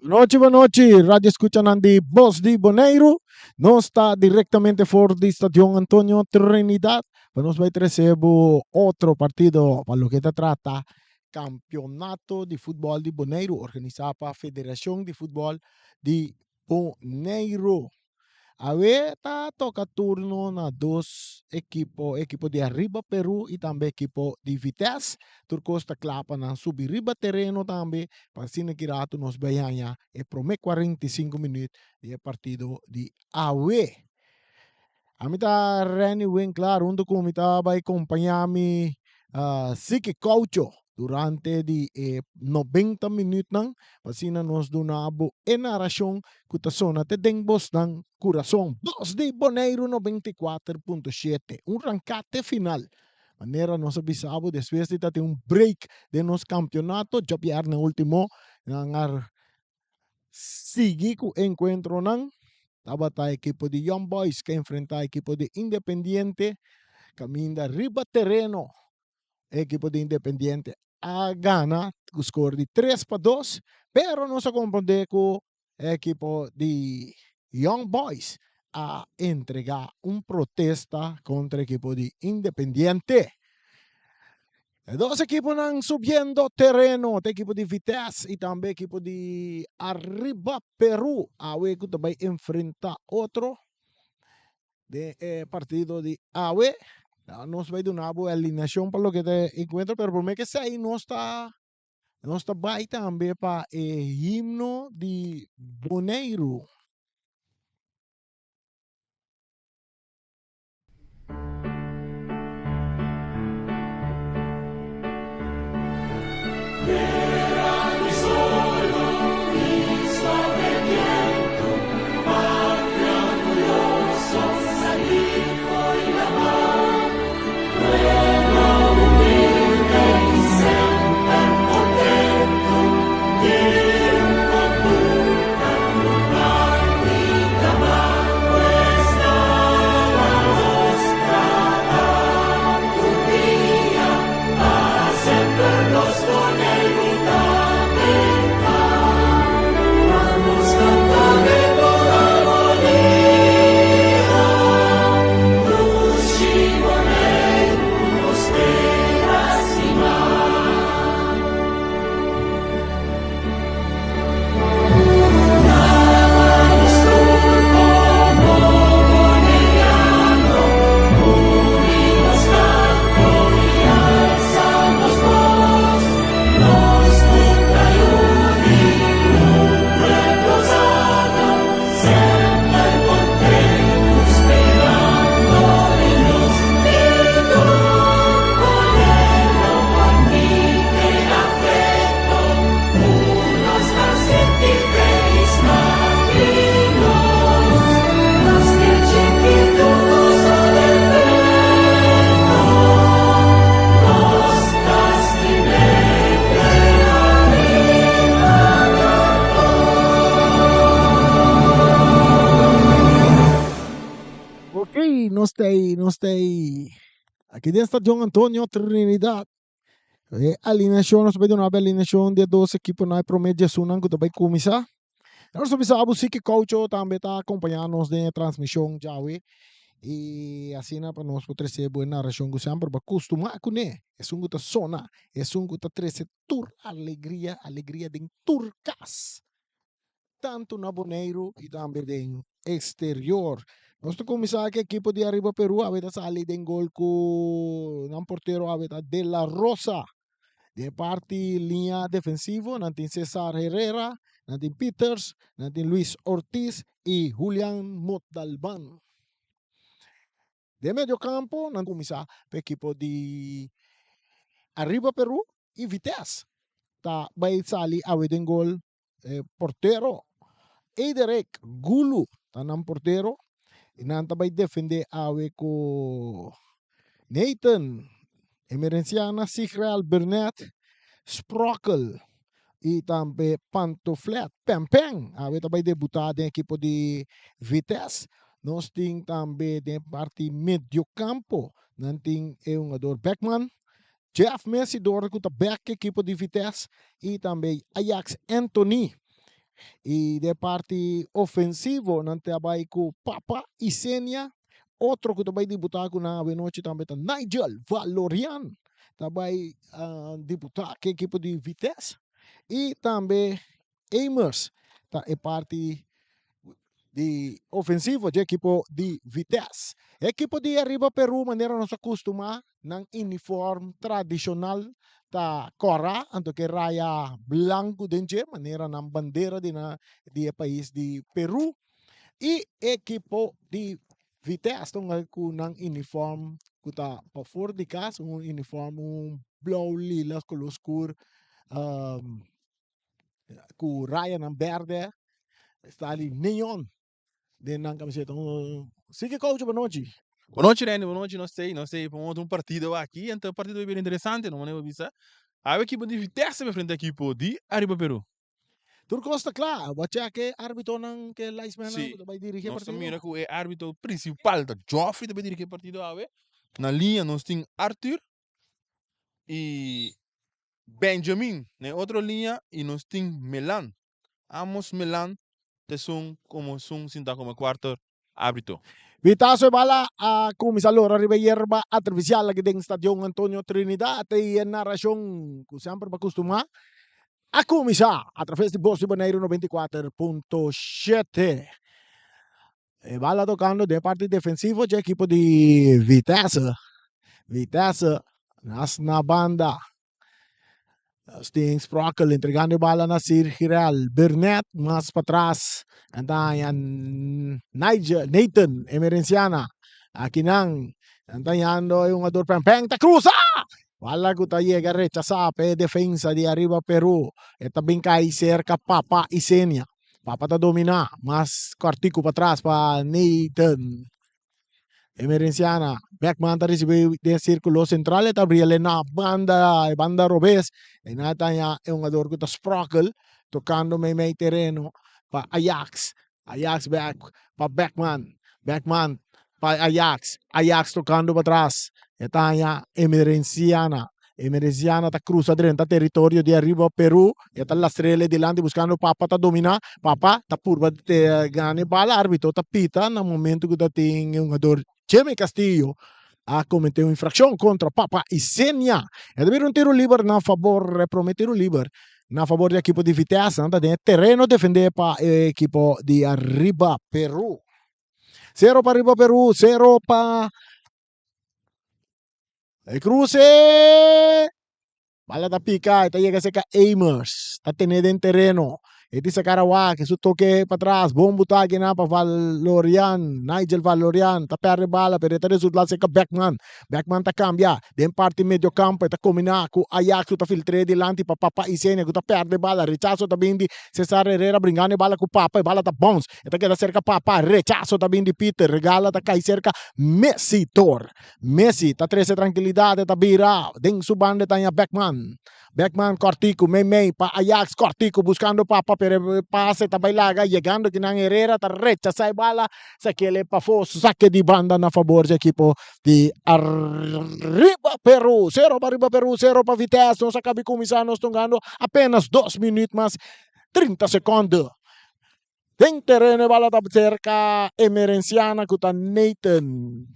Nochi bo nochi, radio escuchanan di Bos di Boneiru. Nos ta directamente for di Stadion Antonio Trinidad pa nos bai trece bo otro partido pa loke ta trata Campeonato di Futbol di Boneiru organisa pa Federacion di Futbol di Boneiru. Awe ta toka turno na dos ekipo, ekipo di Arriba Peru i tambe ekipo di Vitesse. Tur kos ta kla pa nan subi riba tereno tambe pa asina ki ratu nos bai haña e promé 45 minüt di e partido di awe. Ami ta Renny Winklaar huntu ku mi ta bai kompañá mi Siki Caucho durante di e 90 minütnan pa asina nos duna bo e narashon ku ta sona te den bosnan kurason. Bos di Boneiru 94.7, un ranká te final. Manera nos a bisa bo despues di ta tin un break den nos kampionato, djabièrnè último nan a sigui ku e enkuentronan. Tabata ekipo di Young Boys ke enfrentá ekipo di Independiente kaminda riba tereno e ekipo di Independiente a gana ku skor di 3-2, pero nos a komprondé ku e ekipo di Young Boys a entregá un protesta kontra ekipo di Independiente. E dos ekiponan subiendo tereno, ta ekipo di Vitesse i tambe ekipo di Arriba Peru, awe ku ta bai enfrentá otro den e partido di awe. Nos bai duna bo e alineashon pa loke ta e enkuentro, pero promé ke esei nos ta nos ta bai tambe pa e himno di Boneiru. Ok, nos ta ei, nos ta ei. Aki den Stadion Antonio Trinidad. E alineacion, nos ta bay duna alineacion di e dos ekiponan e prome djesunnan ku ta bay kuminsá. Nos ta bisa abo si ki Caucho tambe ta akompañá nos den e transmishon djawe i asina pa nos por trese bo e narashon ku semper bo a kustumá kuné, esun ku ta sona, esun ku ta trese tur alegria, alegria den tur kas. Tantu na Boneiru i tambe den exterior. Nos ta kuminsá ku ekipo di Arriba Peru awe ta sali den gol ku nan portero awe ta De La Rosa. Den e parti liña defensivo nan tin Cesar Herrera, nan tin Peters, nan tin Luis Ortiz i Julian Motalban. Den medio campo nan cuminsa pa ekipo di Arriba Peru y Vitesse ta bay sali awe den gol e portero Ederik Gulu ta nan portero y nan ta bay defende awe cu Nathan Emerenciana, Sigrel Burnett, Sprockel y tambe Pantoflet Pempen awe ta bay debuta den ekipo di Vitesse. Nos tin tambe den parti mediocampo nan tin e hungador Beckman, Jeff Messidor cu ta bek ekipo di Vitesse y tambe Ajax Anthony. I den parti ofensivo nan ta bai ku Papa Isenia. Otro ku ta bai debutá ku nan awenochi tambe ta Nigel Valorian ta bai debutá ku ekipo di Vitesse. I tambe Amers ta e parti di ofensivo dje ekipo di Vitesse. Ekipo di Arriba Peru manera nos a kustumá nan uniform tradishonal ta kòrá anto ke raya blanku den dje manera nan bandera di nan di e pais di Peru i ekipo di Vitesse ta un ku nan uniform ku ta pafor di kas un uniform un blou lila koló skur ku rayanan bèrdè sta di neon den nan kamiseta. Sigui coach bonochi. Bonochi Randy, bonochi nos tei, nos tei pa un otro partido aki, anto e partido a bira interesante, no manera bo bisa. Awe ekipo di Vitesse ta frente ekipo di Arriba Peru. Tur kos ta kla, bo a check e arbitonan ku e linesmannan Si, ku ta bai dirigi e nos ta partido? mira ku e arbito principal ta Geoffrey ta bai dirigi e partido awe. Na liña nos tin Arthur y Benjamin na e otro liña y nos tin Melan. Amos Melan ta esun como esun sinta como e cuarto arbitro. Pitazo e bala a cuminsa lora riba e yerba artificial aki den Stadion Antonio Trinidad y e narracion cu semper bo a custuma a cuminsa a traves di Bos di Boneiru 94.7. E bala tocando den parti defensivo dje ekipo di Vitesse. Vitesse nas na banda. Steen Sprockel entregando e bala na Sir Girel. Burnett mas patras. Nan ta haña Nigel, Nathan Emerenciana. Aki nan, nan ta hañando e hungador Peng Peng ta cruza! Bala cu ta yega rechasa pa e defensa di Arriba Peru. E ta bin cay cerca Papa Isenia. Papa ta dominá mas kòrtiku patras pa Nathan. Emerenciana, Beckman ta risibí den sírkulo sentral, e ta abri el na banda, e banda robes. E nan ta haña e hungador ku ta Sprockel tokando meimei tereno pa Ajax. Ajax bek pa Beckman, Beckman pa Ajax, Ajax tokando patras. E ta haña Emerenciana. Emerenciana ta cruza drenta territorio di Arriba Peru. E ta lastrele dilanti buscando Papa ta domina. Papa ta purba gana e bala. Arbitro ta pita na momento cu ta tin e hungador Jimmy Castillo a comete un infraccion contra Papa Isenia. E ta bira un tiro liber na favor, e prome tiro liber na favor di ekipo di Vitesse. Nan ta den e tereno defende pa e ekipo di Arriba Peru. Cero pa Arriba Peru, cero pa E cruce! Bala ta pica, e ta yega cerca Amers. Ta tene den tereno. E di sacar awak, su toque pa tras. Bon buta gina pa Valorian. Nigel Valorian ta perde bala, pero e ta resulta cerca Beckman. Beckman ta cambia den parti medio campo. E ta combina cu Ajax, cu ta filtre dilanti pa Papa Isenia, cu ta perde bala. Rechazo ta bin di Cesar Herrera, bringando e bala cu Papa. E bala ta bounce. E ta keda cerca Papa. Rechazo ta bin di Peter. Regala ta cay cerca Messi Tor. Messi ta trece trankilidad, e ta bira den su banda e ta haña Beckman. Beckman kòrtiku meimei pa Ajax, kòrtiku buskando Papa pero e pase ta bai laga yegando kinan Herrera ta rechasa e bala sakele pafó sake di banda na fabor dje ekipo di Arriba Peru. Sero pa Arriba Peru, sero pa Vitesse. Nos a kabi kuminsá nos tungando apenas dos minüt mas 30 sekònde. Den tereno e bala ta cerca Emerenciana cu ta Nathan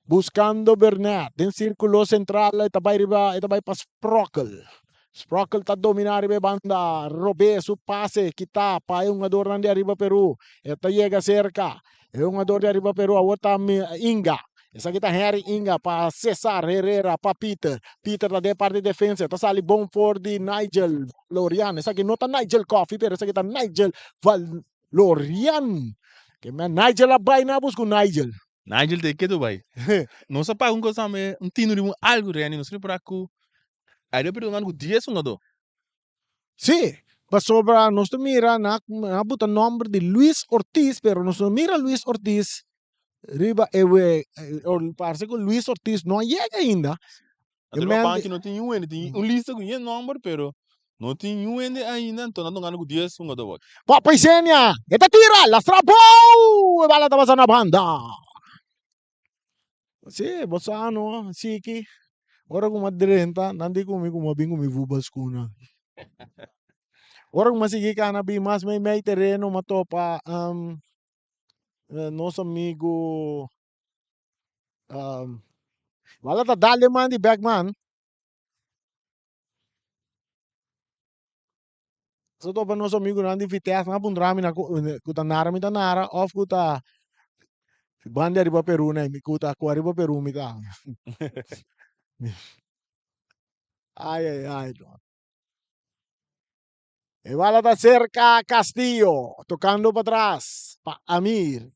buscando Bernat den circulo central e ta bay riba e ta bay pa Sprockel. Sprockel ta domina riba e banda robes su pase kita pa e hungadornan di Arriba Peru e ta yega cerca e hungador di Arriba Peru awor ta Inga esaki ta Henry Inga pa Cesar Herrera pa Peter Peter ta den parti defensa e ta sali bon for di Nigel Lorian, esaki no ta Nigel Coffee, pero esaki ta Nigel Valorian. Ke men Nigel a bai na busca un Nigel. Nigel te ketu bai. Nos a paga un cosa me un tinu riba un algu Renny, nos repara ku a perdonando ku dies hungadó. Sí, pasobra nos ta mira na na buta nomber di Luis Ortiz, pero nos no mira Luis Ortiz riba e we parse ku Luis Ortiz no a yega ainda. Anto riba banki no tin niun hende, tin un lista ku yen nomber pero no tin niun hende ainda, anto nan ta gana ku dies hungadó wak. Papa Isenia, e ta tira, lastra bou! E bala ta pasa na banda. Si, bo sa no, Siki, ora ku mi a drenta, nan di ku mi ku mi a bin ku mi voetbalschoenen. Ora ku mi a sigui kana bin mas mei mei tereno mi a topa nos amigu Wala ta dal den man di Beckman. So topa nos amigunan di Vitesse nan a puntra mi na ku ta nara mi ta nara of ku ta banda ariba Peru na mi ku ta ku ariba Peru mi ta. Ay ay ay no. E bala ta cerca Castillo tocando patras pa Amir.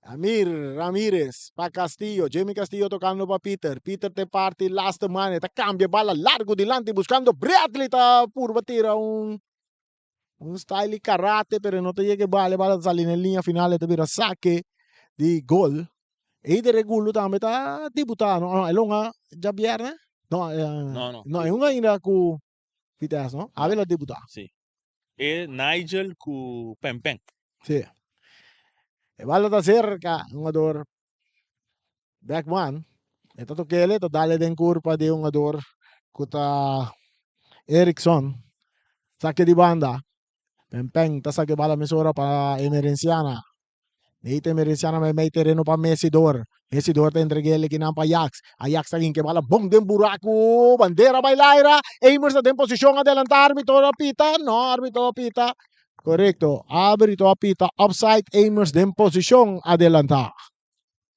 Amir Ramirez pa Castillo. Jamie Castillo tocando pa Peter. Peter te parti laatste man. E ta cambia bala largo dilanti buscando Bradley ta purba tira un un style karate pero no ta yega e bala. E bala ta sali na e linea final e ta bira sake di gol. Eider Regulo tambe ta debuta no? No, e longa djabierne? No, eh, No, no. no, e hunga ainda ku Vitesse, no? Awe la debuta. Sí. E Nigel ku Pempen. Sí. E bala ta cerca, hungador Beckman. E ta tokele, ta dale den curpa di hungador ku ta Erickson. Sake di banda. Pempen ta sake bala mesora pa Emerenciana. Nate Emerenciana mei mei tereno pa Messidor. Messidor ta entrega el ekinan pa Ajax. Ajax ta hinka e bala bon den buraku. Bandera bai laira. Amers ta den posishon adelanta. Arbitro a pita. No, arbitro a pita. Korekto. Arbitro a pita offside. Amers den posishon adelanta.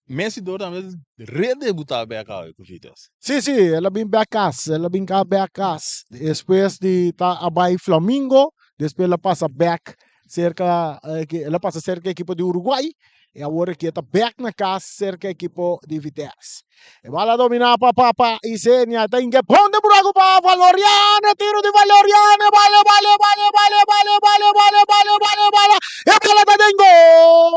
Messidor tambe redebutá bek awe ku Vitesse. Sí, sí, el a bin bek kas. El a bin ka bek kas. Despues di ta a bai Flamingo, despues el a pasa bek serka el a pasa serka ekipo di Uruguay i awor aki e ta bek na kas serka ekipo di Vitesse. E bala dominá pa Papa Isenia, ta inke bon den buraku pa Valorian, e tiro di Valorian, e bala, e bala, e bala, e bala, e bala, e bala, e bala, e bala, e bala, e bala, e bala ta den gol!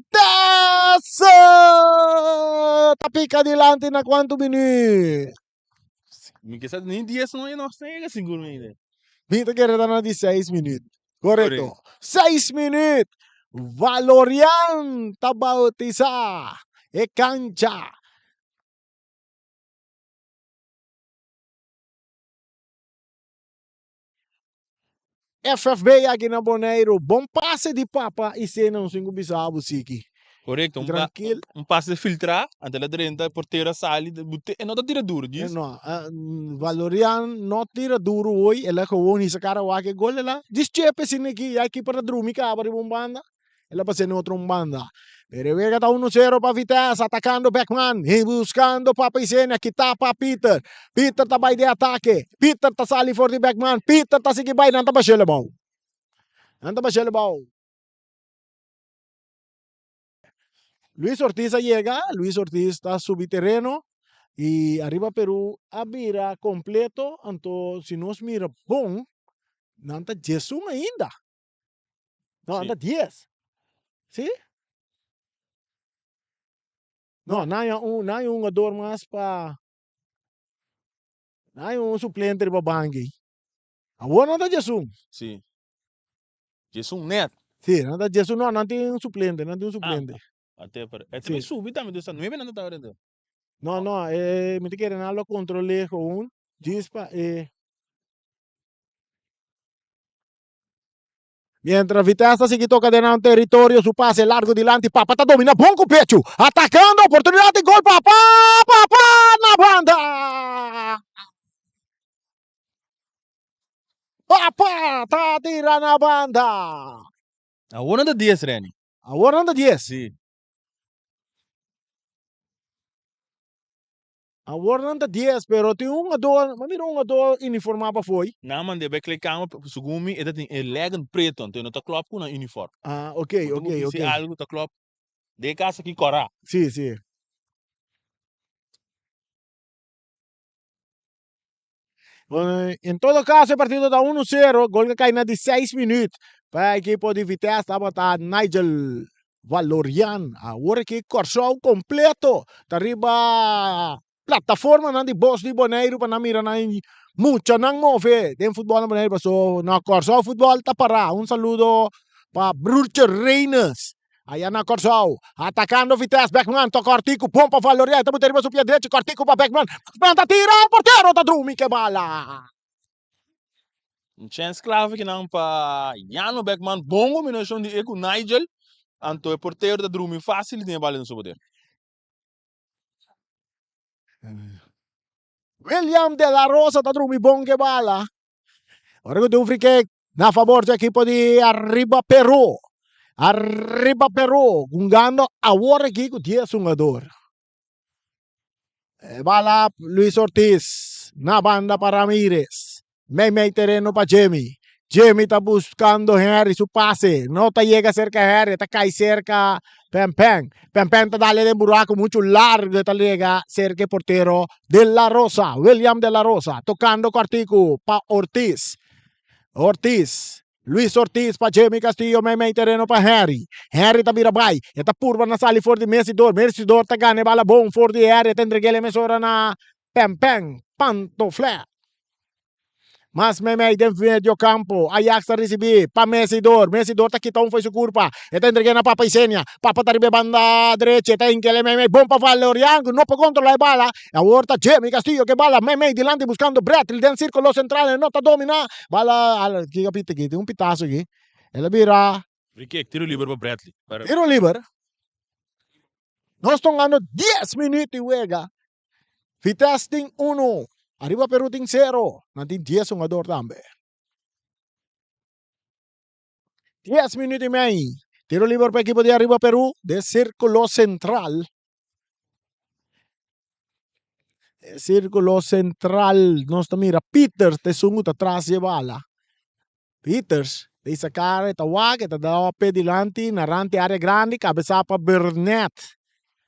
Vitesse ta pika dilanti na kuantu minuut? Mi ke sa ni dies no e no sega sigur mi ainda. Mi ta kere ta na di seis minuut. Korekto. Seis minuut. Valorian ta bautisa e kancha. FFB aki na Boneiru. Bon pase di papa i sena un sinku bisa bo siki. Korekto, un pa Trankil. un pase filtrá, anto el a drenta, portero a sali, bute, e no ta tira duru, djis. No, Valorian no tira duru hoy, el a gewoon hisa kara wak e gol, el a djis chepe asina aki, ya e keeper ta drumi kaba riba un banda. El a pas'é na otro un banda. Pero e wega ta uno sero pa Vitesse, atakando Beckman i buskando Papa Isenia, kitá pa Pieter. Pieter ta bai den atake. Pieter ta sali for di Beckman. Pieter ta sigui bai, nan ta bash'el abou. Nan ta bash'el abou. Luis Ortiz a yega, Luis Ortiz ta subi tereno i ariba Peru a bira kompleto, anto si nos mira bon, nan ta djesun ainda. No, anda dies. Sí? No, nan ya un, nan ya un jugador mas pa nan ya un suplente riba banki. Awor nan ta djesun. Sí. Djesun net. Sí, nan ta djesun. No, nan tin un suplente, nan tin un suplente. Ah, ate pero. E también subi también, dus ta nueve nan ta tabata dentro. No, no, eh, mi ta kere nan lo controlé gewoon. Djis pa e. Mientras Vitesse ta sigui toca den nan territorio, su pase largo dilanti, Papa ta domina bon cu pecho, atacando, oportunidad di gol, Papa, Papa na banda! Papa ta tira na banda! Awor nan ta dies, Renny. Awor nan ta dies. Sí. Awor nan ta dies, pero tin un hungador, mi a mira un hungador uniformá pafoi. Nan mand'é bai kleedkamer, segun mi e ta tin e legging preto, anto e no ta klòp ku nan uniform. Ah, ok, Bo ok, ta bisti ok. algu ta klòp den e kas aki kòrá. Sí, sí. Bueno, en todo caso e partido ta 1-0, gol ka kai na di 6 minuut pa ekipo di Vitesse tabata Nigel Valorian. Awor aki Kòrsou kompleto ta riba plataformanan di Bos di Boneiru pa nan mira nan muchanan move den futbòl na Boneiru paso na Kòrsou futbòl ta pará. Un saludo pa Broertje Reines. Aya na Kòrsou, atakando Vitesse, Beckman ta kòrtiku, bon pa Valorian, ta buta riba su pia drechi, kòrtiku pa Beckman, Beckman ta tira, e portero ta drumi ke bala. Un chèns klave kinan pa Yano Beckman, bon kombinashon di e ku Nigel, anto e portero ta drumi fásil i tin e bala den su poder. William de la Rosa ta drumi bon ke bala. Ora ku tin un free kick na fabor di ekipo di Arriba Peru. Arriba Peru hungando awor aki ku dies hungador. E bala Luis Ortiz na banda pa Ramirez. Mei mei tereno pa Jimmy. Jimmy ta buscando Henry su pase. No ta yega cerca Henry, ta cai cerca Pempen. Pempen ta dale den buraco mucho largo, ta yega cerca e portero De La Rosa, William De La Rosa, tocando cortico pa Ortiz. Ortiz, Luis Ortiz pa Jimmy Castillo, mei mei tereno pa Henry. Henry ta bira bai, e ta purba na sali for di Messidor. Messidor ta gana e bala bon for di Henry, e ta entreg'el e mesora na Pempen, Pantofle. Mas meimei den medio campo, Ajax ta ricibi pa Messidor. Messidor ta kita un fo'i su curpa. E ta entreg'é na Papa Isenia. Papa ta riba e banda drechi. E ta hink'el e meimei bon pa Valerian cu no por controla e bala. Awor ta Jimmy Castillo cu e bala meimei dilanti buscando Bradley den circulo central. E no ta domina. Bala, kico a pita aki? Tin un pitazo aki. El a bira. Free kick, tiro liber pa Bradley. Tiro liber. Nos ta hungando dies minuut di wega. Vitesse tin uno, Arriba Peru tin sero. Nan tin dies hungador tambe. Dies minuut i mei. Tiro liber pa ekipo di Arriba Peru den sirkulo sentral. E sirkulo sentral nos ta mira Peters ta esun ku ta tras di e bala. Peters ta hisa kara e ta wak e ta dau ape dilanti na rant e area grandi kabesa pa Burnett.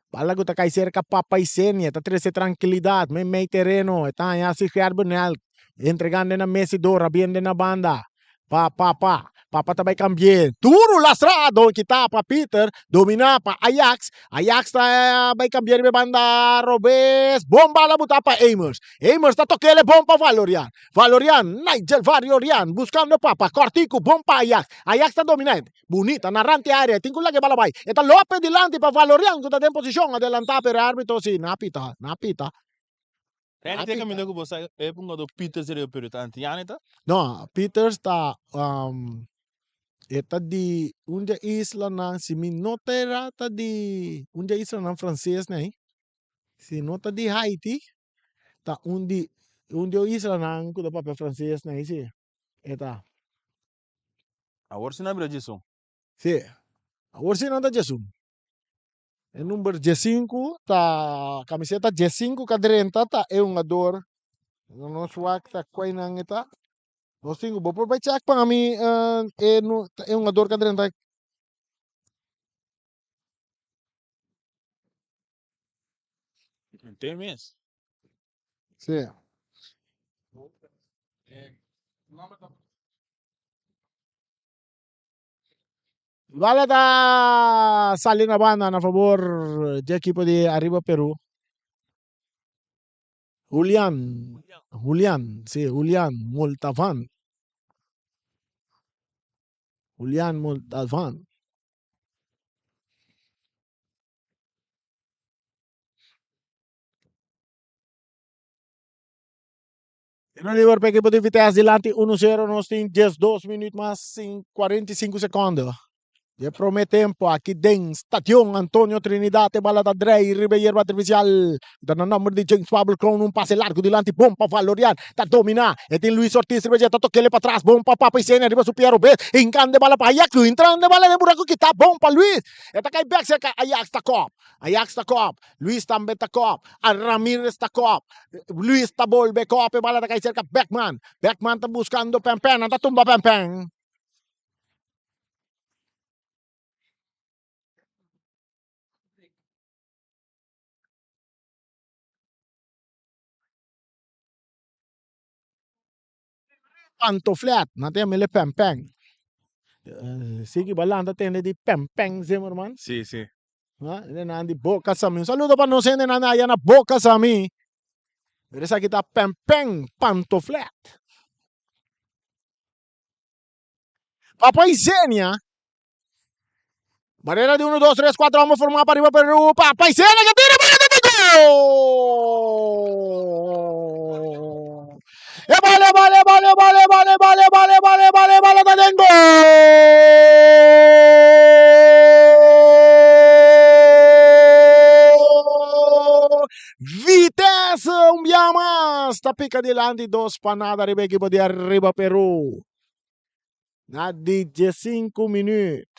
Bala ku ta kai serka Papa Isenia ta trese trankilidat meimei tereno e ta haña si Gerbenel entregando na Messidor rabiende na banda pa Papa. Papa ta bai kambi'é duru lastra don kita pa Peter domina pa Ajax. Ajax ta bai kambi'é riba e banda robes bon bala buta pa Amers. Amers ta tok'el e bon pa Valorian. Valorian, Nigel Variorian buscando Papa, cortico, bon pa Ajax. Ajax ta domina e. Bunita na rant e area, tin cu laga e bala bay. E ta lope dilanti pa Valorian cu ta den posicion adelanta pero e arbitro si, na pita, na pita. Na pita. Caminda cu bo sa e pungador Peters riba Peru ta antiano e ta? No, Peters ta e ta di un di e islanan, si mi no ta era ta di un di e islanan frances nei, si no ta di Haiti. Ta un di un di e islanan ku ta papia franses na si e ta. Awor si nan bira djesun. Si, awor si nan ta djesun. E number djesinku ta kamiseta djesinku ka drenta ta e hungador nos wak ta kua nan e ta. Nos tin ku bo por bai chèk pa mi e e hungador ka drenta. Te mes. Sí. Bala ta sali na banda na favor di ekipo di Arriba Peru. Julian, Julian, sí, Julian Moltavan. Julian Moltavan. Tiro liber pa ekipo di Vitesse dilanti 1-0 nos tin 12 minuut mas 45 sekondo. Di prome tempo aki den Stadion Antonio Trinidad e bala ta drei riba e yerba artificial. Ta na nomber di James Pablo Kroon un pase largo dilanti bon pa Valorian ta domina e tin Luis Ortiz riba dje ta tokele patras bon pa Papa Isenia riba su pia robes hinkando e bala pa Ajax entrando e bala den buraco kita bon pa Luis e ta kai bek serka Ajax ta kop Ajax ta kop Luis tambe ta kop Ramirez ta kop Luis ta bolbe kop e bala ta kai serka Beckman Beckman ta buskando Pempen nan ta tumba Pempen. Pantoflet, nan ta yam'e pèmpèn. Sigui bo a lanta tende di pèmpèn Zimmerman. Sí, sí. Hendenan di Boca Sami. Un saludo pa nos hendenan aya na Boca Sami. Pero esaki ta pèmpèn pantoflet. Papa Isenia. Barrera di 1, 2, 3, 4 homber formá pa riba Peru. Pa Paisena que tira bala de gol! E bala, bala, bala, bala, bala, bala, bala, bala, bala, bala ta den gol! Vitesse un bia mas ta pica dilanti dos pa nada riba equipo di Arriba Peru. Na di diesinku minüt.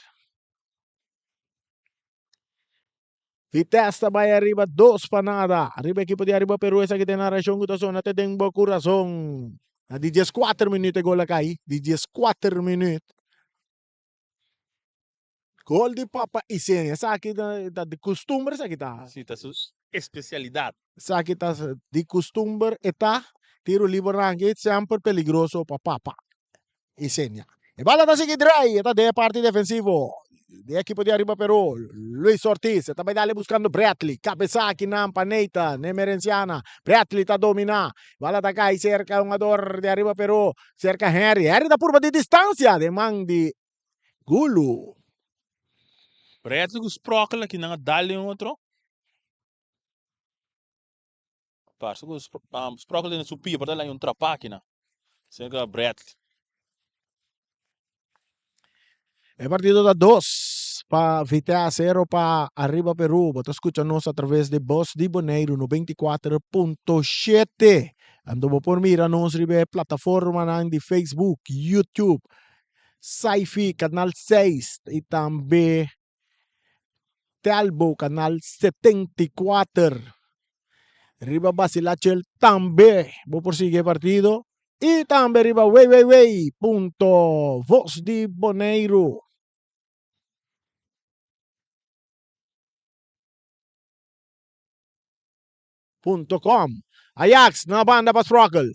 Vitesse ta bai ariba dos pa nada. Riba ekipo di Ariba Peru esaki ta e narashon ku ta sona te den bo kurason. Na di dieskuater minüt e gol a kai. Di dieskuater minüt. Gol di Papa Isenia. Esaki ta di kustumber esaki ta. Si, ta su espesialidat. Esaki ta di kustumber e ta. Tiro liber nan aki semper peligroso pa Papa Isenia. E bala ta sigui drai, e ta den e parti defensivo di e ekipo di Ariba Peru. Luis Ortiz e ta bai dale buskando Bradley. Kabesa akinan pa Nathan Emerenciana. Bradley ta domina. Bala ta kai serka un hungador di Ariba Peru, serka Henry. Henry ta purba di distansia den man di Gulu. Bradley ku Sprockel aki nan a dal den otro. Parse ku Sprockel tene su pia por ta laña un trapa aki nan. Serka Bradley. E partido ta dos pa Vitesse, sero pa Arriba Peru. Bo ta skucha nos a traves di Bos di Boneiru 94.7. Anto bo por mira nos riba e plataformanan di Facebook, YouTube, Sci-Fi kanal seis i tambe Telbo kanal 74. Riba Basilachel tambe bo por sigui e partido i tambe riba www punto vosdiboneiru. Punto com. Ajax na banda pa Sprockel.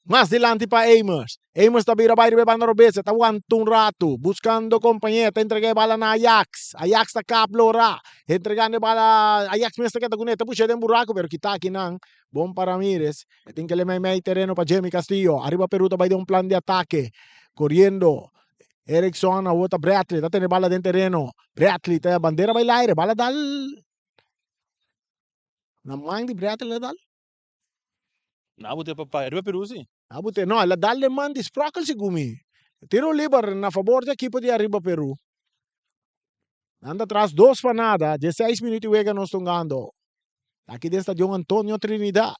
Mas dilanti pa Amers. Amers ta bira bai riba e banda robes. E ta wanta un ratu. Buscando compañe. Ta entrega e bala na Ajax. Ajax ta kap lora. Entregando e bala. Ajax mes ta keda cune. Ta pushe den buraco pero kita akinan. Bon pa Ramirez. E tin kele meimei tereno pa Jimmy Castillo. Ariba Peru ta bai den un plan di atake. Coriendo. Erickson awor ta Bradley. Ta tene bala den tereno. Bradley ta bandera bai laire. Bala dal. Na man di Bradley el a dal? Na bo te papá, riba Peru si. Na bo te, no, el a dal den man di Sprockel segun mi. Tiro liber na fabor di ekipo di Ariba Peru. Nan ta tras dos pa nada, dieseis minuut di wega nos tungando. Aki den Stadion Antonio Trinidad.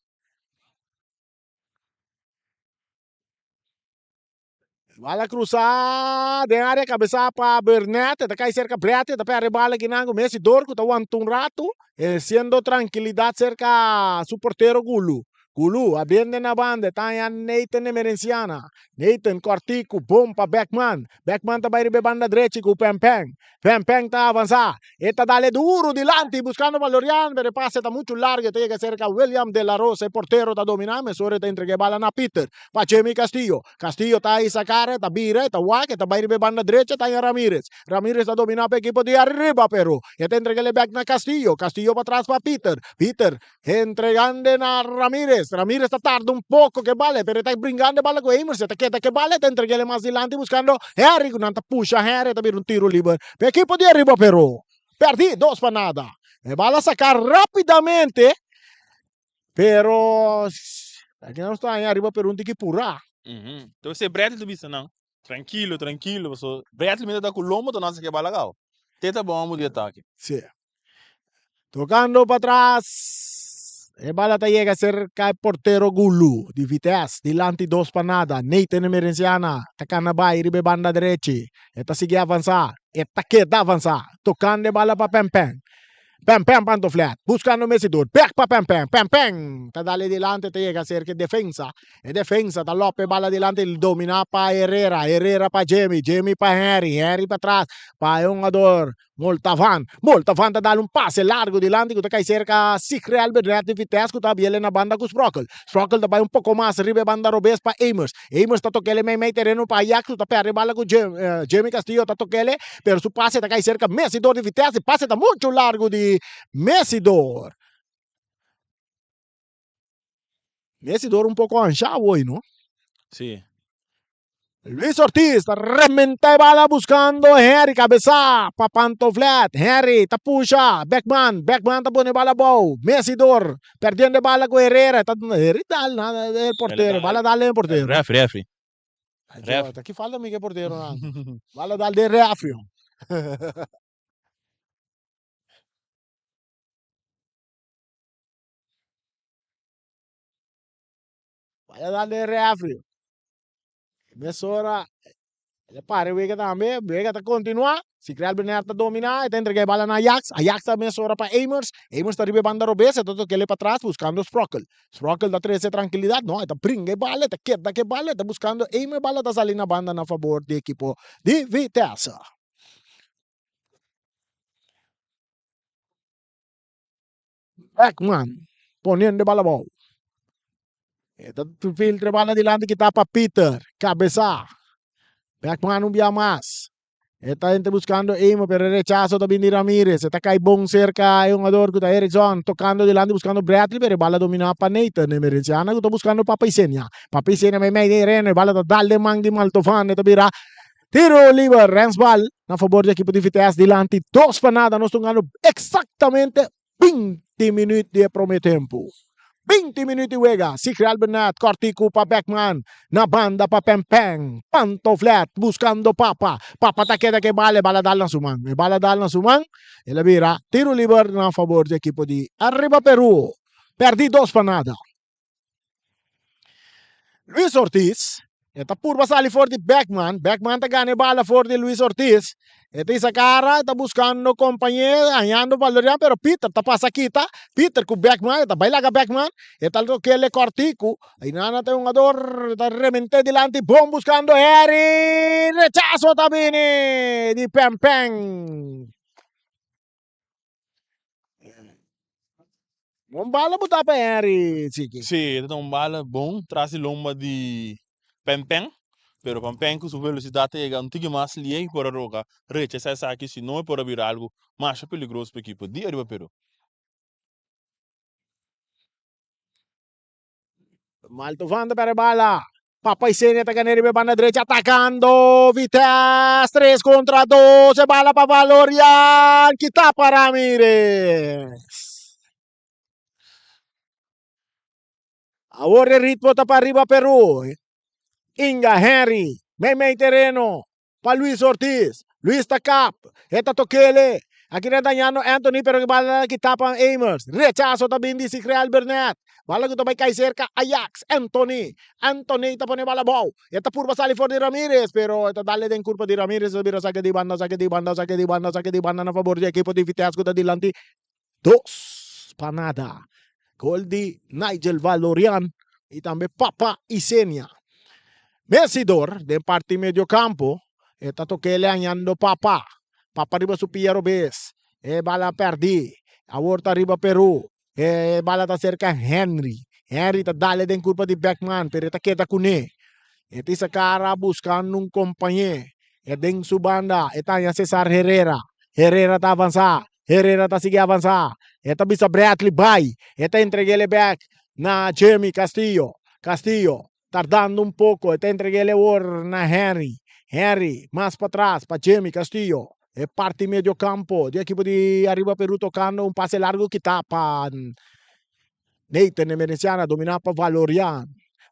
Bala krusa den área kabesá pa Burnett, e ta kai serka Bradley, e ta pèrdè bala kinan ku Messi dor ku ta wanta un ratu, siendo trankilidat serka su portero Gulu. Gulu a bende na banda, e ta haña Nathan Emerenciana. Nathan kòrtiku, bon pa Beckman. Beckman ta bai riba e banda drechi ku Pèmpèn. Pèmpèn ta avansá, e ta dale duru dilanti buskando pa Lorian, pero e pase ta muchu largu, e ta yega serka William de la Rosa, e portero ta dominá, mesora e ta entregá e bala na Peter. Pa Jimmy Castillo. Castillo ta hisa kara, e ta bira, e ta wak, e ta bai riba e banda drecha, ta haña Ramirez. Ramirez ta dominá pa ekipo di ariba, pero e ta entreg'é bèk na Castillo. Castillo pa tras pa Peter. Peter entregand'e na Ramirez. Ramirez ta tarda un poko ku e bala, pero e ta bringando e bala ku Amers. E ta keda ku e bala, e ta entreg'é mas dilanti buskando Henry ku nan ta pusha Henry, e ta bira un tiro liber pa ekipo di ariba, pero pèrdí dos pa nada. E bala saká rápidamente. Pero aki nos ta haña ariba pero un tiki purá. Entonces Bradley ta bisa nan, trankilo, trankilo, paso Bradley mester ta ku lombo ta nan sa ke bala gau. Te ta bon amo di atake. Sí. Tocando pa tras. E bala ta yega cerca e portero Gulu di Vitesse. Dilanti dos pa nada. Nathan Emerenciana ta cana bai riba e banda derechi. E ta sigui avansa. E ta keda avansa. Tocando e bala pa Pempen. Pèmpèn Pantoflet buscando Messidor, bek pa Pèmpèn, Pèmpèn ta dale dilanti ta yega cerca e defensa, e defensa ta lop e bala dilanti domina pa Herrera, Herrera pa Jimmy, Jimmy pa Henry, Henry pa tras pa e hungador Moltavan, Moltavan ta dale un pase largo dilanti cu ta cay cerca Sigrel Bedret di Vitesse cu ta abiele na banda cu Sprockel, Sprockel ta bay un poco mas riba e banda robes pa Amers, Amers ta tokele meimei tereno pa Ajax cu ta perde bala cu Jimmy Castillo ta tokele Pero su pase ta kai serka Messidor di Vitesse. Pase ta muchu largu di Messidor. Messidor un poko anshá hoy, no? Sí. Luis Ortiz ta rementa e bala buscando Henry cabeza pa Pantovlet. Henry ta pusha Beckman. Beckman ta pone bala abou. Messidor perdiendo e bala cu Herrera. Ta Henry dal na e portero. Bala dal den e portero. Ref, refri. Ref. Ta ki falta mi ke portero nan. Bala dal den refri. Bala dal den refri. Mesora el a para e wega tambe, wega ta kontinuá. Si Real Bernard ta dominá, e ta entregá e bala na Ajax. Ajax ta mesora pa Amers. Amers ta riba e banda robes, e ta tok'é patras buskando Sprockel. Sprockel ta trese trankilidat, no, e ta bringa e bala, e ta keda ku e bala, e ta buskando Amers, e bala ta sali na banda na fabor di ekipo di Vitesse. Beckman poniendo e bala abou. E ta filtra e bala dilanti kita pa Peter. Cabeza. Beckman un bia mas. E ta entra buscando Emo, pero e rechazo ta bin di Ramirez. E ta cai bon cerca e hungador cu ta Erickson. Tocando dilanti buscando Bradley, pero e bala domina pa Nathan. Emerenciana cu ta buscando Papa Isenia. Papa Isenia mei mei den reno. E bala ta dal den man di Maltovan. E ta bira Tiro liber, Rensbal na fabor di ekipo di Vitesse dilanti 2-0. Nos ta hungando exactamente 20 minuut di e prome tempo. 20 minuut di wega. Sigri Albernat kortiku pa Beckman. Na banda pa Pempen. Pantoflet buscando Papa. Papa ta keda ku e bala. E bala dal na su man. E bala dal na su man. El a bira tiro liber na fabor di ekipo di Arriba Peru. Perdi 2-0. Luis Ortiz e ta purba sali for di Beckman. Beckman ta gana e bala for di Luis Ortiz. E ta isa cara, e ta buscando compañero, hañando Valerian, pero Peter ta pasa kita. Peter cu Beckman, e ta bai laga Beckman. E ta tokele cortico. Ainana ta e hungador, e ta remente dilanti, bon buscando Harry. Rechazo ta bini di Pempen. Un bala bo ta pa Henry, Chiki. Sí, e ta un bala bon tras di lomba di Pempen, pero Pempen ku su velosidat ta yega un tiki mas lié i por a roga rechasá esaki, si no e por a bira algu masha peligroso pa ekipo di Ariba Peru. Maltován ta perde bala. Papa Isenia ta gana riba e banda drecha atacando Vitesse. 3 contra 2. E bala pa Valorian. Kita pa Ramirez. Awor e ritmo ta pa riba Peru. Inga Henry. Mei mei tereno. Pa Luis Ortiz. Luis ta kap. E ta tokele. Aki nan dañando Anthony pero e bala ta kita pa Amers. Rechaso ta bin di Sigreal Burnett. Bala ku ta bai kai serka Ajax. Anthony. Anthony ta pone bala abou. E ta purba sali for di Ramirez pero e ta dale den kurpa di Ramirez. E ta bira sake di banda, sake di banda, sake di banda, sake di banda na fabor di ekipo di Vitesse ku ta dilanti 2-0. Gol di Nigel Valorian y tambe Papa Isenia. Messidor den parti medio campo e ta tokele hañando Papa. Papa riba su pia robes. E bala perdi. Awor ta riba Peru. E bala ta cerca Henry. Henry ta dale den curpa di Beckman pero e ta keda cune. E ta isa cara buscando un compañe. E den su banda e ta haña Cesar Herrera. Herrera ta avansa. Herrera ta sigui avansá. E ta bisa Bradley bai. E ta entreg'é bek na Jimmy Castillo. Castillo tardando un poko. E ta entreg'é awor na Henry. Henry mas patras pa Jimmy Castillo. E parti medio campo di ekipo di Arriba Peru tocando un pase largo kita pa Nathan Emerenciana dominá pa Valorian.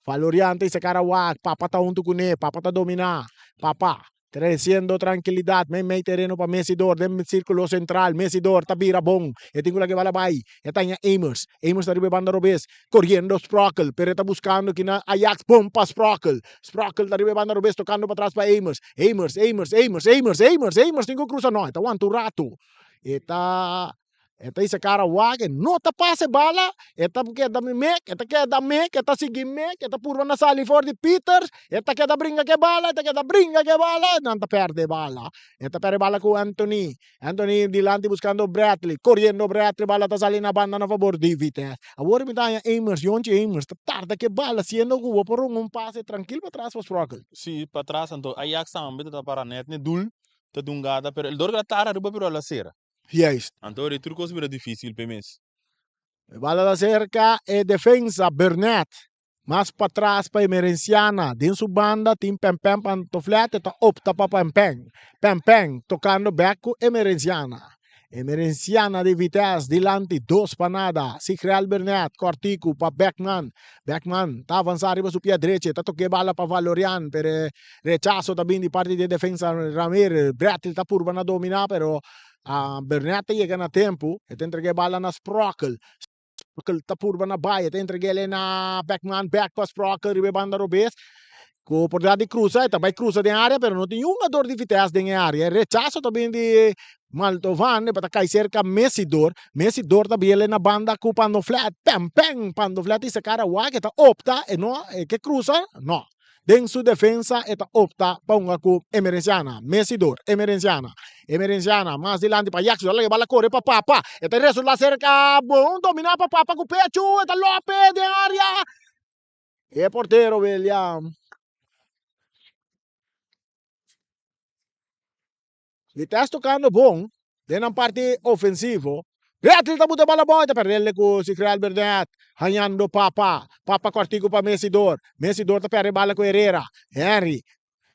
Valorian ta isa kara wak. Papa ta huntu kuné. Papa ta dominá. Papa Treciendo trankilidat meimei tereno pa Messidor den sirkulo sentral. Messidor ta bira bon. E tin ku laga e bala bai. E ta haña Amers. Amers ta riba e banda robes. Koriendo Sprockel, pero e ta buskando kina Ajax bon pa Sprockel. Sprockel ta riba e banda robes tokando patras pa Amers. Amers, Amers, Amers, Amers, Amers, Amers tin ku krusa. No, e ta wanta un ratu. E ta E ta hisa kara wak, e no ta pasa e bala, e ta keda mek, e ta keda mek, e ta sigui mek, e ta purba na sali for di Peters, e ta keda bringa ku e bala, e ta keda bringa ku e bala, nan ta perde e bala. E ta perde e bala ku Anthony, Anthony dilanti buskando Bradley, koriendo Bradley, bala ta sali na banda na fabor di Vitesse. Awor mi ta haña Amers, Yonchi Amers ta tarda ku e bala, siendo ku bo por hunga un pase trankil patras pa Sprockel. Si, patras, anto Ajax tambe ta para net n'e doel, ta dungada, pero el dor ku ta tarda riba pero el a sera. Juist. Anto di tur kos bira dificil p'e mes. E bala ta cerca e defensa Burnett. Mas patras pa Emerenciana. Den su banda tin Pempen Pantoflet e ta opta pa Pempen. Pempen tocando bek cu Emerenciana. Emerenciana di Vitesse dilanti dos pa nada. Sigrel Bernet cortico pa Beckman. Beckman ta avansa riba su pia drechi e ta toca e bala pa Valorian pero e rechaso ta bin di parti di e defensa Ramir. Bradley ta purba na domina pero Bernet ta yega na tempo e ta entrega e bala na Sprockel. Sprockel ta purba na bai, e ta entreg'el na Beckman, bek pa Sprockel riba e banda robes. Ku oportunidat di krusa, e ta bai krusa den área, pero no tin niun hungador di Vitesse den e área. E rechaso ta bin di Maltovan, e ta kai serka Messidor. Messidor ta biel na banda ku Pandoflet. Pèn pèn! Pandoflet hisa kara wak, e ta opta, e no, e ke krusa, no. Den su defensa e ta opta pa hunga ku Emerenciana. Messidor, Emerenciana, Emerenciana mas dilanti pa Jackson, a laga e bala kore pa Papa, e ta resulta serka bon domina pa Papa ku pechu, e ta lope den area. E portero William. Vitesse tocando bon den nan parti ofensivo. Bradley ta buta bala bon e ta perdele cu Sigreal Bernet hañando Papa. Papa cortico pa Messidor. Messidor ta perde bala cu Herrera. Henry.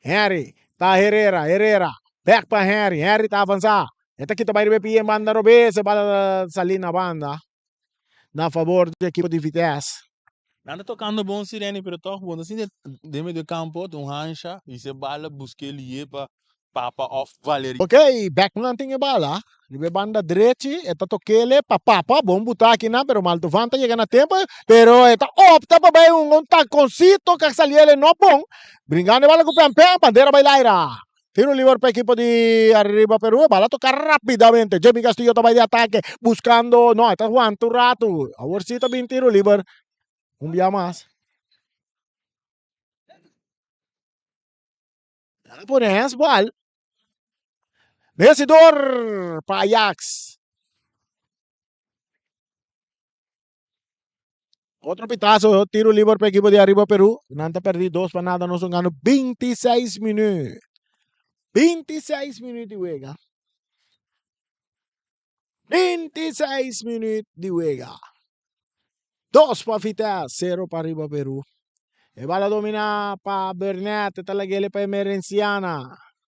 Henry ta Herrera. Herrera back pa Henry. Henry ta avansa. E ta kita bay riba e pie en banda robes. E bala ta sali na banda na favor di ekipo di Vitesse. Nan ta tocando bon Sirene pero toch bo no sinti den medio campo ta un hansha y se bala busque liye pa Papa of Valerie. Ok, Beckman tin e bala riba e banda drechi, e ta tokele pa Papa, bon buta akinan pero Maltovan ta yega na tempo, pero e ta opta pa bai un un taconcito kak saliele no bon, bringando e bala ku Pempen, bandera bai laira. Tiro liber pa ekipo di Arriba Peru, e bala toka rapidamente, Jimmy Castillo ta bai di atake buscando, no e ta wanta un ratu, awor si ta bin tiro liber un bia mas. A pone handsbal. Vencedor pa Ajax. Otro pitazo, tiro liber pa equipo di Arriba Peru. Nan ta perdi 2-0, nos gano 26 minuut. 26 minuut di wega. 26 minuut di wega. 2 pa Vitesse, 0 pa Arriba Peru. E bala domina pa Bernet, ta lagele pa Emerenciana.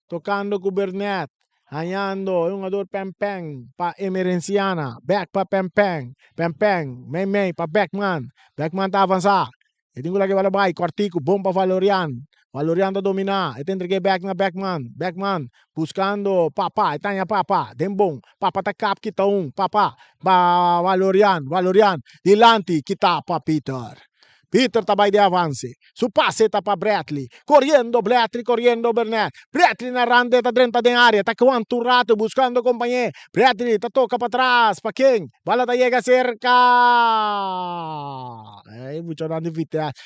Tocando cu Bernet, hañando e hungador Pempen pa Emerenciana. Back pa Pempen, Pempen, mei mei pa Beckman. Beckman ta avansa. E tin ku laga e bala bai, kòrtiku, bon pa Valorian. Valorian ta dominá, e ta entreg'é bèk na Beckman. Beckman buskando Papa, e ta haña Papa den bon. Papa ta kap kita un, Papa pa Valorian, Valorian dilanti kita pa Peter. Peter ta bai den avanse, su pase ta pa Bradley. Koriendo Bradley, koriendo Bernard. Bradley na rande ta drenta den área, ta kuanta un ratu buskando kompañé. Bradley ta toka patras, pa ken? Bala ta yega serka. Ey, muchanan di Vitesse.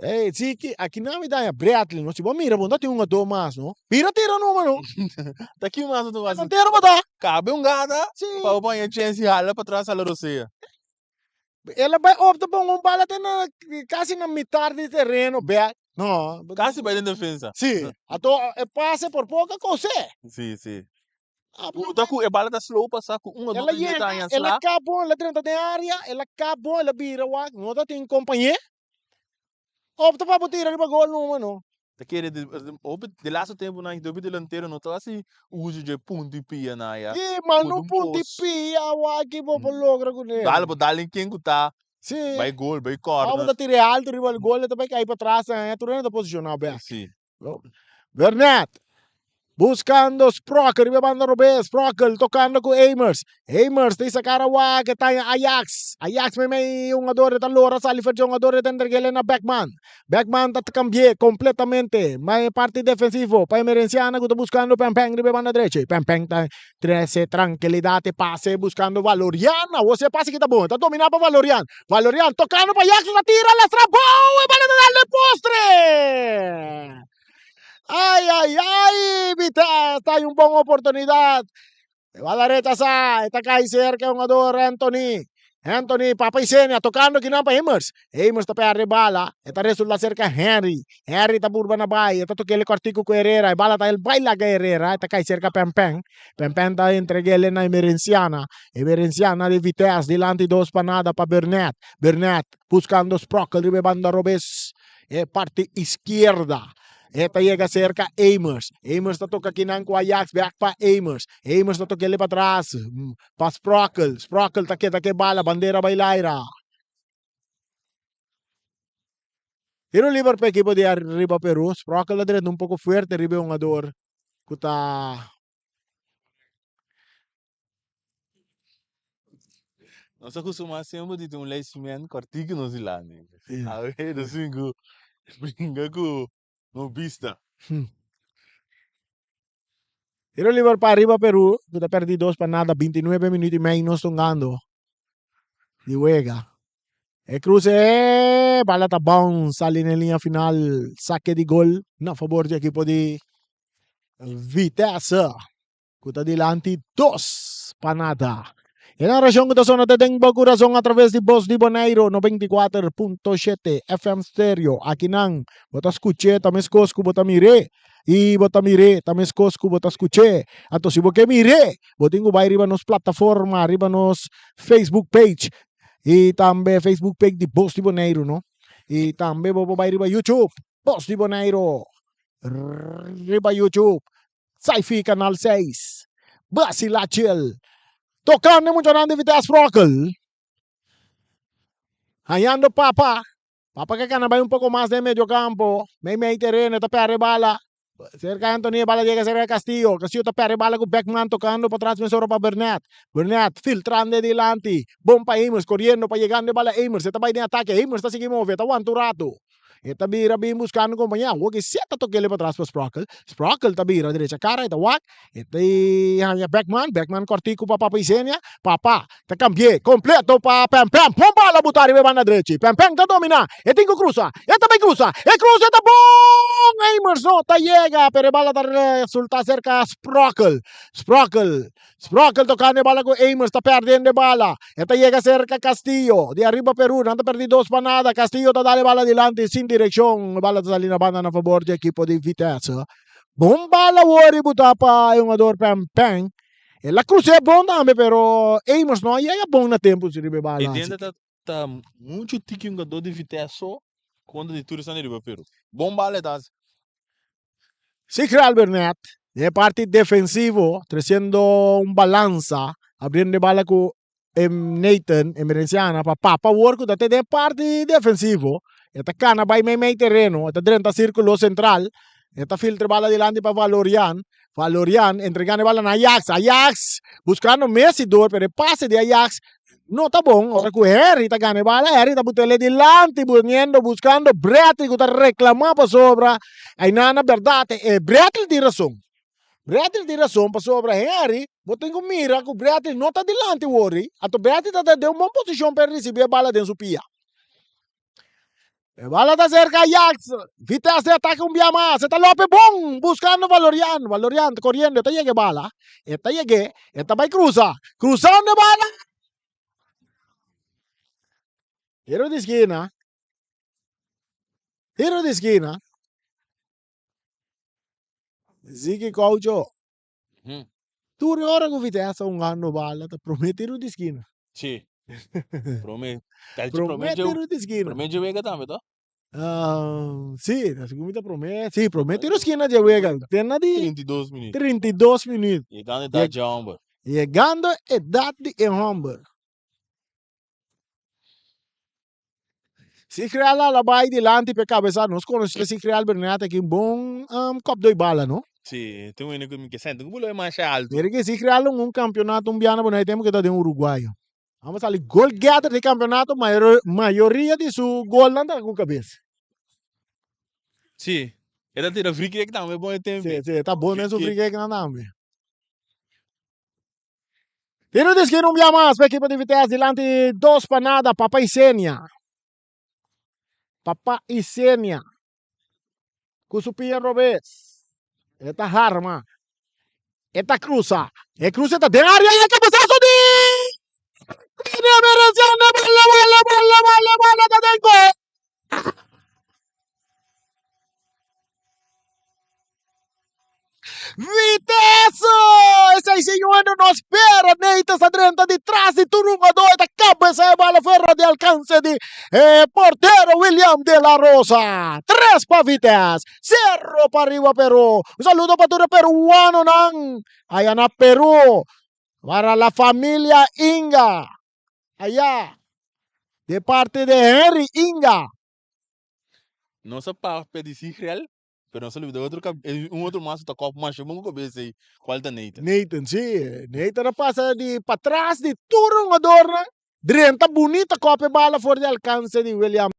Ey, si ki aki nan mi daña Bradley, no? Si bo mira bo no tin un ado mas, no? Bira tira numa, no? Ta ki mas bo ta hasi? Delantero bo ta. Kabe un gata Si. pa bo paña chens di hala patras hala rosea. El a bai opta pon un bala te na kasi na mitar di tereno bek. No. Kasi bai den defensa. Si. Ato e pase por poko a kose. Si, si. Ku ta ku e bala ta slow pasa ku un o El a dos hende yega, ta haña el a sla. kap bon, el a drenta den área, el a kap bon, el a bira wak, no ta tin kompañé. Opta pa bo tira riba gol numa no. Ta kere di hopi de laatste temponan hopi delantero no ta hasi uso dje punto y pia nan ya. Sí, ma Ku no un punto y kos. pia wak bo por logra kuné. Dal bo dal den ken ku ta Sí. bai gol, bai Ora bo corner. ta tira e alto riba gol e ta bai kai patras, tur hende ta posiciona bek. Sí. Bernet buscando Sprokel riba e banda robes. Sprokel tocando cu Amers. Amers ta sacar awa que ta Ajax. Ajax meimei hungador ta lora sali for dje hungador ta entregele na Beckman. Beckman ta cambie completamente ma e parti defensivo pa Emerenciana cu ta buscando Pempen riba e banda drechi. Pempen ta trece tranquilidad e pase buscando Valorian. Awor si e pase kita bon. Ta domina pa Valorian. Valorian tocando pa Jackson ta tira lastra bou e bala ta dal den postre. Ay ay ay Vitesse ta hay un bon oportunidad. E bala rechasa e ta cay cerca e hungador Anthony. Anthony Papa Isenia tocando kinan pa Hemers. Hemers ta perde bala. E ta resulta cerca Henry. Henry ta burba na bai. E ta toquele cortico cu Herrera. E bala ta el bai laga Herrera. E ta cai cerca Pempen. Pempen ta entreguele na Emerenciana. Emerenciana di Vitesse dilanti dos pa nada pa Burnett. Burnett buscando Sprockel riba e banda robes. E parti izquierda. E ta yega cerca Amers. Amers ta toca kinan cu Ajax. Back pa Amers. Amers ta toquele pa tras. Pa Sprockel. Sprockel ta keda ke bala. Bandera bai laira. Tiro liber pa ekipo di Arriba Peru. Sprockel a drenta un poko fuerte riba e hungador ku ta. Nos a kustumá semper di tin un lijstment kòrtiku nos dilanti. Awe nos tin ku bringa ku no bista. Tiro liber pa Arriba Peru ku ta pèrdí dos pa nada 29 minüt i mei nos tungando di wega. E kruse bala ta bounce sali na e liña final sake di gol na fabor di ekipo di Vitesse. Ku ta dilanti dos pa nada. E narashon ku ta sona te den bo kurason atraves di Bos di Boneiru 94.7 FM Stereo. Akinan bo ta skuch'é ta meskos ku bo ta mir'é i bo ta mir'é ta meskos ku bo ta skuch'é. Anto si bo ke mir'é bo tin ku bai riba nos plataforma, riba nos Facebook page i tambe Facebook page di Bos di Boneiru no. I tambe bo por bai riba YouTube Bos di Boneiru riba YouTube. Sci-Fi Canal 6, Basila Chill, tocando e muchanan di Vitesse Sprokkel, hañando Papa, Papa ke cana bay un poco mas den medio campo, mei mei tereno, e ta perde bala, cerca Anthony e bala yega cerca Castillo, Castillo ta perde bala cu Beckman tocando patras mesora pa Burnett, Burnett filtrando e dilanti, bon pa Amers, coriendo pa yegando e bala Amers, e ta bay den atake, Amers ta sigui move, ta wanta un rato. E ta bira bin buskando kompañia. Awor ki si e ta tok'el patras pa Sprockel. Sprockel ta bira drecha kara, e ta wak, e ta haña Beckman, Beckman kòrtiku pa Papa Isenia, Papa ta kambi'é kompleto pa Pèmpèm. Pon bala butá riba e banda drechi. Pèmpèm ta dominá, e tin ku krusa, e ta bai krusa, e krusa ta bon! Amers no ta yega, pero e bala ta resultá serka Sprockel. Sprockel Sprockel tocando e bala cu Amers ta perdiendo e bala. E ta yega cerca Castillo. Di ariba Peru nan ta perdi dos pa nada. Castillo ta dal e bala dilanti sin direccion. E bala ta sali na banda na favor di ekipo di Vitesse. Bon bala wori buta pa e hungador Pem Peng. El a cruce bon tambe pero Amers no a yega bon na tempo si riba e bala. E dende ta ta mucho tiki hungador di Vitesse so contra di tur esnan di riba Peru. Bon bala e ta haci. Sigrid Burnett den e parti defensivo treciendo un balansa abriendo e bala cu Nathan Emerenciana pa Papa awor cu ta te den e parti defensivo e ta cana bay mei mei tereno e ta drenta circulo central e ta filtra e bala dilanti pa Valorian Valorian entregando e bala na Ajax Ajax buscando Messi door pero e pase di Ajax No ta bon ora ku Harry ta gana e bala, Harry ta but'el dilanti buniendo buscando Bradley ku ta reclama pasobra aynan na berdad e Bradley tin rason. Bradley tin rason pasobra Harry bo tin ku mira ku Bradley no ta dilanti wori anto Bradley ta den un bon posicion pa e ricibi e bala den su pia. E bala ta cerca Ajax, Vitesse de ataque un bia mas, e ta lope bon buscando Valorian, Valorian ta coriendo e ta yega e bala, e ta yeg'e, e ta bay cruza, cruzando e bala, tiro di skina, tiro di skina, Ziggy Caucho. Tur e ora ku Vitesse ta hungando bala ta prome tiro di skina. Sí. Prome. Prome tiro di skina. Prome dje wega tambe to? Sí, ta segun mi ta prome. Sí, prome tiro skina dje wega. Tena di 32 minuut. 32 minuut. Yegando edat dje homber. Yegando edat di e homber. Sigreal a la bai dilanti p'e kabesa. Nos konosé Sigreal Bernat aki un bon kòp doi bala no. Sí, tin un hende ku mi ke senti ku bulo e masha altu. Mira ke Sigreal un kampeonato un biaha na Bonaire tempu ke ta den Uruguayo. Amo sali gol getter di kampeonato mayoria di su golnan ta ku kabes. Sí, e ta tira free kick tambe bon e tempu. Sí, sí, e ta bon den su free kicknan tambe. Tiro di esquina un bia mas pa ekipo di Vitesse dilanti dos pa nada Papa Isenia. Papa Isenia ku su pia robes. E ta harma. E ta cruza. E cruza ta den área e cabezazo di Emerenciana. E bala ta den gol! Vitesse! Esei señor no spera. Nathan sa drenta di tras di tur hungador. E ta cabeza e bala fuera di alcance di eh, portero William de la Rosa. Tres pa Vitesse, cero pa Riba Peru. Un saludo pa tur e peruanonan allá na Peru. Para la familia Inga. Allá. De parte de Henry Inga. Nos a papia di Sigrel, pero nos a lubida otro kab- eh, un otro mas ku ta kòp masha bon ku kabes ei, kual ta Nathan. Nathan, sí. Nathan a pasa di patras di tur hungadornan. Drenta bunita kòp e bala for di alkanse di William.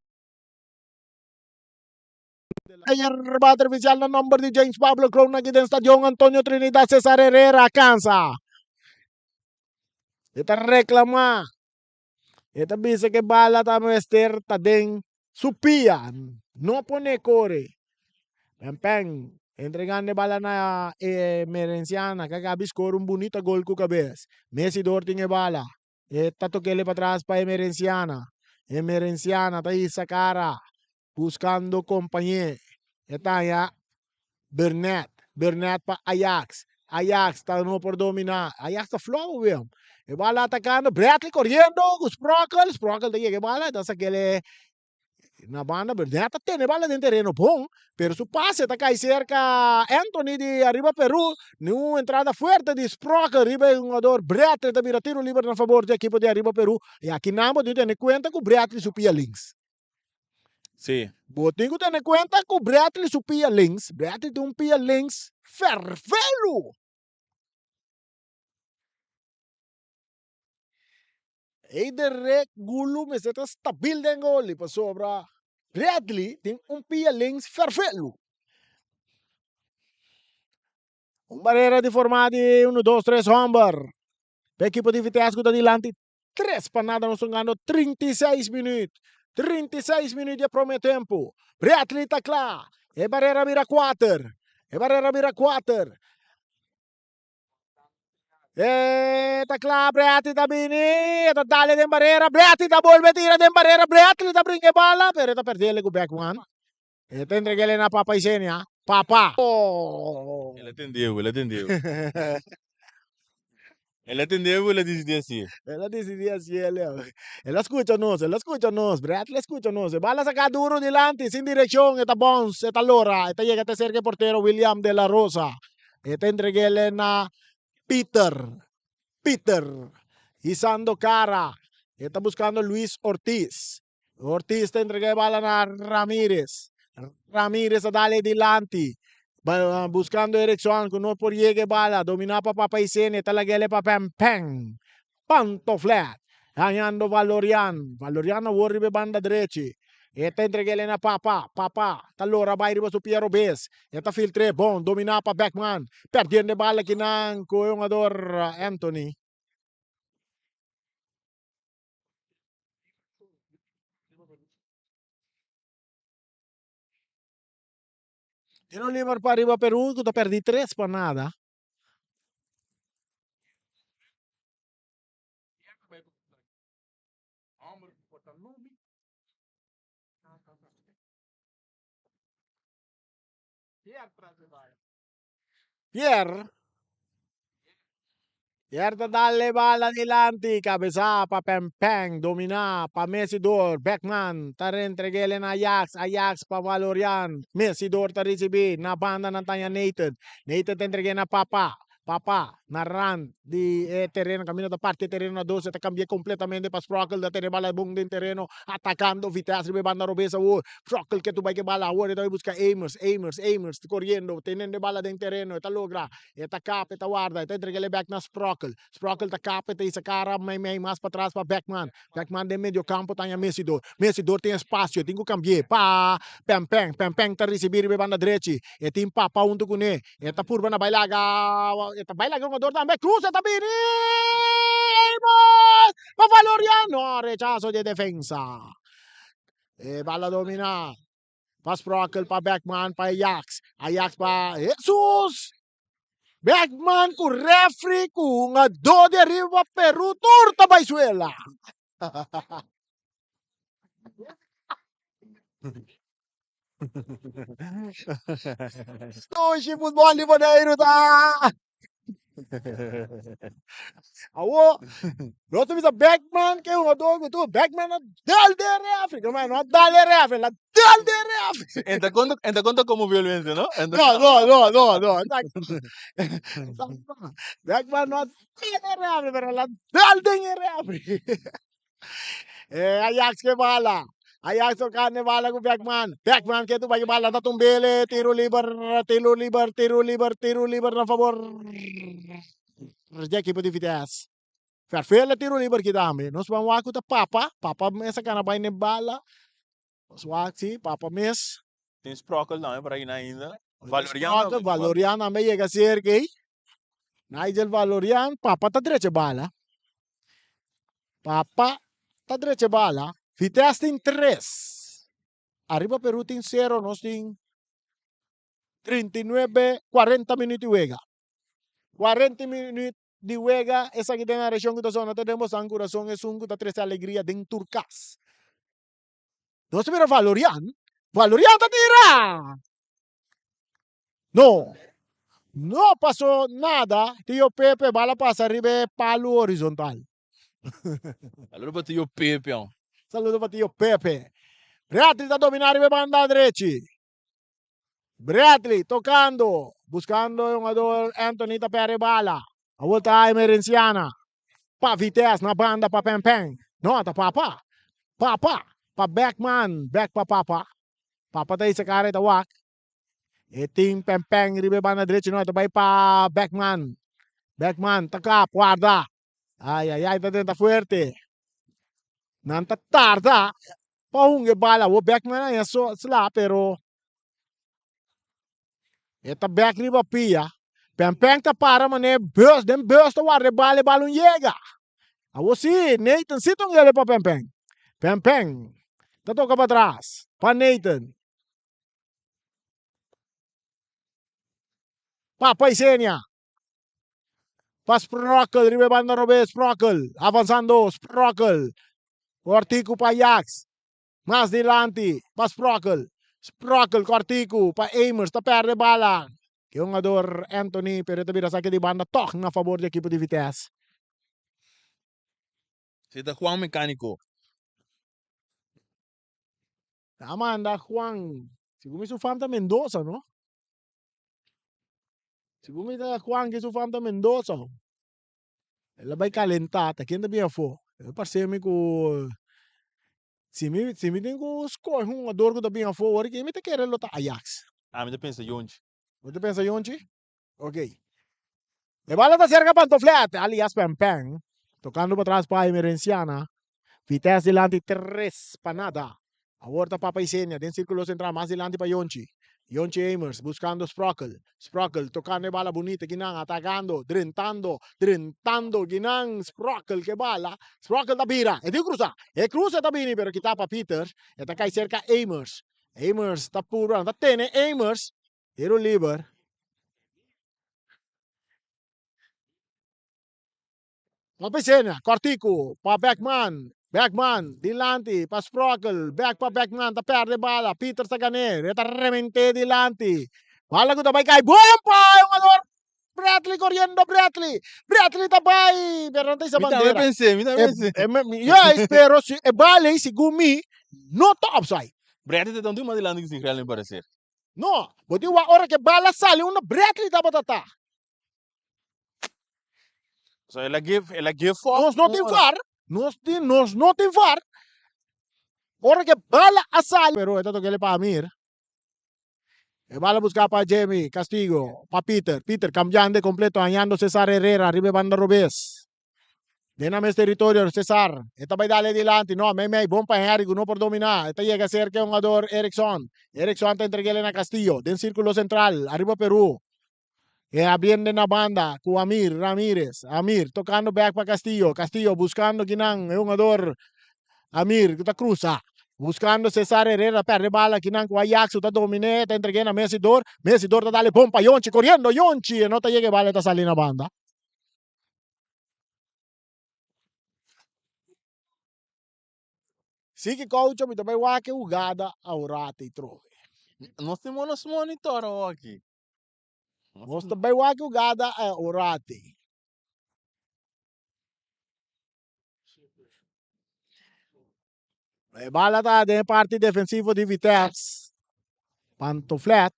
Ayer bate oficial na nomber di James Pablo Kroon aki den stadion Antonio Trinidad Cesar Herrera a kansa. E ta reclama. E ta bisa ke bala ta mester ta den su pia. No pone kore. Pen pen entregando e bala na e Merenciana ke a kabi skor un bunita gol ku kabes. Messi dor tin e bala. E ta tokele patras pa Emerenciana. Emerenciana ta hisa kara buscando compañé. E ta haña Burnett. Burnett pa Ajax. Ajax ta no por domina. Ajax ta flow William. E bala atacando. Bradley corriendo cu Sprockel. Sprockel ta yega e bala. Ta sakele na banda. Burnett ta tene bala den tereno bon. Pero su pase ta kai cerca Anthony di Arriba Peru. Ni un entrada fuerte di Sprockel riba e hungador Bradley ta bira tiro liber na favor di ekipo di Arriba Peru. Y aki nan bo tin tene cuenta cu Bradley su pia links. Sí. Bo tin ku tene kuenta ku Bradley su pia links. Bradley tin un pia links fervelu. Eiderek Gulu mester ta stabil den goli pasobra Bradley tin un pia links fervelu. Un barera di forma di uno, dos, tres homber. P'e ekipo di Vitesse ku ta dilanti Tres pa nada nos hungando 36 minuut. 36 minuut di e prome tempo. Bradley ta kla. E barera bira kuater. E barera bira kuater. E ta kla, Bradley ta bini. E ta dale den barera. Bradley ta bolbe tira den barera. Bradley ta bringa e bala, pero e ta perdele ku Beckman. E ta entreg'el na Papa Isenia. Papa. Oh. El a tendeu, el a tendeu. El a tendeu, el a disidí hasié. El a disidí hasié, Leo. El a skucha nos, el a skucha nos. Bradley a skucha nos. E bala saka duru dilanti, sin direkshon. E ta bounce, e ta lora. E ta yega te serka e portero William de la Rosa. E ta entreg'el na Peter. Peter. Hisando kara. E ta buskando Luis Ortiz. Ortiz ta entrega e bala na Ramirez. Ramirez a dale dilanti. Buscando Erickson cu no por yega e bala. Domina pa Papa Isene. Ta lagele pa Pen Pen. Pantoflet. Hañando Valorian. Valorian awor riba e banda drechi. E ta entregele na Papa. Papa ta lora bay riba su pia robes. E ta filtre. Bon. Domina pa Beckman. Perdiendo e bala kinan cu e hungador Anthony. Tiro liber pa riba Peru ku ta perdi tres pa nada. Pierre. Pierre ta dal e bala dilanti, kabesá pa Pèmpèn, dominá pa Mesidor, Beckman ta rentreg'el na Ajax, Ajax pa Valorian, Mesidor ta risibí, na banda nan taña Nathan, Nathan ta entreg'é na Papa, Papa na rand di e tereno, kaminda ta parti e tereno na dos, e ta kambi'é kompletamente pa Sprockel, ta tene bala bon den tereno, atakando Vitesse riba e banda robes awor, Sprockel ke tu bai ke bala awor, e ta bai buska Amers, Amers, Amers koriendo, tenendo e bala den tereno, e ta logra. E ta kap, e ta warda, e ta entreg'el e bek na Sprockel. Sprockel ta kap, e ta hisa kara meimei mas patras pa Beckman. Beckman den medio kampo ta haña Mesidor. Mesidor tin espasio, e tin ku kambi'é pa Pèmpèn. Pèmpèn ta risibí riba e banda drechi. E tin Papa huntu kuné. E ta purba na bai laga, e ta bai laga e hungador tambe. Cruz e ta bini! Amos! Pa Valoriano! Rechaso di e defensa. E bala dominá. Pa Sprockel, pa Beckman, pa Ajax. Ajax pa Jesus! Beckman ku refri ku hungadó di ariba Peru tur ta bai suela. Dushi futbòl di Boneiru ta! Awo, nos ta bisa Beckman ke hungador ku tur. Beckman a dal den refri. No, no a dal den refri, el a dal den refri. En ta konta, en ta konta komo violensia, no? En ta- No, no, no, no, no. Beckman no a dal den refri, pero el a dal den e refri. Eh, Ajax ke bala. Ajax tocando e bala ku Beckman. Beckman ke tuba ke bala ta tumbele. Tiro liber, tiro liber, tiro liber, tiro liber na favor di ekipo di Vitesse. Vervele tiro liber ki tambe. Nos ban wak ku ta Papa. Papa mes a gana bai ne bala. Nos wak si Papa mes. Tin Sprokkel tambe por aki na ainda. Valorian Sprokkel, Valorian tambe yega cerca ei. Nigel Valorian, Papa ta drecha bala. Papa ta drecha bala. Vitesse tin tres. Ariba Peru tin sero, nos tin 39, 40 minuut di wega. 40 minuut di wega, esaki ta e narashon ku ta sona te den bosan kurason, esun ku ta trese alegria den tur kas. Nos ta mira Valorian, Valorian ta tira! No, no pasó nada, Tio Pepe bala pasa riba e palu horizontal. Saludo pa Tio Pepe. Saludo pa Tio Pepe. Bradley ta domina riba e banda drechi. Bradley tocando, buscando e hungador Anthony ta perde bala. Awor ta Emerenciana. Pa Vitesse na banda pa Pen Pen. No, ta Papa. Papa pa Beckman. Bek pa Papa. Papa ta hisa cara e ta wak. E tin Pen Pen riba e banda drechi. No, e ta bai pa Beckman. Beckman ta kap, warda. Ay, ay, ay, ta drenta fuerte. Nan ta tarda pa hunga e bala. Awor Beckman a haña sla, pero e ta bek riba pia. Pen Pen ta para manera bus, den bus ta warda e bala, e bala un yega. Awor si, Nathan si ta un yele pa Pen Pen. Pen Pen ta toka patras pa Nathan. Pa Paisenia. Pa Sprockel riba e banda robes, Sprockel avansando, Sprockel kortiku pa Ajax, mas dilanti pa Sprockel, Sprockel kortiku pa Amers ta perde bala, e hungador Anthony pero e ta bira saki di banda tog na fabor di ekipo di Vitesse. Si ta Juan Mecanico. Ta manda Juan, segun mi su fam ta Mendoza no. Segun mi ta Juan ki su fam ta Mendoza. El a bai kalentá, ta ken ta bin afó? E parse mi ku si mi si mi tin ku skohe un hungador ku ta bin afó ora ki mi ta kere lo ta Ajax. Ami ta pensa Yonchi. Bo ta pensa Yonchi? Ok. E bala ta serka Pantoflet, alias Pen Pen, tokando patras pa Emerenciana. Vitesse dilanti tres pa nada. Awor ta Papa Isenia den circulo central mas dilanti pa Yonchi. Yonchi Amers buscando Sprockel. Sprockel tocando e bala bunita kinan atacando, drentando, drentando kinan Sprockel ke bala. Sprockel ta bira, e tin cruza. E cruza ta bini pero kita pa Peters. E ta cay cerca Amers. Amers ta purba, ta tene Amers. Tiro liber. Pa Piscina, kòrtiku pa Beckman, Beckman dilanti pa Sprockel, bek pa Beckman ta pèrdè bala, Pieters ta gan'é, e ta rement'é dilanti, bala ku ta bai kai bon pa e hungador Bradley koriendo Bradley, Bradley ta bai pero nan ta hisa Mi tambe bandera. pensé, mi tambe pensé. Juist, pero si e bala ei segun mi no ta offside. Bradley ta tantu mas dilanti ku Singrel mi parecer. No, bo tin wak ora ku e bala sali unda Bradley tabata ta. So el a give, el a give for. Nos no tin VAR. Nos tin, nos no tin VAR. Ora que bala a sali. Pero e ta tokele pa Amir. E bala busca pa Jamie Castigo, pa Peter. Peter cambiando completo, hañando Cesar Herrera riba e banda robes. Den nan mes territorio Cesar. E ta bai dale dilanti. No, mei mei, bon pa Henry cu no por domina. E ta yega cerca e hungador Erickson. Erickson ta entregele na Castillo. Den circulo central, ariba Peru. E abriendo na banda cu Amir Ramirez. Amir tocando back pa Castillo. Castillo buscando kinan e hungador Amir cu ta cruza. Buscando Cesar Herrera perde bala kinan cu Ajax cu ta domine. Ta entregue na Messi Dor. Messi Dor ta dale bon pa Yonchi. Coriendo Yonchi e no ta yega e bala e ta sali na banda. Sigui koucho mi ta bai wak e hugada aworata i trobe. Nos tin nos monitor awoki. Nos ta bai wak e hugada aworata. E bala ta den e parti defensivo di Vitesse. Pantoflet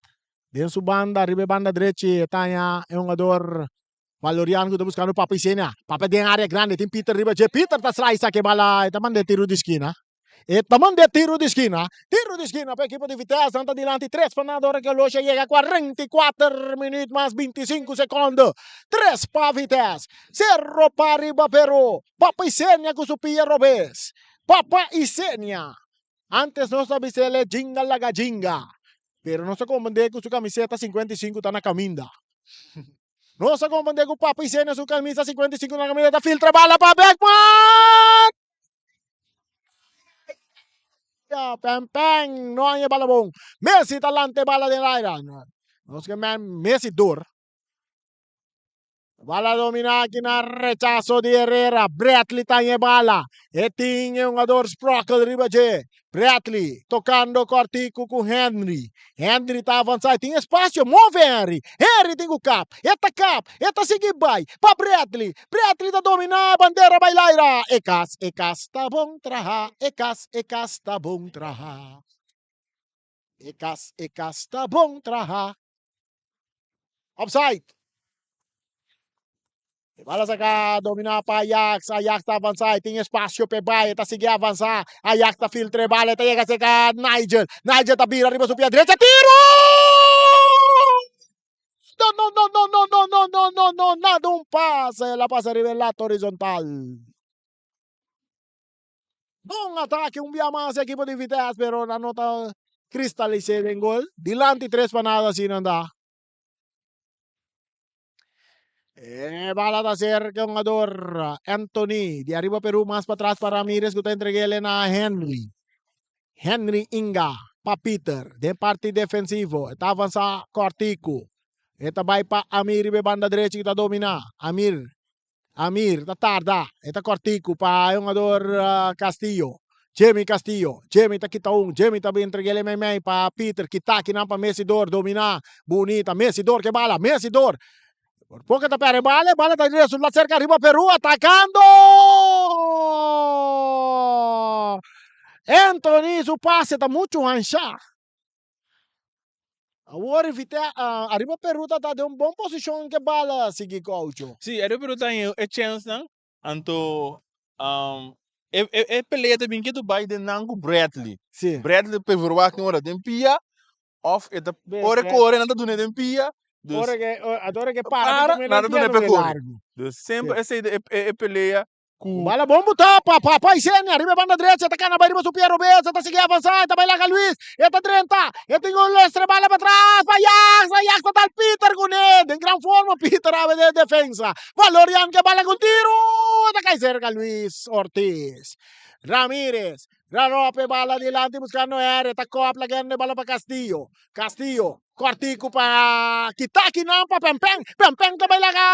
den su banda riba e banda drechi e ta haña e hungador Valorian ku ta buskando Papa Isenia. Papa den area grandi tin Peter riba dje. Peter ta slice aki e bala e ta manda e tiru di skina. E ta manda e tiru di skina. Tiru di skina pa ekipo di Vitesse. Nan ta dilanti tres pa nada ora ku e loshi a yega 44 minuut mas 25 sekondo. Tres pa Vitesse. Sero pa riba Peru. Papa Isenia ku su pia robes. Papa Isenia. Antes nos ta bis'el e jinga laga jinga. Pero nos a komprendé ku su kamiseta 55 ta na kaminda. Nos a komprendé ku Papa Isenia su kamisa 55 ta na kaminda ta filtra bala pa Beckman! Ya, pen pen, no haña e bala bon. Messi ta lanta e bala den aire. Nos ke men Messi dor. Bala domina aki na rechaso di Herrera. Bradley ta e bala. E tin e hungador Sprokel riba dje. Bradley tocando cortico cu Henry. Henry ta avansa. E tin espacio. Move Henry. Henry tin cu kap. E ta kap. E ta sigui bai pa Bradley. Bradley ta domina. Bandera bai laira. E cas, e cas ta bon traha. E cas, e cas ta bon traha. E cas, e cas ta bon traha. Offside. E bala saca domina pa Ajax. Ajax ta avansa. E tin espacio pe bai. E ta sigui avansa. Ajax ta filtra e bala. E ta yega cerca Nigel. Nigel ta bira riba su pia derecha. Tiro! No, no, no, no, no, no, no, no, no, no. Nada un pase. El a pasa riba e lata horizontal. Bon atake un bia mas ekipo di Vitesse pero nan no ta kristalis'é den gol. Dilanti tres pa nada asina nan ta. E bala ta serka e hungador Anthony di ariba Peru mas patras pa Ramirez ku ta entreg'el na Henry. Henry Inga pa Peter den parti defensivo. E ta avansa kòrtiku. E ta bai pa Amir riba e banda drechi ku ta dominá. Amir Amir ta tarda, e ta kòrtiku pa e hungador Castillo. Jimmy Castillo, Jimmy ta kita un, Jimmy ta bin entreg'el e meimei pa Peter, kita kinan pa Messi dor, dominá bunita, Messi dor ke bala, Messi dor. Por poko e ta pèrdè e bala, e bala ta resultá serka riba Peru atakando! Anthony su pase ta muchu hanshá. Awor Vite ariba Peru ta ta den un bon posishon ke bala sigui Gaucho. Sí, ariba Peru ta haña e chènsnan, anto e e pelea ta bin ketu bai den nan ku Bradley. Sí. Bradley ta verwagt un ora den pia òf e ta ora e kore nan ta dun'é den pia. Dus Ora ke ora ke para para nan nan ta ta dun'é dun'é pa e kore. largu. Dus semper esei ta e pelea Ku bala bon butá pa Papa Isenia riba e banda drecha, e ta kana bai riba su pia robes, e ta sigui avansá, e ta bai laga Luis, e ta drenta, e tin un lestre bala patras pa Ajax, Ajax ta dal Peter kuné, den gran forma Peter awe den defensa, Valorian ke bala ku tiru, e ta kai serka Luis Ortiz, Ramirez, Rarop e bala dilanti buskando Henry, e ta kopla kende bala pa Castillo, Castillo, Kòrtiku pa kita kinan pa Pèmpèn, Pèmpèn ta bai laga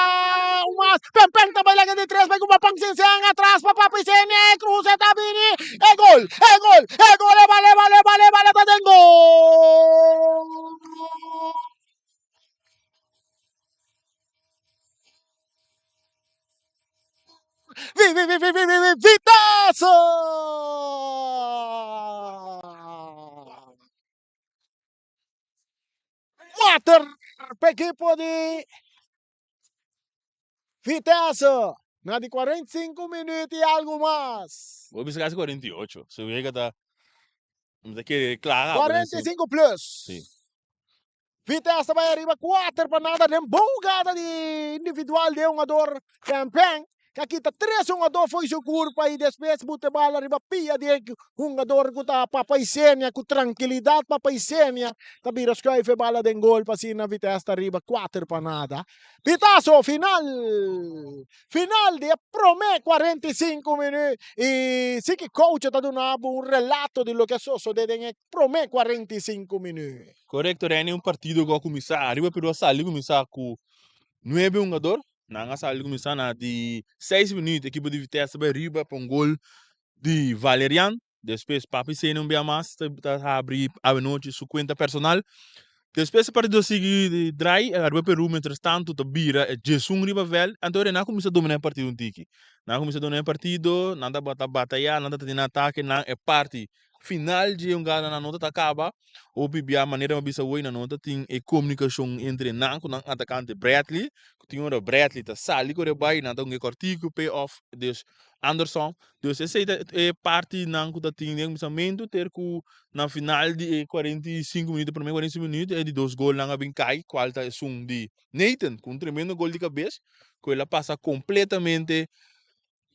un mas, Pèmpèn ta bai laga di tres bai ku Papang Sensen atras pa Papi Sene, kruse ta bini, e gol, e gol, e gol, e bala, e bala, e bala, e bala ta den gol! Vi, vi, vi, vi, vi, vi, vi, Vitesse! Kuater pa ekipo di Vitesse na di 45 minuut y algo mas. Bo bisa casi 48. Su wega ta mi ta kere kla. 45 plus. Sí. Vitesse ta bai ariba 4 pa nada den bon hugada di individual di hungador Pempen. Ka kita tres hungador fo'i su kurpa i despues buta e bala riba pia di e hungador ku ta Papa Isenia. Ku trankilidat Papa Isenia ta bira skuif e bala den gol pa asina Vitesse ta riba kuater pa nada. Pitaso final! Final di e promé 45 minüt i si ki coach ta duna bo un relato di loke a sosodé den e promé 45 minüt. Korekto Renny, un partido ku a kuminsá ariba pero a sali kuminsá ku nuebe hungador. Nan a sali kuminsá na di seis minuut ekipo di Vitesse bai riba pa un gol di Valerian. Despues Papi Sene un bia mas ta ta habri awenochi su cuenta personal. Despues e partido a sigui draai, Aruba Peru mientras tanto ta bira e djesun riba veld. Anto nan a cuminsa domina e partido un tiki. Nan a cuminsa domina e partido, nan tabata bataya, nan tabata tin atake, nan e parti final dje un gana nan no ta caba. Hopi bia manera mi a bisa awor nan no ta tin e comunicacion entre nan cu nan atacante Bradley. Cu tin ora Bradley ta sali core bay, nan ta hunga e cortico pay off. Dus Anderson. Dus esei ta e partinan ku ta tin den kuminsamentu ter ku na final di e 45 minuto, promé 45 minuto e di dos golnan a bin kai, kual ta esun di Nathan ku un tremendo gol di kabes ku el a pasa kompletamente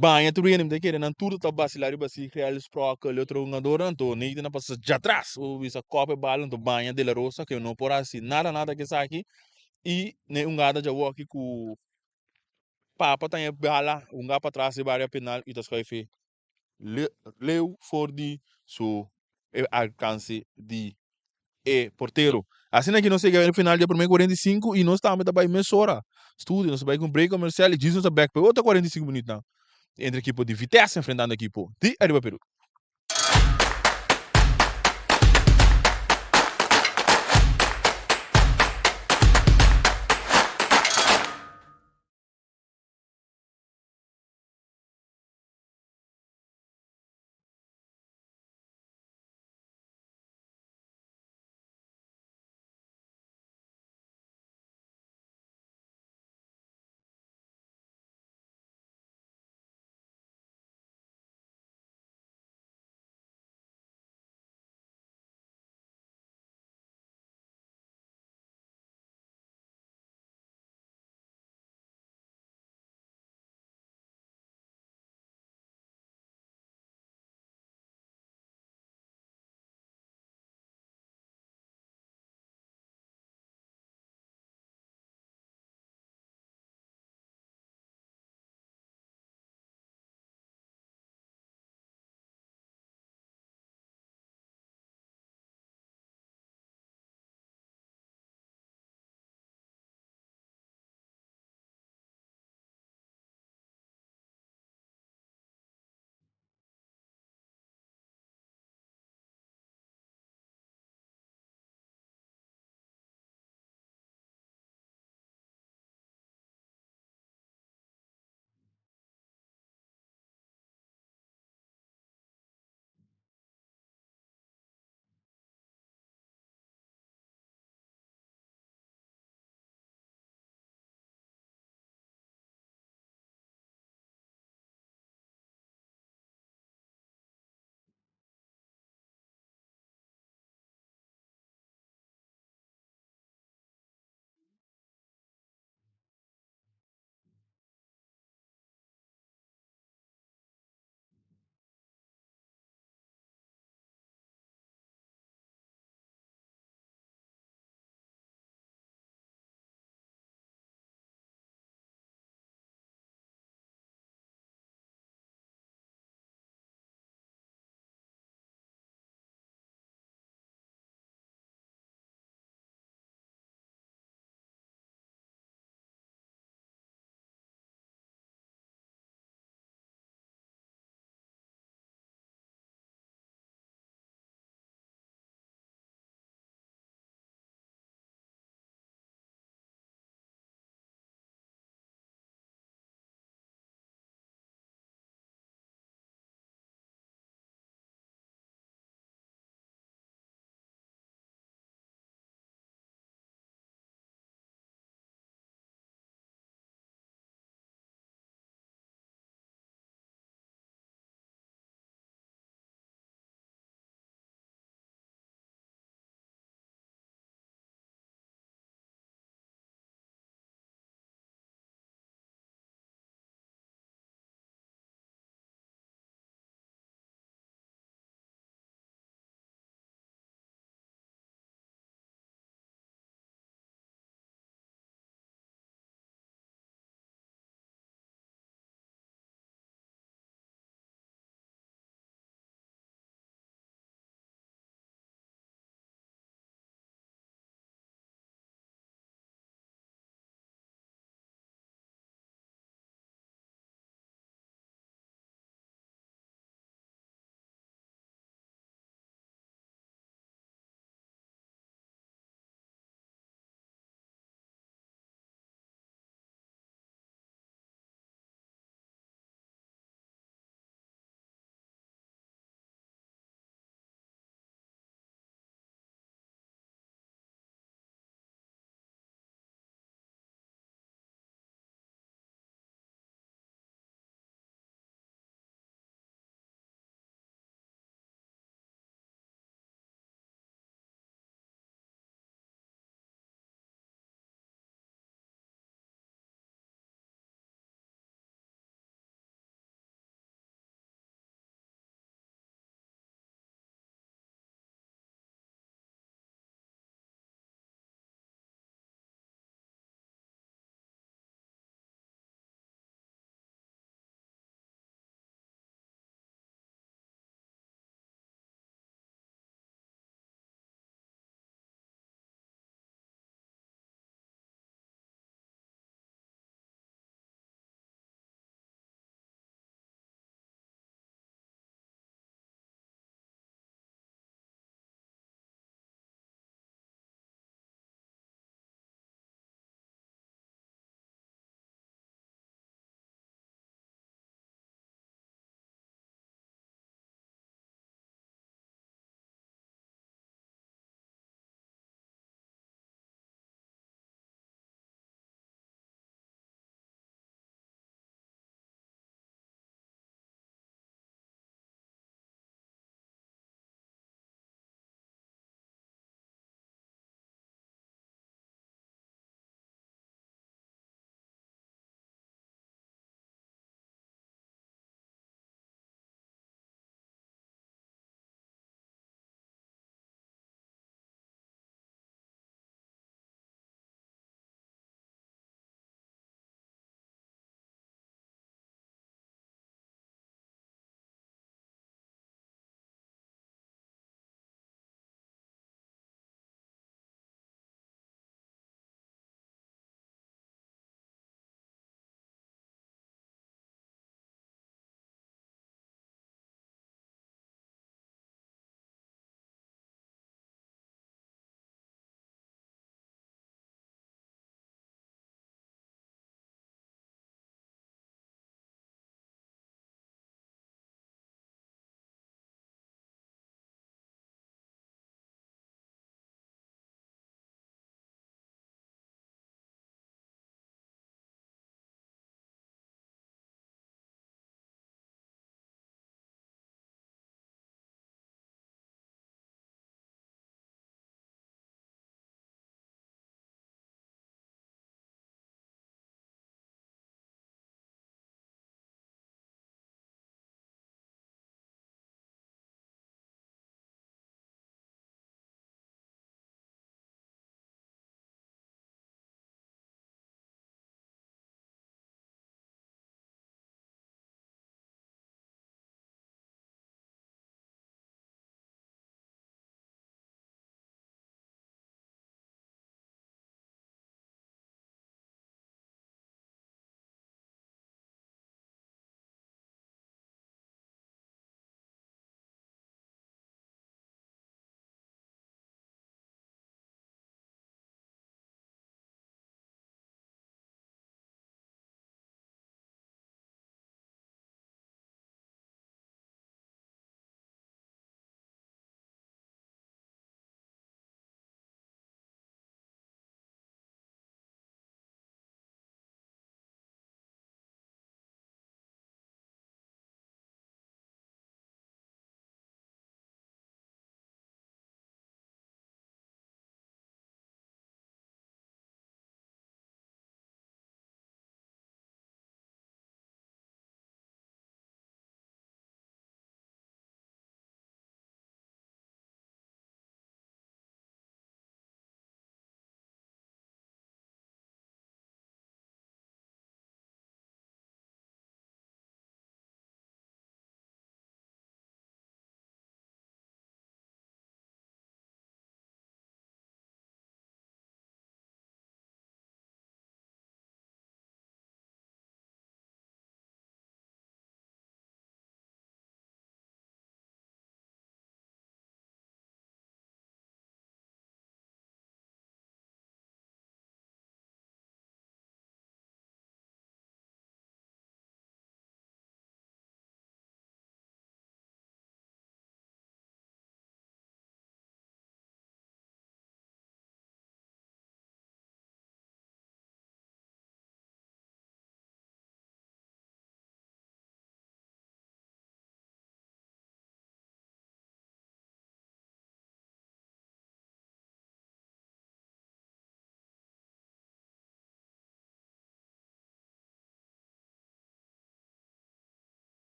baña tur hende. Mi ta kere nan tur ta basilá riba si Gerald Sprockel i otro hungadornan, anto Nathan a pasa djatras bo bisa kòp e bal anto baña De La Rosa ku e no por hasi nada nada ku esaki i na e hungada djawoki ku Papa ta e bala hunga patras riba area penal y ta schuif e leu for di su e alcance di e portero. Asina ki nos yega e final di e prome 45 y nos tambe ta bay mesora studio, nos ta bay cu un break comercial y djis nos ta back pa e otro 45 minuutnan entre ekipo di Vitesse enfrentando ekipo di Aruba Peru.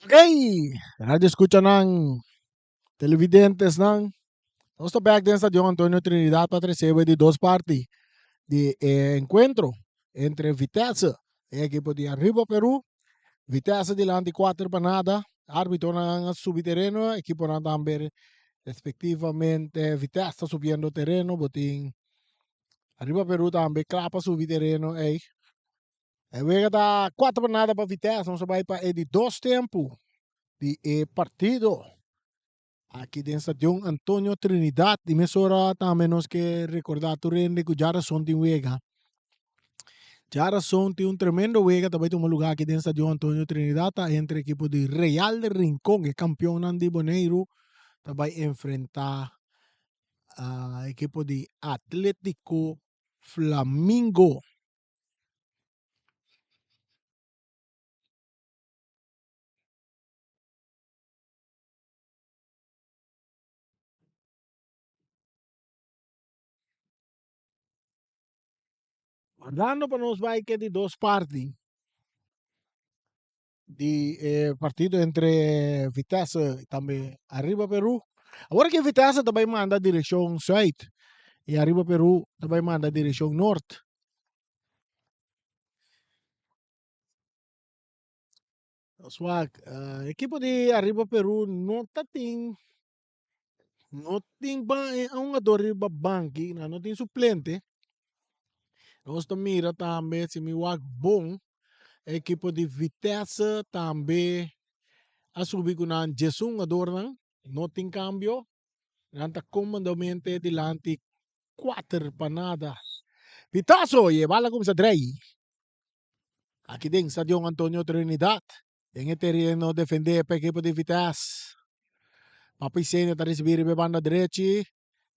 Ok, radio escuchanan, televidentesnan, nos ta bek den Stadion Antonio Trinidad pa trece di dos parti di e encuentro entre Vitesse, e equipo di Arriba Peru. Vitesse dilanti 4-0. Arbitronan a subi tereno, equiponan tambe respectivamente. Vitesse ta subiendo tereno, bo tin Arriba Peru tambe cla pa subi tereno ey. E wega ta 4-0 pa Vitesse. Nos a bay pa e di dos tempo di e partido aki den Stadion Antonio Trinidad. Di mesora tambe nos ke recorda tur hende cu djarason tin wega. Djarason tin un tremendo wega ta bay tuma lugar aki den Stadion Antonio Trinidad. Ta entre ekipo di Real de Rincon, e campeonnan di Boneiru, ta bay enfrenta ekipo di Atletico Flamingo. Wardando pa nos bai ke di dos parti di e partido entre Vitesse y tambe Arriba Peru. Awor ke Vitesse ta bai manda direccion zuid y Arriba Peru ta bai manda direccion noord. Nos wak, ekipo di Arriba Peru no ta tin no tin un hungador riba banki, nan no tin suplente. Nos ta mira tambe si mi wak bon ekipo di Vitesse tambe a subi ku nan diesun hungadornan, no tin kambio. Nan ta komodamente dilanti 4-0. Pitazo y e bala kuminsá drei. Aki den Stadion Antonio Trinidad, den e tereno defendé pa ekipo di Vitesse. Papi Senior ta risibí riba e banda drechi.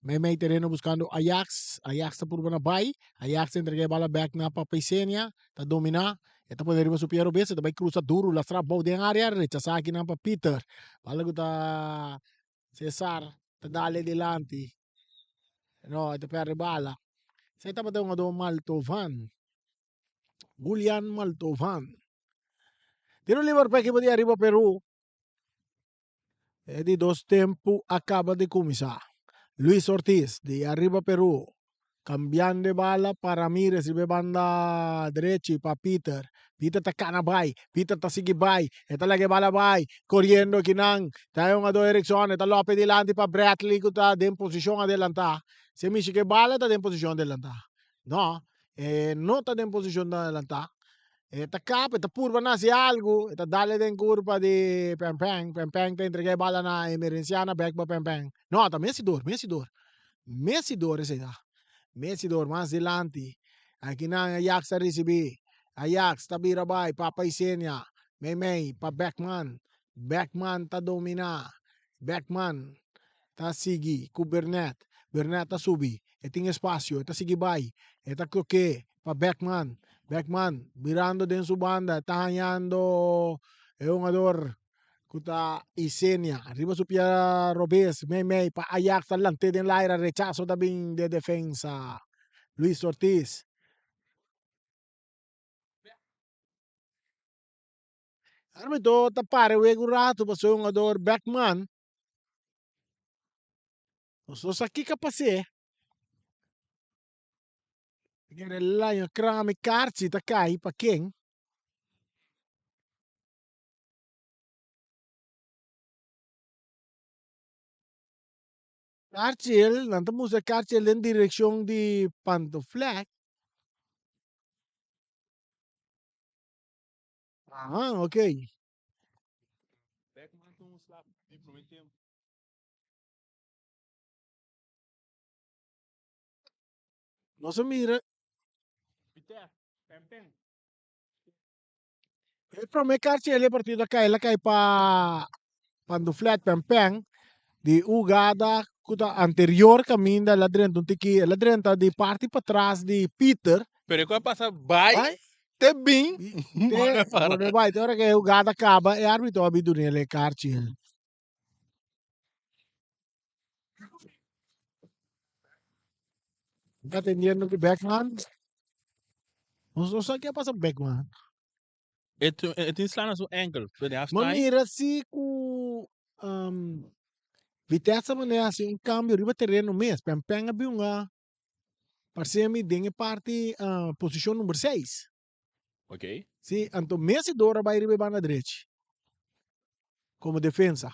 Meimei tereno buskando Ajax. Ajax ta purba na bai. Ajax ta entregá e bala bèk na Papi Senior. Ta dominá. E ta pone riba su pia robes. E ta bai krusa duru lastra bou den área. Rechasá akinan pa Peter. Bala ku ta Cesar ta dale dilanti. No, e ta pèrdè bala. Esei tabata un hungadó Maltovan. Julian Maltovan. Tiro liber pa ekipo di Arriba Peru. E di dos tempu a kaba di kuminsá. Luis Ortiz di Arriba Peru kambiando e bala pa Ramirez riba e banda drechi pa Peter. Peter ta kana bai, Peter ta sigui bai, e ta laga e bala bai, koriendo kinan ta e hungadó Erickson, e ta lope dilanti pa Bradley ku ta den posishon adelantá. Si e mishi ku e bala ta den posishon adelantá. No, e no ta den posishon di adelantá. E ta kap, e ta purba na hasi algu, e ta dale den kurpa di Pènpèn. Pènpèn ta entregá e bala na Emerenciana bèk pa Pènpèn. No, ta Mesidor, Mesidor. Mesidor esei ta. Mesidor mas dilanti. Akinan Ajax ta risibí. Ajax ta bira bai pa Paisenia. Meimei pa Beckman. Beckman ta dominá. Beckman ta sigui ku Burnett. Burnett ta subi. E tin espasio. E ta sigui bai. E ta kloké pa Beckman. Beckman mirando den su banda. E ta hañando e hungador ku ta Isenia. Riba su pia robes. Meimei pa Ajax ta lant'é den laira. Rechaso ta bin de defensa. Luis Ortiz. Arbitro ta para e wega un ratu pasobra e hungador Beckman nos no sa kiko a pas'é. E kere laña krami karchi ta kai pa ken. Karchi nan ta mustra karchi den direkshon di Pantoflek. Aha, ok. Beckman tin un slap di prome tempo. Nos a mira. Vitesse, pen pen. E prome karchi el e partido a kai, el a kai pa Panduflet Pen Pen di hugada ku ta anterior kaminda el a drenta un tiki, el a drenta di parti patras di Peter. Pero e ku a pasa bai Bai. te bin Te bolbe para. bolbe bai. Te ora ku e hugada kaba e arbitro a bin dun'el e karchi. Atendiendo di Beckman. Nos no sa ke a pasa Beckman. E e tin sla na su enkel, pero den Ma halftime. mira si ku um, Vitesse a manera hasi un kambio riba tereno mes. Pen Pen a bin hunga parse mi den e parti uh, posishon number 6. Ok. Si, anto Messi dor a bai riba e banda drechi komo defensa.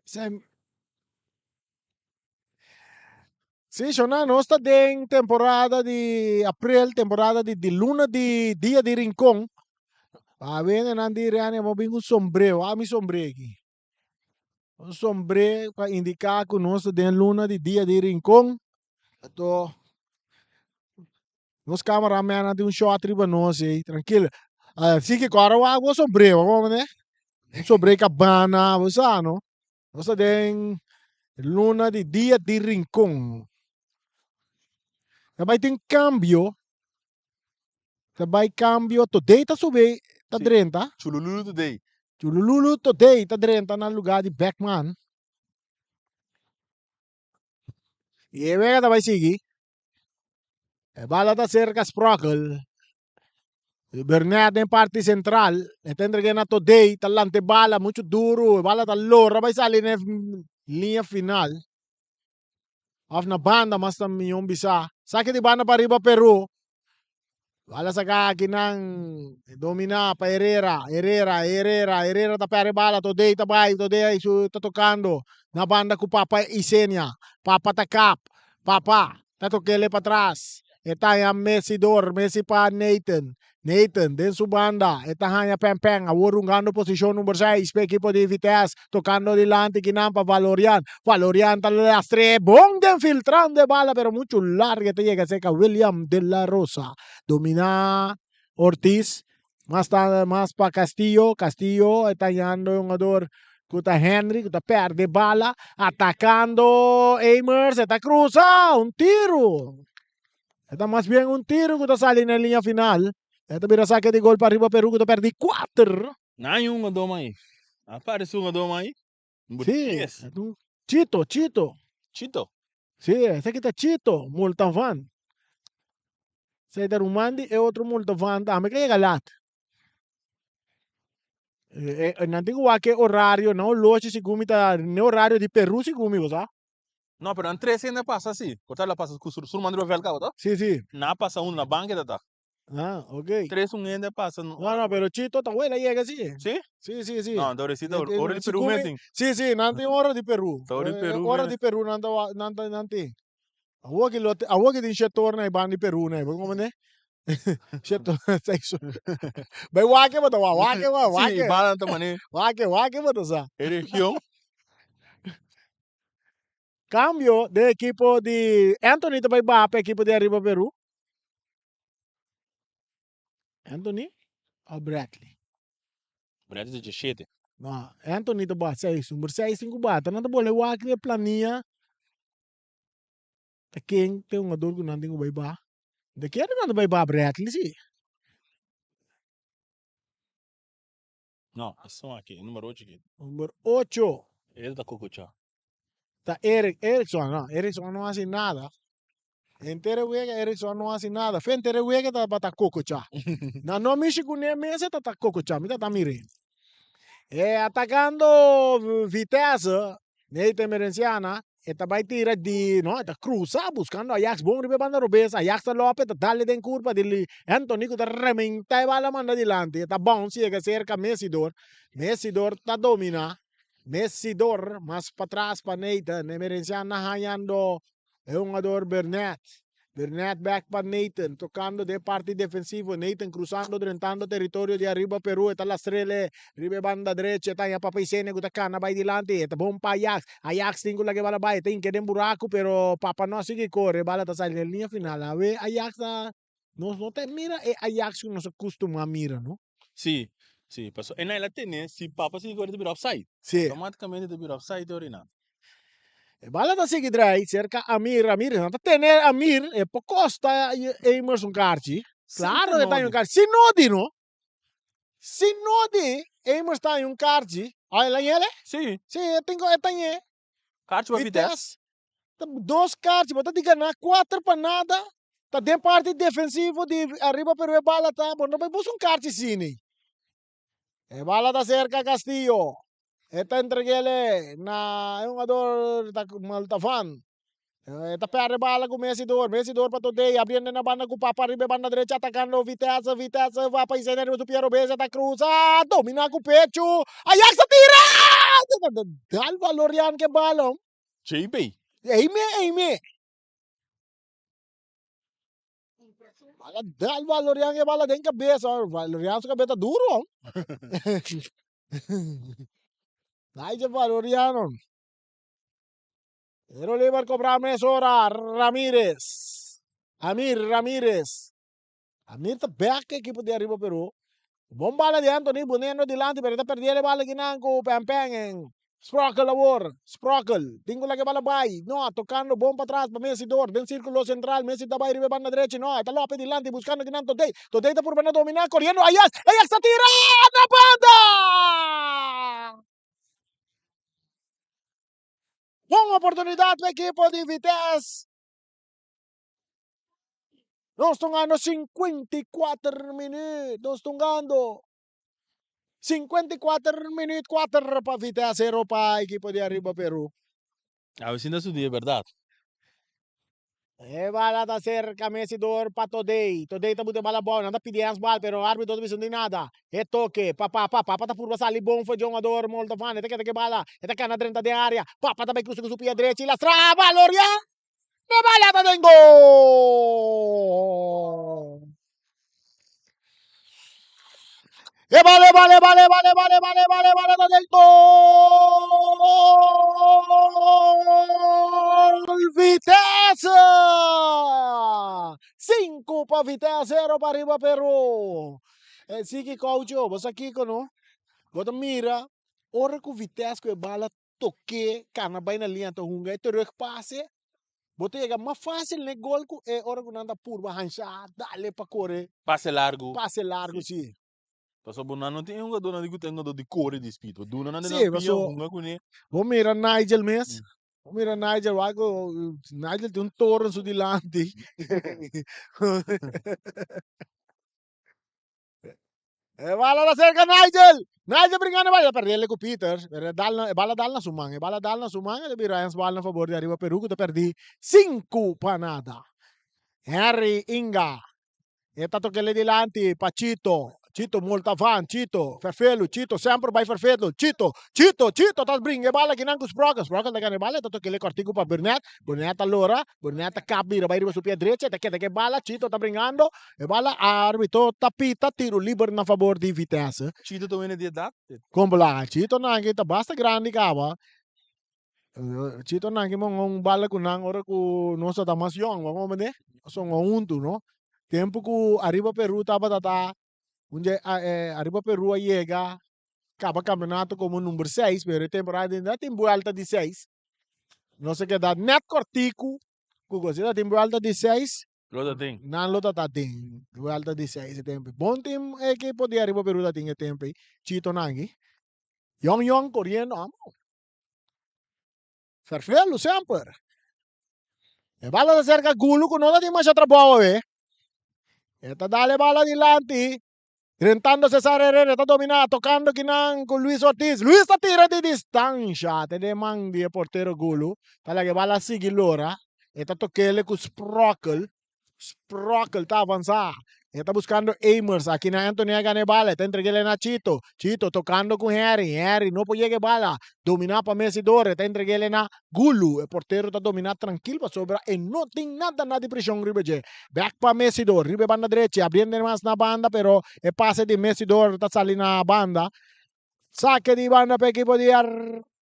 Sem Sí, Shona, nos ta den temporada di april, temporada di, di luna di Dia di Rincon. A bene nan di Rene, mo bin un sombrero, a mi sombrero aquí. Un sombrero pa indica cu nos ta den luna di Dia di Rincon. Anto, Nos cameraman a tin un shot riba nos ey, trankil. Así que kora wak bo sombrero, bo mane? Un sombrero cabana, bo sa no? Nos ta den luna di dia di Rincon. Ta bai tin cambio, ta bai cambio, today ta subi, ta Sí. drenta. Chulululu today. Chulululu today ta drenta na lugar di Beckman. Y e wega ta bai sigui. E bala ta cerca Sprockel. Burnett den parti central. E ta entrega na Todey. Ta lanta e bala mucho duro. E bala ta lora bai sali na e linea final. Of na banda mas ta mion bisa. Saki di banda pa riba Peru. Bala saka akinan domina pa Herrera, Herrera, Herrera, Herrera ta perde bala, Todey ta bai, Todey su ta tocando na banda cu Papa Isenia, Papa ta kap, Papa ta tokele patras, e ta haña Messi dor, Messi pa Nathan, Nathan den su banda, e ta haña Pen Pen, awor hungando posicion number 6 pa ekipo di Vitesse, tocando dilanti kinan pa Valorian, Valorian ta lastr'é bon den filtrando e bala pero muchu larga e ta yega cerca William de la Rosa. Dominá Ortiz, mas ta mas pa Castillo, Castillo e ta hañando e hungador cu ta Henry cu ta perde bala, atacando Amers e ta cruza, un tiro! E ta mas bien un tiro cu ta sali na e liña final. E ta bira saque di gol pa riba Peru cu ta perdi cuater. Nan hay un hungador mai. A parece un hungador mai. Sí, Chito, Chito. Chito. Sí, esaki ta Chito, Multavan. Esaki ta ruman di e otro Multavan tambe ke yega lat. Nan tin ku wak e orario, nan oloshi segun mi ta ne orario di Peru segun mi, bo sa? No, pero nan tres hende a pasa si. Por ta la pasa ku su ruman riba vèlt kaba, to? Sí, sí. Nan a pasa unu na bank e ta ta. Ah, ok. Tres un hende a pasa. No, no, pero Chito ta wela yega si. Si? Si, si, si. No, anto resi ta ora di Peru mes tin. Si, si, nan tin ora di Peru. Ta ora di Peru Ora di Peru nan ta nan ta nan tin. Awor ki lo awor ki tin shetor na e ban di Peru na e, bo comprende? Shetor seis ora. Bai wak bo ta wak, wak bo, wak. Si, bala ta mane. Wak, wak bo ta sa. E region. Cambio den ekipo di Anthony ta bai baha pa ekipo di Arriba Peru. Anthony o Bradley? Bradley ta dje shete. No, Anthony ta baha seis. Number seis tin ku baha. Ta nan ta bole wak den plania. Ta ken ta e hungador ku nan tin ku bai baha? De kere nan ta bai baha Bradley si. No, esun aki, e number ocho aki. Number ocho. El ta kokochá. Ta Eric, Erickson, no, Erickson no hasi nada. Henter e wega Erickson no hasi nada. Fe henter e wega ta tabata kokochá. Na no mishi kuné mes e ta ta kokochá, mi ta ta mir'é. E atakando Vitesse, Nathan Merenciana, e ta bai tira di, no, e ta cruza buscando Ajax bon riba e banda robes. Ajax ta lope, ta dale den curpa di Anthony cu ta rementa e bala manda dilanti. E ta bounce yega cerca Messidor. Messidor ta domina. Messidor mas patras pa Nathan. E Merenciana hañando E hungador Burnett. Burnett bek pa Nathan, tocando den parti defensivo. Nathan cruzando, drentando territorio di Arriba Peru. E ta lastrele riba e banda drechi. E ta haña Papa Isenia cu ta cana bay dilanti. E ta bon pa Ajax. Ajax tin cu laga e bala bay. E ta hinca den buraco, pero Papa no a sigui core. E bala ta sali den linea final. Awe Ajax ta Nos no ta mira e Ajax cu nos a custuma mira, no? Sí, sí. Paso e nan la tene, si papa sigui kore ta bira offside. Sí. Automaticamente ta bira offside ora nan. E bala ta sigui draai cerca Amir, Amir nan ta tene Amir, e por costa Amers un kaarchi. Claro e ta un kaarchi, si no di no. Si no di, Amers ta un kaarchi. Oh, el a ñele? Sí. Sí, e tin e ta ñe. Kaarchi pa Vitesse. Vitesse. Dos kaarchi, bo ta di gana cuater pa nada. Ta den parti defensivo di Ariba Peru e bala ta, bo no bai busca un karchi sini. E bala ta serka Castillo. E ta entregele na e hungador ta Maltafan. E ta perde bala ku Messi door. Messi door pa Todey. Abriendo na banda ku Papa riba e banda derecha atakando Vitesse. Vitesse va pa Isenia riba su pia robes. E ta cruza. Domina ku pechu. Ajax ta tira! Dal Valorian ke balon. JB. Eime, eime. Bala dal Valorian e bala den cabeza. Valorian su cabeza duro. Nigel Valoriano. Pero Liber cobra mesora Ramirez. Amir Ramirez. Amir ta back equipo de Arriba Peru. Bon bala di Anthony Boneno dilanti pero ta perdi e bala kinan ku Pen Pen en Sprokel awor. Sprokel. Tin ku laga e bala bai. No, tocando bon patras pa Messi door den circulo central. Messi ta bai riba e banda drechi. No, e ta lope dilanti buscando kinan Todey. Todey ta purba na domina coriendo Ajax. Ajax ta tira na banda! Bon oportunidad pa equipo di Vitesse. Nos tungando 54 minuut. Nos tungando 54 minuut 4 pa Vitesse, 0 pa equipo di Arriba Peru. A ver si no su dia verdad. E bala ta cerca Messi door pa Todey. Todey ta buta e bala abou. Nan ta pidi handsbal pero arbitro ta bisa no tin nada. E toke pa Papa. Papa ta purba sali bon for djongador Moldovan. E ta keda ku e bala. E ta kana drenta den area. Papa ta bai krusa ku su pia drechi. Lastra Valorian. E bala ta den gol! E bala, e bala, e bala, e bala, e bala, e bala, e bala, e bala ta den gol! Vitesse! 5 pa Vitesse, 0 pa Riba Peru. E siki koucho, bo sa kiko no? Bo ta mira ora ku Vitesse ku e bala tok'é, kana bai na liña ta hunga e terugpase, bo ta yega mas fácil n'e gol ku e ora ku nan ta purba hanshá, dale pa kore. Pase largu. Pase largu, si. Pasobra bo nan no tin e hungadónan di ku ta e hungadó di kore di speed. Bo duna nan den Sí, nan pia paso hunga kuné. bo mira Nigel mes, bo mira Nigel wak ku Nigel tin un toren su dilanti. E bala ta cerca Nigel. Nigel brincando bala. Perdele cu Peters. Pero e dal na, e bala dal na su man. E bala dal na su man. E ta bira hands bal na favor di Arriba Peru cu ta perdi 5 pa nada. Henry Inga. E ta tokele dilanti pa Chito. Chito Moltavan. Chito Ferfelu. Chito semper bai Ferfelu. Chito. Chito. Chito ta bringa e bala kinan cu Sprocket. Sprocket ta gana e bala. E ta tokele cortico pa Burnett. Burnett ta lora. Burnett ta kap bira bai riba su pia drecha. E ta keda cu e bala. Chito ta bringando. E bala arbitro ta pita tiro liber na fabor di Vitesse. Chito ta wene di edat. Kon bla, Chito nan ki ta basta grandi kaba. Chito nan ki mon un bala ku nan ora ku nos ta mas yong, bo comprende? Nos a hunga huntu, no? Tempu ku Ariba Peru tabata ta un dje Ariba Peru a yega kaba kampeonato komo number seis, pero e temporada ainda tin buelta di seis. Nos a keda nèt kòrtiku ku gosi ta tin buelta di seis. Lo ta den. Nan lo ta ta den vuelta di seis e tempo. Bon team equipo di Arriba Peru ta tin e tempo ei. Chito nan aki. Yong yong coriendo amo. Ferfelu semper. E bala ta cerca Gulu cu no ta tin masha trabou awe. E ta dal e bala dilanti. Drentando Cesar Herrera ta domina tocando kinan cu Luis Ortiz. Luis ta tira di distancia te den man di e portero Gulu. Ta laga e bala sigui lora. E ta tokele cu Sprockel. Sprockel ta avansa. E ta buscando Amers. Aki na Anthony a gana e bala. E ta entregele na Chito. Chito tocando cu Henry. Henry no por yega e bala. Domina pa Messi Dore. E ta entregele na Gulu. E portero ta domina trankil pasobra e no tin nada na di presion riba dje. Bek pa Messidor riba e banda drechi, abriendo mas na banda pero e pase di Messidor ta sali na banda. Sake di banda pa ekipo di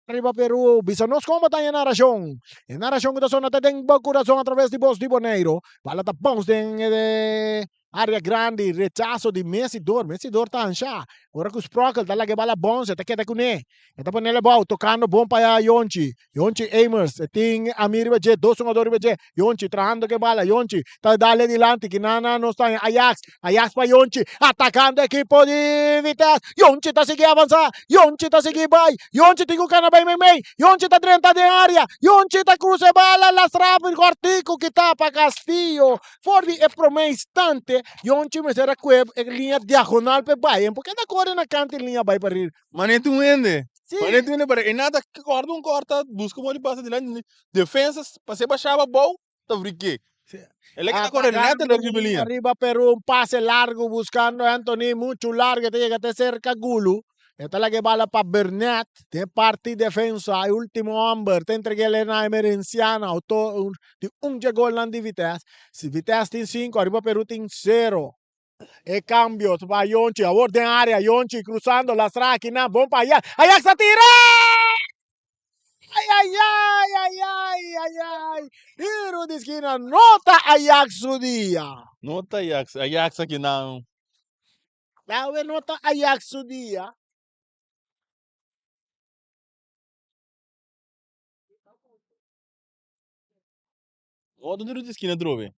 Arriba Peru. Bisa nos kon bo ta e narashon. E narashon ku ta sona te den bo kurason atraves di Bos di Boneiru. Bala ta bounce den e. Area grandi, rechaso di Messidor. Messidor ta ansha. Ora ku Sprockel ta laga e bala bons, e ta keda kuné. E ta ponele bou, tokando bon pa Yonchi. Yonchi Amers, e tin Amir riba dje, dos hungador riba dje. Yonchi trahando ku e bala. Yonchi ta dale dilanti. Kinana nos ta haña Ajax. Ajax pa Yonchi. Atakando ekipo di Vitesse. Yonchi ta sigui avansa. Yonchi ta sigui bai. Yonchi tin ku kana bai meimei. Yonchi ta drenta den area. Yonchi ta krusa e bala. Lastra kòrtiku kita pa Castillo. For di e promé instante, Yonchi mester a kue e liña diagonal pa e bai. En por ke ta kore na kanta e liña bai pa riba? Manera tin un hende. Manera tin un hende, pero e nada kòrta un kòrta, buska modo di pasa dilanti. Defensa pas'é bashaba abou, ta brik'é. El a keda kore nèt el riba liña. Riba Peru, un pase largu buskando Anthony, muchu largu, e ta yega te serka Gulu. E ta laga e bala pa Burnett den parti defensa. E ultimo homber ta entreg'el na Emerenciana, autor di un dje golnan di Vitesse. Si Vitesse tin sinku, Ariba Peru tin sero. E cambio ta pa Yonchi, awor den area, Yonchi cruzando, lastra akinan, bon pa Ajax, Ajax ta tira! Ay, ay, ay, ay, ay, ay, ay. Tiro di skina, no ta Ajax su dia. No ta Ajax, Ajax akinan. Awe no ta Ajax su dia. Otro tiro di skina atrobe.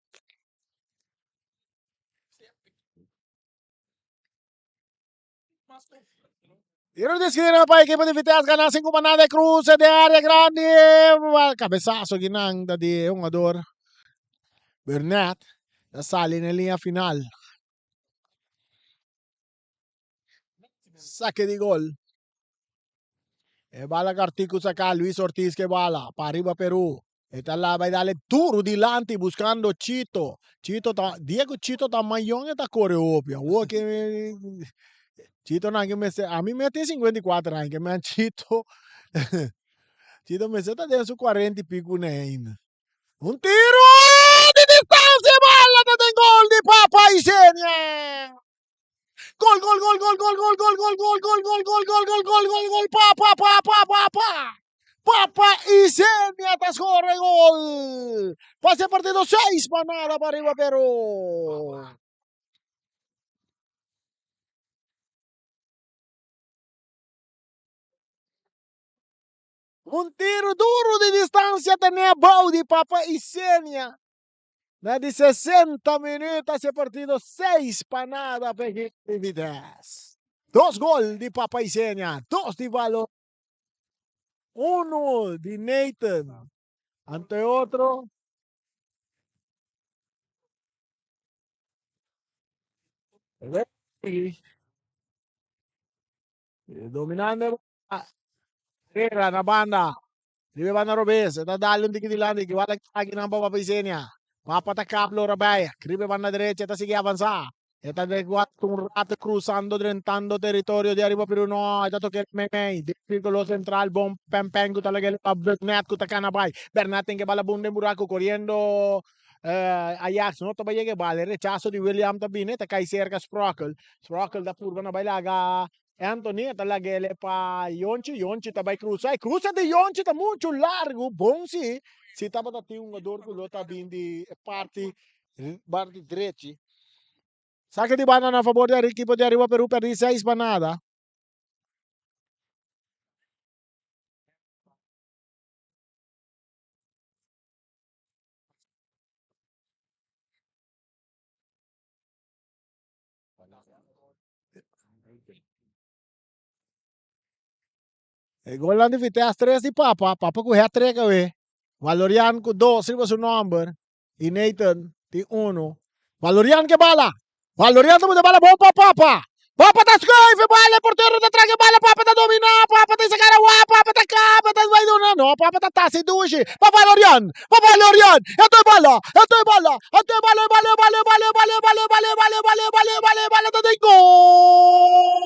Tiro di skina pa ekipo di Vitesse gana sin kuma nada cruce den area grandi. Cabezazo kinan ta di e hungador Burnett ta sali na e linea final. Saque di gol. E bala Cartico saca Luis Ortiz ke bala pa riba Peru. E ta la bai dale duro dilanti buscando Chito. Chito ta dia ku Chito ta mayon e ta kore hopi. Awor ke Chito nan ke mester ami me tin 54 aña ke men Chito Chito mester ta den su 40 y pico ne ainda. Un tiro di distancia e bala ta den gol di Papa Isenia. Gol gol gol gol gol gol gol gol gol gol gol gol gol gol gol gol gol Papa Papa Papa Papa Isenia ta score gol. Pase partido 6 pa nada pa riba Peru. Un tiro duro di distancia tene abou di Papa Isenia. Na di 60 minuut haci e partido 6 pa nada pa ekipo di Vitesse. Dos gol di Papa Isenia, dos di Valor, uno di Nathan, anto e otro Dominando Herrera na banda. Riba banda robes. E ta dale un tiki dilanti. Ki wala aki nan pa Papa Isenia. Papa ta kap lora bij. Riba banda derecha. E ta sigui avansa. E ta de un rato cruzando, drentando territorio di Ariba Peru. No, e ta toke meimei. Den circulo central. Bon pen pen ku ta lag'e pa Bernat ku ta kana bai. Bernat tin ke bala bun den buraku koriendo Ajax no ta bai yega e bal. E rechaso di William ta bini, ta kai serka Sprockel. Sprockel ta purba na bai laga Anthony, e ta lag'el pa Yonchi. Yonchi ta bai krusa. E krusa di Yonchi ta muchu largu. Bon si, si tabata tin un hungador ku lo ta bin di e parti parti drechi. Sake di banda na fabor di ekipo di Ariba Peru perdi seis pa nada. E golnan di Vitesse tres di Papa, Papa ku hat-trick awe. Valorian ku dos riba su nomber i Nathan tin uno. Valorian ke bala. Valorian ta pone bala bon pa Papa. Papa ta schuif e bala, e portero ta traga e bala, Papa ta domina, Papa ta saca na wa, Papa ta caba, ta bai duna. No, Papa ta tasi dushi pa Valorian, pa Valorian. E to e bala, e to e bala, e to e bala, e bala, e bala, e bala, e bala, e bala, e bala, e bala, e bala, e bala, e bala, e bala ta den gol!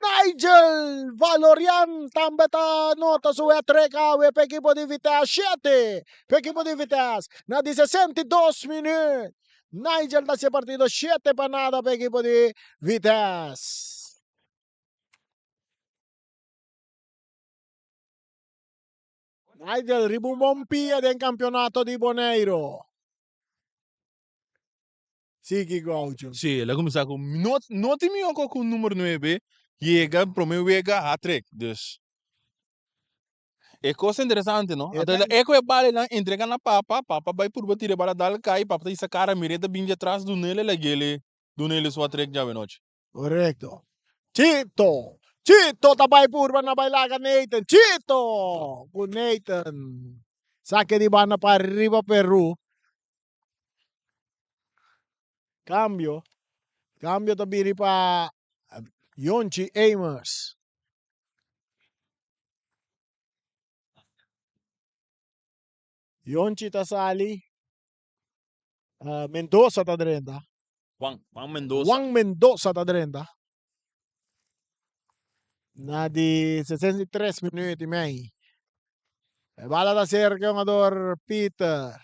Nigel Valorian tambe ta nota su hat-trick awe pa ekipo di Vitesse. Shete pa ekipo di Vitesse na di 62 minuut. Nigel ta hasi e partido shete pa nada pa ekipo di Vitesse. Nigel riba un bon pia den campeonato di Boneiro. Sigui Gaucho. Sí, el a kuminsá ku no no tin mihó ku ku number nuebe yega promé wega hat-trick. Dus e kos interesante no. Anto el e ku e balenan entrega na papa, papa bai purba tira e bala dal kai, papa ta hisa kara mir'é ta bin djatrás dun'el el a gele dun'el su hat-trick djawe nochi. Korekto. Chito! Chito ta bai purba na bai laga Nathan. Chito! Ku Nathan. Sake di banda pa riba Peru. Cambio. Cambio ta bini pa Yonchi Amos. Yonchi ta sali. Mendoza ta drenta. Juan, Juan Mendoza. Juan Mendoza ta drenta. Na di 63 minuut i mei. E bala ta cerca jugador Peter.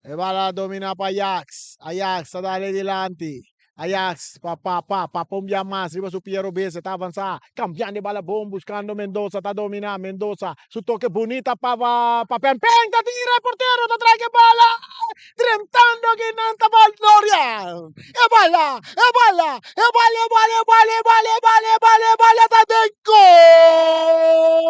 E bala domina pa Ajax. Ajax ta dale dilanti. Ajax pa pa pa pa pombia mas riba su pia robes e ta avansa cambiando e bala bon buscando Mendoza ta domina Mendoza su toke bunita pa pa Pen Pen ta tira e portero ta traga e bala drentando kinan ta Valoria e bala e bala e bala e bala e bala e bala e bala e bala e bala ta den gol.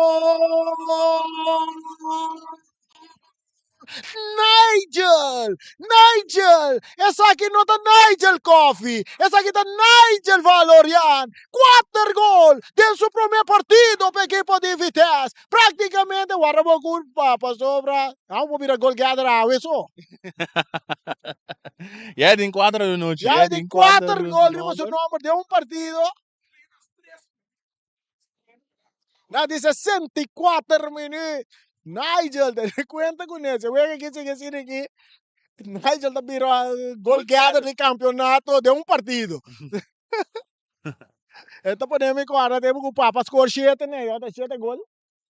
Nigel! Nigel! Esaki no ta Nigel Coffee, esaki ta Nigel Valorian! Kuater gol den su promé partido pa ekipo di Vitesse. Práktikamente warda bo kulpa pasobra aun bo bira goalgetter awe so. Ya e tin kuater anochi. Ya e tin kuater gol riba su nomber den un partido. Na di 64 minuut, Nigel tene cuenta cu ne. Se wega aki sigui asina aki, Nigel ta bira goalgetter di campeonato den un partido. E ta pone mi corda tempo cu papa score shete ne, yo ta shete gol.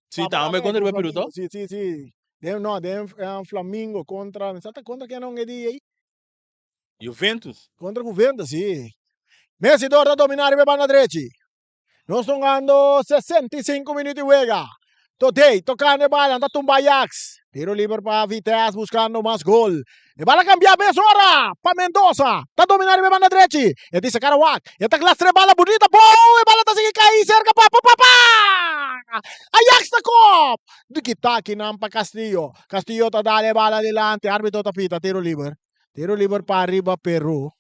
Sí, tambe contra riba Peru to? Sí, sí, sí. Den, no, den Flamingo contra, mi sa ta contra ken e dia ei. Juventus. Contra Juventus, sí. Messi dor ta domina riba e banda drechi. Nos ta hungando 65 minuut di wega. Todey tocando e bala, ta tumba Ajax. Tiro liber pa Vitesse buscando mas gol. E bala cambia mesora pa Mendoza. Ta domina riba e banda drechi. E tin sacar wak. E ta glastra e bala bunita. Bou! E bala ta sigui cai cerca pa pa pa pa! Ajax ta kop! Di kita akinan pa Castillo. Castillo ta dal e bala dilanti. Arbitro ta pita tiro liber. Tiro liber pa riba Peru.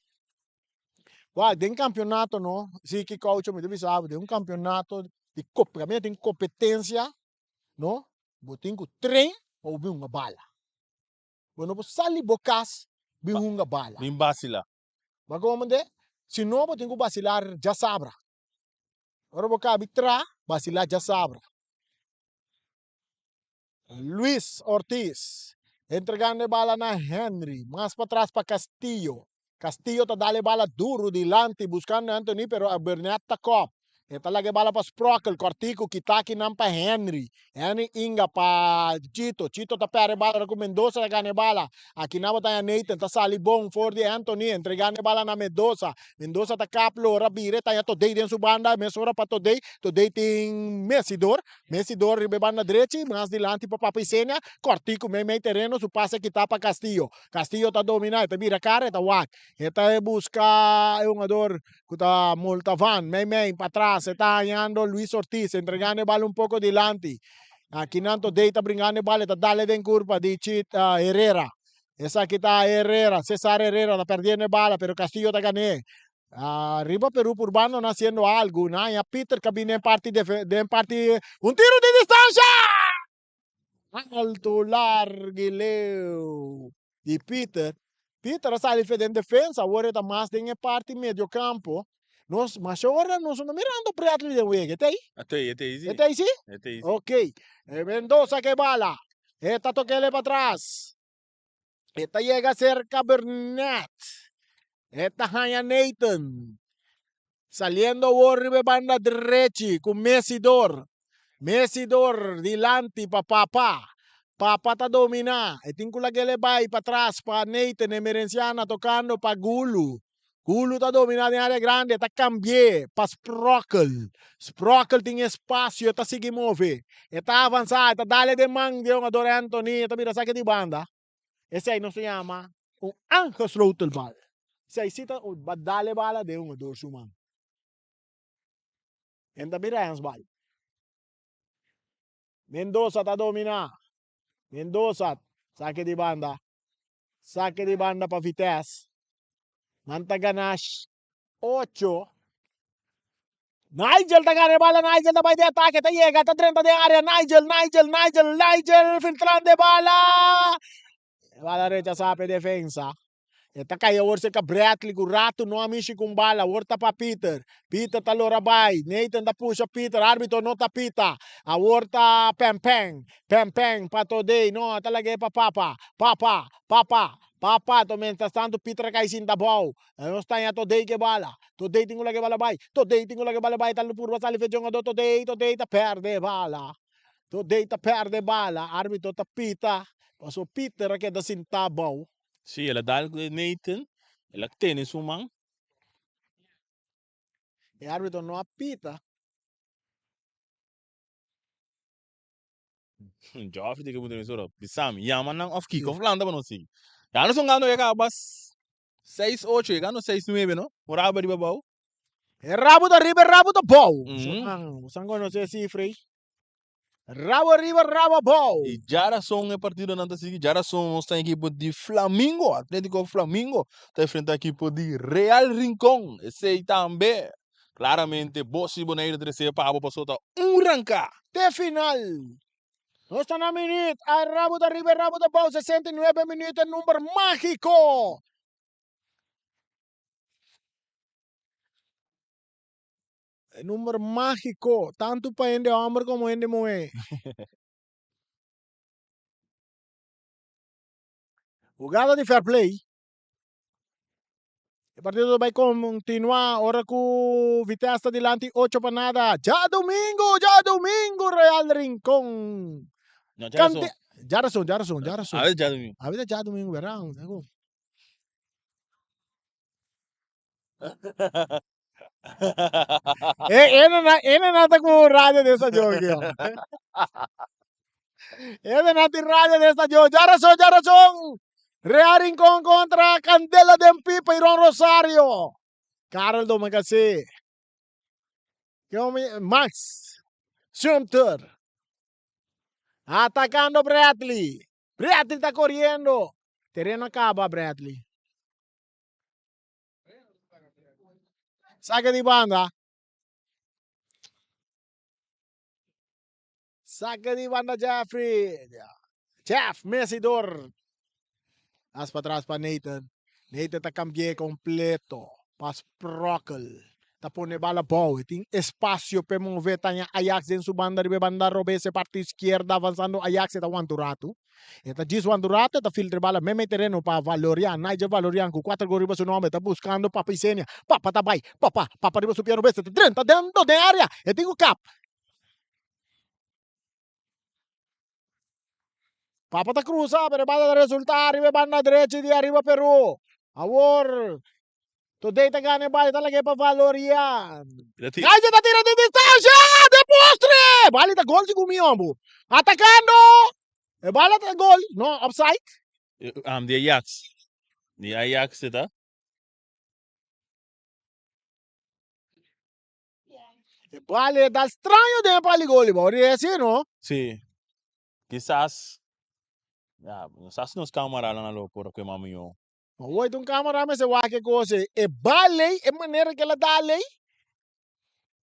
Wak, den campeonato no, si ki caucho mi ta bisa bo, den un campeonato di cop, caminda tin competencia no, bo tin cu train pa bo bin hunga bala. Bo no por sali bo cas bin hunga bala. Bin basila. Bo a comprende? Si no bo tin cu basila djasabra. Ora bo cabi tra, basila djasabra. Luis Ortiz entregando e bala na Henry, mas patras pa Castillo. Castillo ta dal e bala duro dilanti buscando Anthony pero Burnett ta kop. E ta laga e bala pa Sprockel, cortico kita akinan pa Henry. Henry inga pa Chito, Chito ta perde e bala ora cu Mendoza ta gana e bala. Akinan bo ta haña Nathan ta sali bon for di Anthony entregando e bala na Mendoza. Mendoza ta kap lora bira e ta haña Todey den su banda mesora pa Todey. Todey tin Messidor. Messi dor riba e banda drechi, mas dilanti pa Papa Isenia, kòrtiku mei mei tereno, su pase kitá pa Castillo. Castillo ta dominá, e ta bira kara, e ta wak. E ta buska e hungador ku ta Moltavan, mei mei patras, e ta hañando Luis Ortiz, entregando e bal un poko dilanti. Akinan Todey ta bringando e bal, e ta dale den kurpa di Chit Herrera. Esaki ta Herrera, Cesar Herrera ta perdiendo e bala, pero Castillo ta gan'é. Riba Peru purbando na haciendo algo. Na ya Peter ka bini den parti den parti un tiro di distancia! Alto largo y leu di Peter. Peter a sali fe den defensa, awor e ta mas den e parti medio campo. Nos masha ora nos no ta mirando Bradley den wega, e ta ei? E ta ei, e ta ei si. E ta ei si? E ta ei si. Ok. Mendoza ke bala. E ta tokele patras. E ta yega serka Burnett. E ta haña Nathan. Saliendo awor riba e banda drechi ku Messidor. Messidor dilanti pa Papa. Papa ta dominá. E tin ku lag'el e bai patras pa Nathan. Emerenciana tokando pa Gulu. Kulu ta dominá den área grandi, e ta kambi'é pa Sprockel. Sprockel tin espasio, e ta sigui move. E ta avansá, e ta dal e den man di e hungador Anthony, e ta bira saki di banda. Esei nos ta yama un aangesloten bal. Esei si ta un dal e bala den hungador su man. E no ta bira handsbal. Mendoza ta dominá. Mendoza saki di banda. Saki di banda pa Vitesse. Nan ta gana ocho. Nigel ta gana e bala, Nigel ta bai den atake, ta yega, ta drenta den area, Nigel, Nigel, Nigel, Nigel, filtrando e bala. E bala rechasá pa e defensa. E ta kai awor serka Bradley ku ratu no a mishi ku un bala, awor ta pa Peter. Peter ta lora bai, Nathan ta pusha Peter, arbitro no ta pita. Awor ta Pempen, Pempen pa Todey, no, ta lag'é pa Papa, Papa, Papa, Papa, to mientras tanto Peter a kai sinta abou. Nos ta haña Todey ke bala, Todey tin ku laga e bala bai, Todey tin ku laga e bala bai, ta purba sali fe djongadó Todey, Todey ta pèrdè bala. Todey ta pèrdè bala, arbitro ta pita, paso Peter a keda sinta abou. Sí, el a dal ku Nathan, el a tene su man. E arbitro no a pita. Joffrey tin ke puntra mi soro, bisa mi, yama nan of kiko of lanta pa nos sigui. Ya nos hungando ya kaba seis ocho, yegando seis nuebe no, un rabo riba abou. E rabo ta riba, e rabo ta abou. Bosan konosé e sifra ei. Rabo riba, rabo abou. I djarason e partidonan ta sigui. Djarason nos ta ekipo di Flamingo, Atletico Flamingo ta enfrenta ekipo di Real Rincon. Esei tambe claramente Bos di Boneiru ta recibe pa abo paso ta un ranca. Te final. Nos ta na minuut. A rabo ta riba, e rabo ta abou. 69 minuut, e number magico. E number mágiko, tantu pa hende hòmber komo hende muhé. Hugada di fair play. E partido ta bai kontinuá ora ku Vitesse ta dilanti ocho pa nada. Djadumingu, djadumingu Real Rincon. No, djarason. Djarason, djarason, djarason. Awe ta djadumingu. Awe ta djadumingu, bèrda? E ene na ene na ta ku radio den stadion aki. Ene na tin radio den stadion. Djarason, djarason. Real Rincon kontra Candela den Pipa y Ron Rosario. Karel Domacassé. Max Sumter. Atacando Bradley. Bradley ta corriendo. Tereno a caba Bradley. Saca di banda. Saca di banda Jeffrey. Jeff Messidor. As pa tras pa Nathan. Nathan ta cambié completo. Pa Sprockel. Ta pone bala bou. E tin espacio pe move. Taña Ajax den su banda riba e banda robes e parti izquierda avanzando Ajax e ta wanta un ratu. E ta djis wanta un ratu e ta filtra e bala meme tereno pa Valorian. Nigel Valorian ku kuater gol riba su nomber ta buskando Papa Isenia. Papa ta bai. Papa, Papa riba su pia robes e ta drenta dentro den area. E tin ku kap. Papa ta cruza, pero e bala ta resulta riba e banda drechi di Arriba Peru. Awor, Todey ta gana e bala, ta lag'é pa Valorian. Nigel ta tira di distancia! De postre! Bala ta gol segun mi hombo. Atacando! E bala ta gol. No, offside. Um, di Ajax. Di Ajax ta. E bal e dal straño den e pal di gol, bo ri esi no? Sí. Kisas, ya, no sa si nos camaranan lo por kue mas mihó. Ma hoy ta un camara mester wak e cos ei. E bal ei, e manera ke el a dal ei.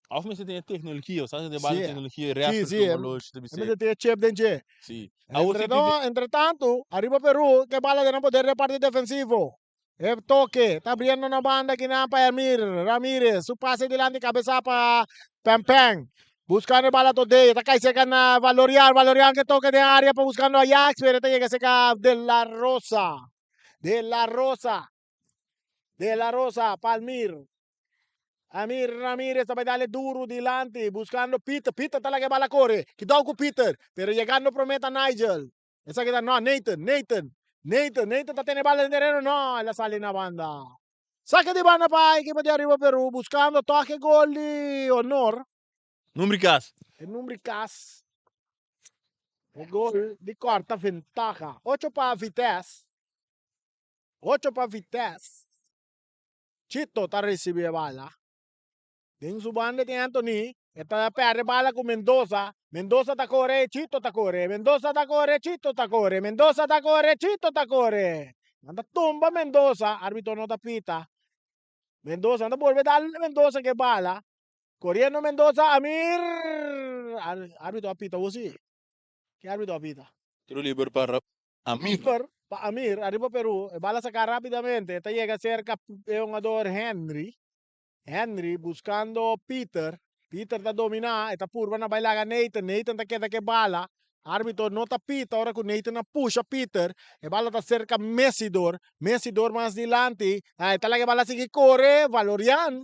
Of mester tin e tecnologia, sa si e bal Sí. tecnologia, Sí, referee sí, ku horloge ta e bis'é. mester tin e chip den dje. Sí. Awor si Entre tin to, entre tanto, ariba Peru ke bala den nan poder den parti defensivo. E toke ta abriendo na banda kinan pa Emir Ramirez. Su pase dilanti cabeza pa Pempen. Buscando e bala Todey. Ta cay cerca na Valorian. Valorian ke toke den area pa buscando Ajax. Pero ta yega cerca De La Rosa. De La Rosa. De La Rosa pa Almir. Amir Ramirez ta bay dale duro dilanti. Buscando Peter. Peter ta laga e bala core. Kidao cu Peter. Pero yegando prome ta Nigel. Esaki ta no, Nathan, Nathan, Nathan, Nathan ta tene bala den tereno, no, el a sali na banda. Sake di banda pa ekipo di Ariba Peru buskando tòg e gol di honor. Number kas. E number kas. E gol di kòrta ventaha. Ocho pa Vitesse. Ocho pa Vitesse. Chito ta risibi e bala. Den su banda tin Anthony. E ta perde bala ku Mendoza. Mendoza ta kore, Chito ta kore. Mendoza ta kore, Chito ta kore. Mendoza ta kore, Chito ta kore. Nan ta tumba Mendoza. Arbitro no ta pita. Mendoza, nan ta bolbe dal Mendoza ke bala. Koriendo Mendoza, Amir! Arbitro a pita bo si? Ke arbitro a pita? Tiro liber pa Amir. Liber pa Amir, ariba Peru. E bala saka rapidamente. E ta yega serka e hungador Henry. Henry buscando Peter. Peter ta domina, e ta purba na bai laga Nathan. Nathan ta keda ke bala. Arbitro no ta pita ora ku Nathan a pusha Peter. E bala ta serka Messidor. Messidor mas dilanti. E ta laga e bala sigui kore. Valorian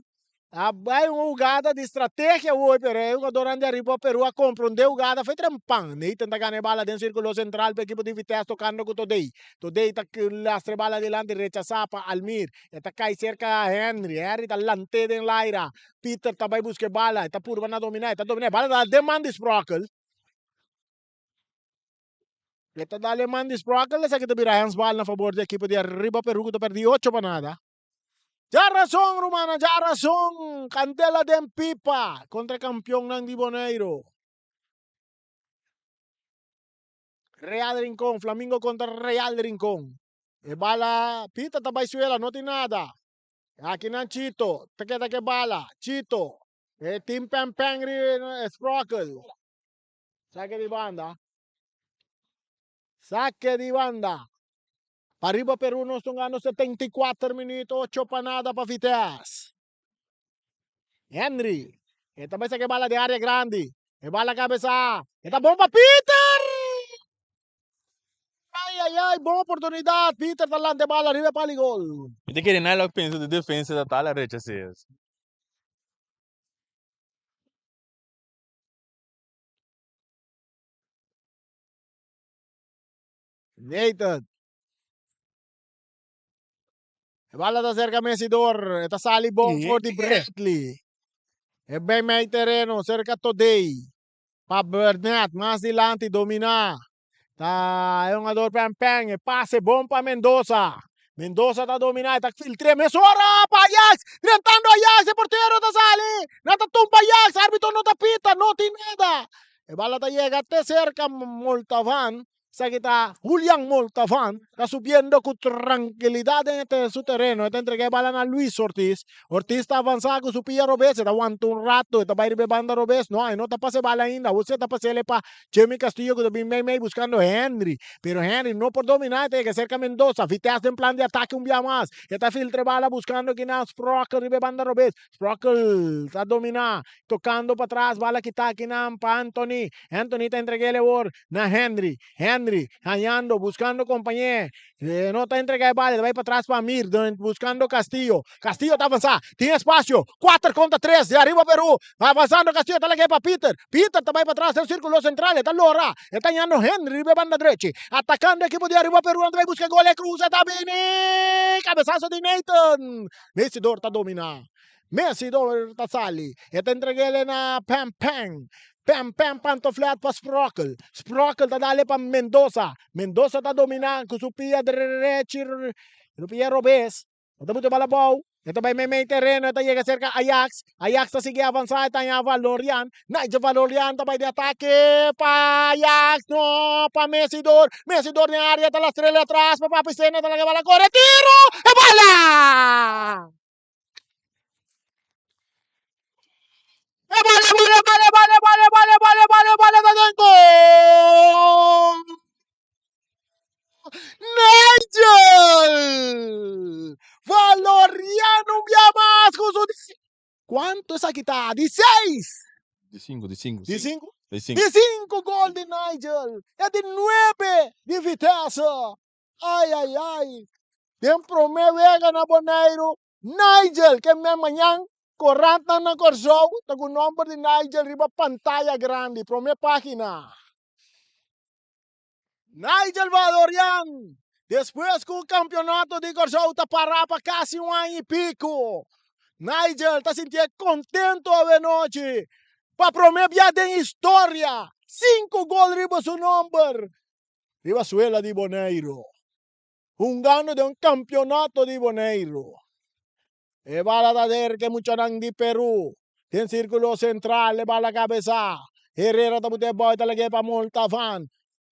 a bai un hugada di strategia awor, pero e hugadornan di ariba Peru a kompronde hugada fei trempan. Nathan ta gana e bala den sirkulo sentral pa ekipo di Vitesse tokando ku Todey. Todey ta lastra e bala dilanti rechasa pa Almir. E ta kai serka Henry. Henry ta lant'é den laira. Peter ta bai buska e bala. E ta purba na dominá. E ta dominá. E bala ta den man di Sprockel. E ta dal e man di Sprockel. Esaki ta bira handsbal na fabor di ekipo di Arriba Peru ku ta pèrdí ocho pa nada. Djarason rumannan, djarason! Kandela den pipa kontra e kampionnan di Boneiru. Real Rincon, Flamingo kontra Real Rincon. E bala Pita ta bai suela, no tin nada. Aki nan Chito ta keda ke bala. Chito e tin pen pen riba e Sprokel. Sake di banda. Sake di banda. Pariba Peru nos ta hungando 74 minuut, ocho pa nada pa Vitesse. Henry e ta bai saka e bala den area grandi. E bala kabesa. E ta bon pa Peter! Ai ai ai, bon oportunidad. Peter ta lanta e bala riba e pali gol. Mi ta kere Nailo pensa di defensa ta tal a rechas'é es. Nathan. E bala ta serka Messidor. E ta sali bon for di Bradley. E ben mei tereno serka Todey. Pa Burnett mas dilanti domina. Ta e hungador Pen Pen. E pase bon pa Mendoza. Mendoza ta domina. E ta filtre mesora pa Ajax. Drentando Ajax. E portero ta sali. Nan ta tumba Ajax. Arbitro no ta pita. No tin nada. E bala ta yega te serka Moltavan. Esaki ta Julian Moltafan ta subiendo ku trankilidat den e su tereno. E ta entrega e bala na Luis Ortiz. Ortiz ta avansa ku su pia robes. E ta wanta un rato. E ta bai riba e banda robes. No, e no ta pasa e bala ainda. Awor si e ta pas'el pa Jimmy Castillo ku ta bin mei mei buskando Henry. Pero Henry no por domina. E ta yega serka Mendoza. Vitesse den plan di atake un bia mas. E ta filtra e bala buskando kinan Sprokel riba e banda robes. Sprokel ta domina. Tokando patras, bala kita akinan pa Anthony. Anthony ta entreg'el awor na Henry. Henry hañando, buskando kompañé. E no ta entregá e bala, e ta bai patras pa Amir, buskando Castillo. Castillo ta avansá, tin espasio. Kuater kontra tres di ariba Peru. Avansando Castillo ta lag'é pa Peter. Peter ta bai patras den sirkulo sentral, e ta lora. E ta hañando Henry riba e banda drechi. Atakando ekipo di ariba Peru, nan ta bai buska e gol. E krusa ta bini! Kabesaso di Nathan. Mesidor ta dominá. Messi dor ta sali, e ta entreg'el na Pem Peng. Pem Peng pantofleat pa Sprockel. Sprockel ta dale pa Mendoza. Mendoza ta domina ku su pia drechi, su pia robes. E ta buta e bala abou, e ta bai meimei tereno, e ta yega serka Ajax. Ajax ta sigui avansa, e ta haña Valorian. Nigel Valorian ta bai di atake pa Ajax, no pa Messi dor. Messi dor den area, ta lastr'el atras pa Papi Sena, ta laga e bala kore, tiro! E bala! E bala, bala, bala, bala, bala, bala, bala, bala, bala, ta den gol! Nigel! Valoriano un bia mas ku su di Kuantu esaki ta? Di seis! Di sinku, di sinku. Di sinku? Di sinku. Di sinku gol di Nigel! E di nuebe di Vitesse! Ai ai ai! Den promé wega na Boneiru, Nigel ke men mañan korantnan na Kòrsou ta ku nòmber di Nigel riba pantaya grandi, promé página. Nigel Vadorian! Despues ku kampionato di Kòrsou ta pará pa kasi un aña i piku, Nigel ta sintié kontentu awenochi pa promé bia den historia, sinku gol riba su nòmber riba suela di Boneiru, hungando den un kampionato di Boneiru. E bala ta serka e muchanan di Peru den sirkulo sentral, e bala kabesá, Herrera ta buta e bòi ta lag'é pa Moltavan,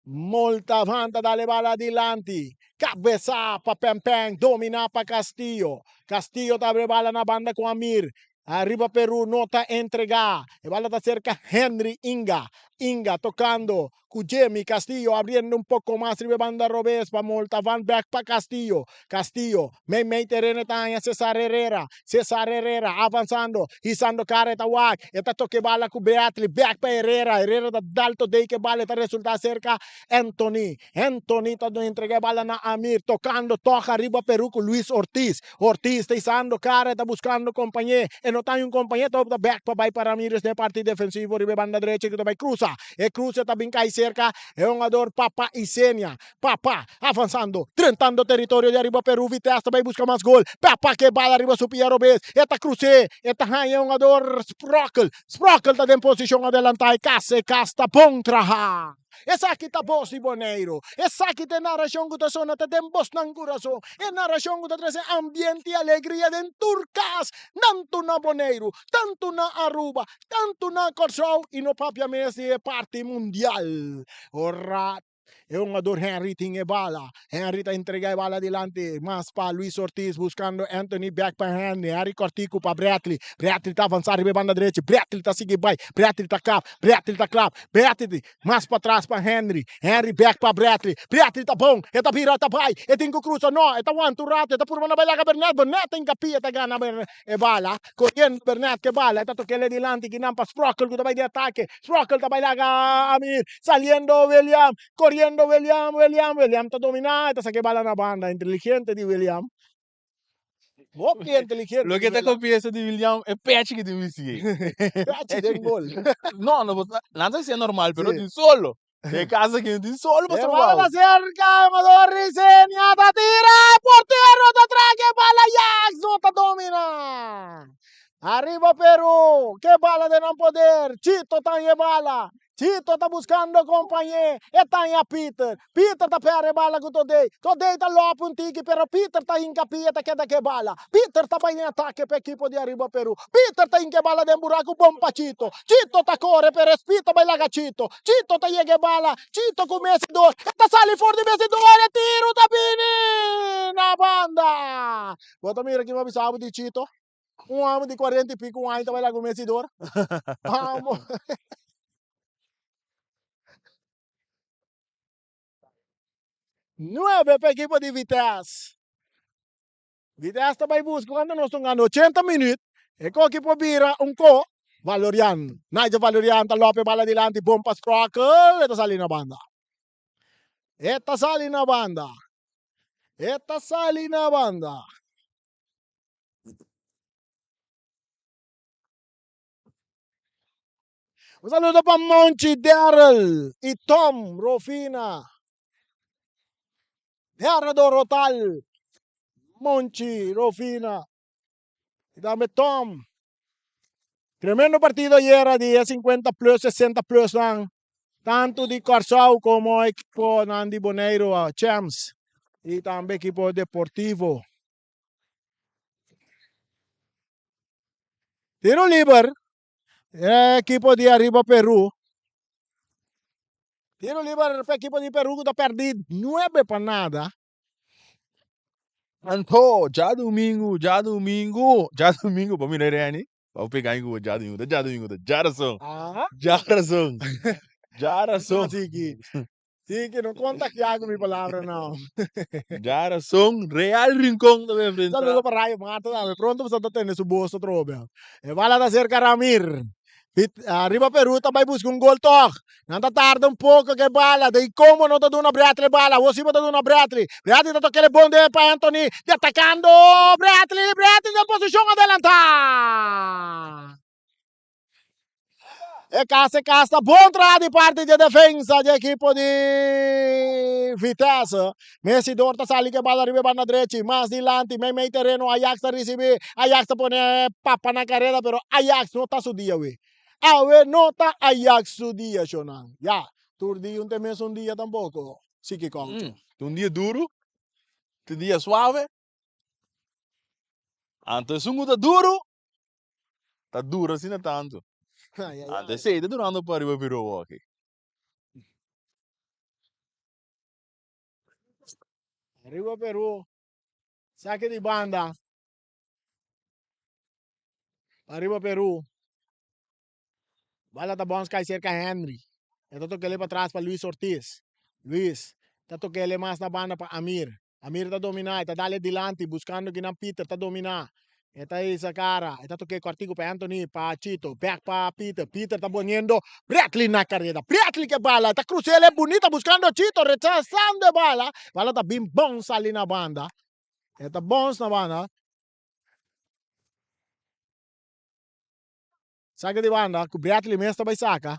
Moltavan ta dal e bala dilanti, kabesá pa Pènpèn, dominá pa Castillo, Castillo ta abri e bala na banda ku Amir, ariba Peru no ta entregá, e bala ta serka Henry Inga, Inga tokando ku Jimmy Castillo abriendo un poko mas riba e banda robes pa Moltavan bek pa Castillo, Castillo mei mei tereno e ta haña Cesar Herrera, Cesar Herrera avansando hisando kara e ta wak e ta toke bala ku Beatley bek pa Herrera, Herrera ta dal todey ke bala e ta resulta serka Anthony, Anthony ta entrega e bala na Amir tokando tòg ariba Peru ku Luis Ortiz, Ortiz ta hisando kara e ta buskando kompañé e no ta haña un kompañé ta opta bek pa bai pa Ramirez den e parti defensivo riba e banda drechi ku ta bai krusa. E cruce ta bin cay cerca e hungador Papa Isenia. Papa avanzando, drentando territorio di ariba Peru. Vitesse ta bay busca mas gol. Papa ke bala riba su pia robes. E ta cruce, e ta haña e hungador Sprockel. Sprockel ta den posicion adelanta e cas. E cas ta bon traha. Esaki ta bos di Boneiru. Esaki ta e narashon ku ta sona ta den bosnan kurason. E narashon ku ta trese ambiente i alegria den tur kas, tantu na Boneiru, tantu na Aruba, tantu na Kòrsou i no papia mes di e parti mundial. Ora e hungador Henry tin e bala, Henry ta entrega e bala dilanti mas pa Luis Ortiz buskando Anthony bèk pa Henry, Henry kòrtiku pa Bradley, Bradley ta avansá riba e banda drechi, Bradley ta sigui bai, Bradley ta kap, Bradley ta klap, Bradley mas patras pa Henry, Henry bèk pa Bradley, Bradley ta bon, e ta bira ta bai, e tin ku krusa, no, e ta wanta un ratu, e ta purba na bai laga Bernard, Bernard ta hinkapia ta gana e bala, koriendo Bernard ke bala, e ta tok'el e dilanti kinan pa Sprockel ku ta bai di atake, Sprockel ta bai laga Amir, saliendo William, koriendo William, William, William ta dominá, e ta saka e bala na banda, inteligente di William. Hopi inteligente. Loke ta confiesa di William e pechi ki tin bisti. Pechi den gol. No, no, nan ta hasié normal, pero tin solo. Den casa aki no tin solo pa E bala ta cerca, Amador Risenia ta tira, e portero ta traga e bala, Jax no ta domina. Ariba Peru, ke bala den nan poder, Chito ta e bala, Chito ta buscando compañé, e taña Peter. Peter ta perde e bala cu Todey. Todey ta lopi un tiki, pero Peter ta hinca pia ta keda cu e bala. Peter ta bay den atake pa ekipo di Ariba Peru. Peter ta hinca e bala den buracu bon pa Chito. Chito ta core, pero es Peter bay laga Chito. Chito ta yega e bala. Chito cu Mesidor. E ta sali for di Mesidor, e tiro ta bini na banda. Bo ta mira kico a bisa bo di Chito? Un hòmber di kuarenta i piku aña ta bai laga un mesidor. Amo. Nuebe pa ekipo di Vitesse. Vitesse ta bai buska kuantu nos ta gana ochenta minüt. E koki por bira un ko. Valorian. Nigel Valorian ta lope bala dilanti. Bon pa Sprockel. E ta sali na banda. E ta sali na banda. E ta sali na banda. Un saludo pa Monchi, Daryl y Tom, Rofina. Daryl Dorotal, Monchi, Rofina y tambe Tom. Tremendo partido ayera di e 50 plus, 60 plus nan. Tanto di Kòrsou komo ekiponan di Boneiru, Champs y tambe ekipo Deportivo. Tiro liber, e ekipo di Ariba Peru. Tiro liber pa ekipo di Peru ku ta pèrdí nuebe pa nada. Anto, djadumingu, djadumingu, djadumingu, bo mira Reni, bo pega ku bo djadumingu, ta djadumingu, ta djarason, djarason, djarason. Siki, siki, no kontagiá ku mi palabra no. Djarason, Real Rincon ta enfrentá. Saludo pa Rayo Marta tambe, pronto boso ta tende su bos atrobe. E bala ta serka Ramir. Ariba Peru ta bai buska un gol tog. Nan ta tarda un poko ke bala. Dei como no ta duna Bradley bala. Awor si bo ta duna Bradley. Bradley ta toka el bon den pa Anthony. Di atakando Bradley. Bradley den posishon adelanta. E kas e kas ta bon traha di parti di e defensa di ekipo di. Vitesse. Messidor ta sali ku e bala riba e banda drechi, mas dilanti, meimei tereno, Ajax ta risibí, Ajax ta pone papa na kareda, pero Ajax no ta su dia awe. Awe no ta Ajax su dia, shonnan. Ya, tur dia un ta e mesun dia tampoko, Siki Koucho. Ta un dia duru, ta un dia suave. Anto esun ku ta duru, ta dura asina tantu. Anto esei ta durando pa riba biro aki. Riba Peru, sake di banda. Ariba Peru. Bala ta bons kai serka Henry. E ta tokele pa tras pa Luis Ortiz. Luis ta tokele mas na banda pa Amir. Amir ta dominá, e ta dale dilanti buskando kinan Peter ta dominá. E ta hisa kara, e ta toke kòrtiku pa Anthony, pa Chito, bèk pa Peter. Peter ta poniendo Bradley na kareda. Bradley ke bala, e ta krus'el e bunita buskando Chito, rechasando e bala. Bala ta bin bon sali na banda. E ta bons na banda. Saka di banda ku Bradley mes ta bai saka.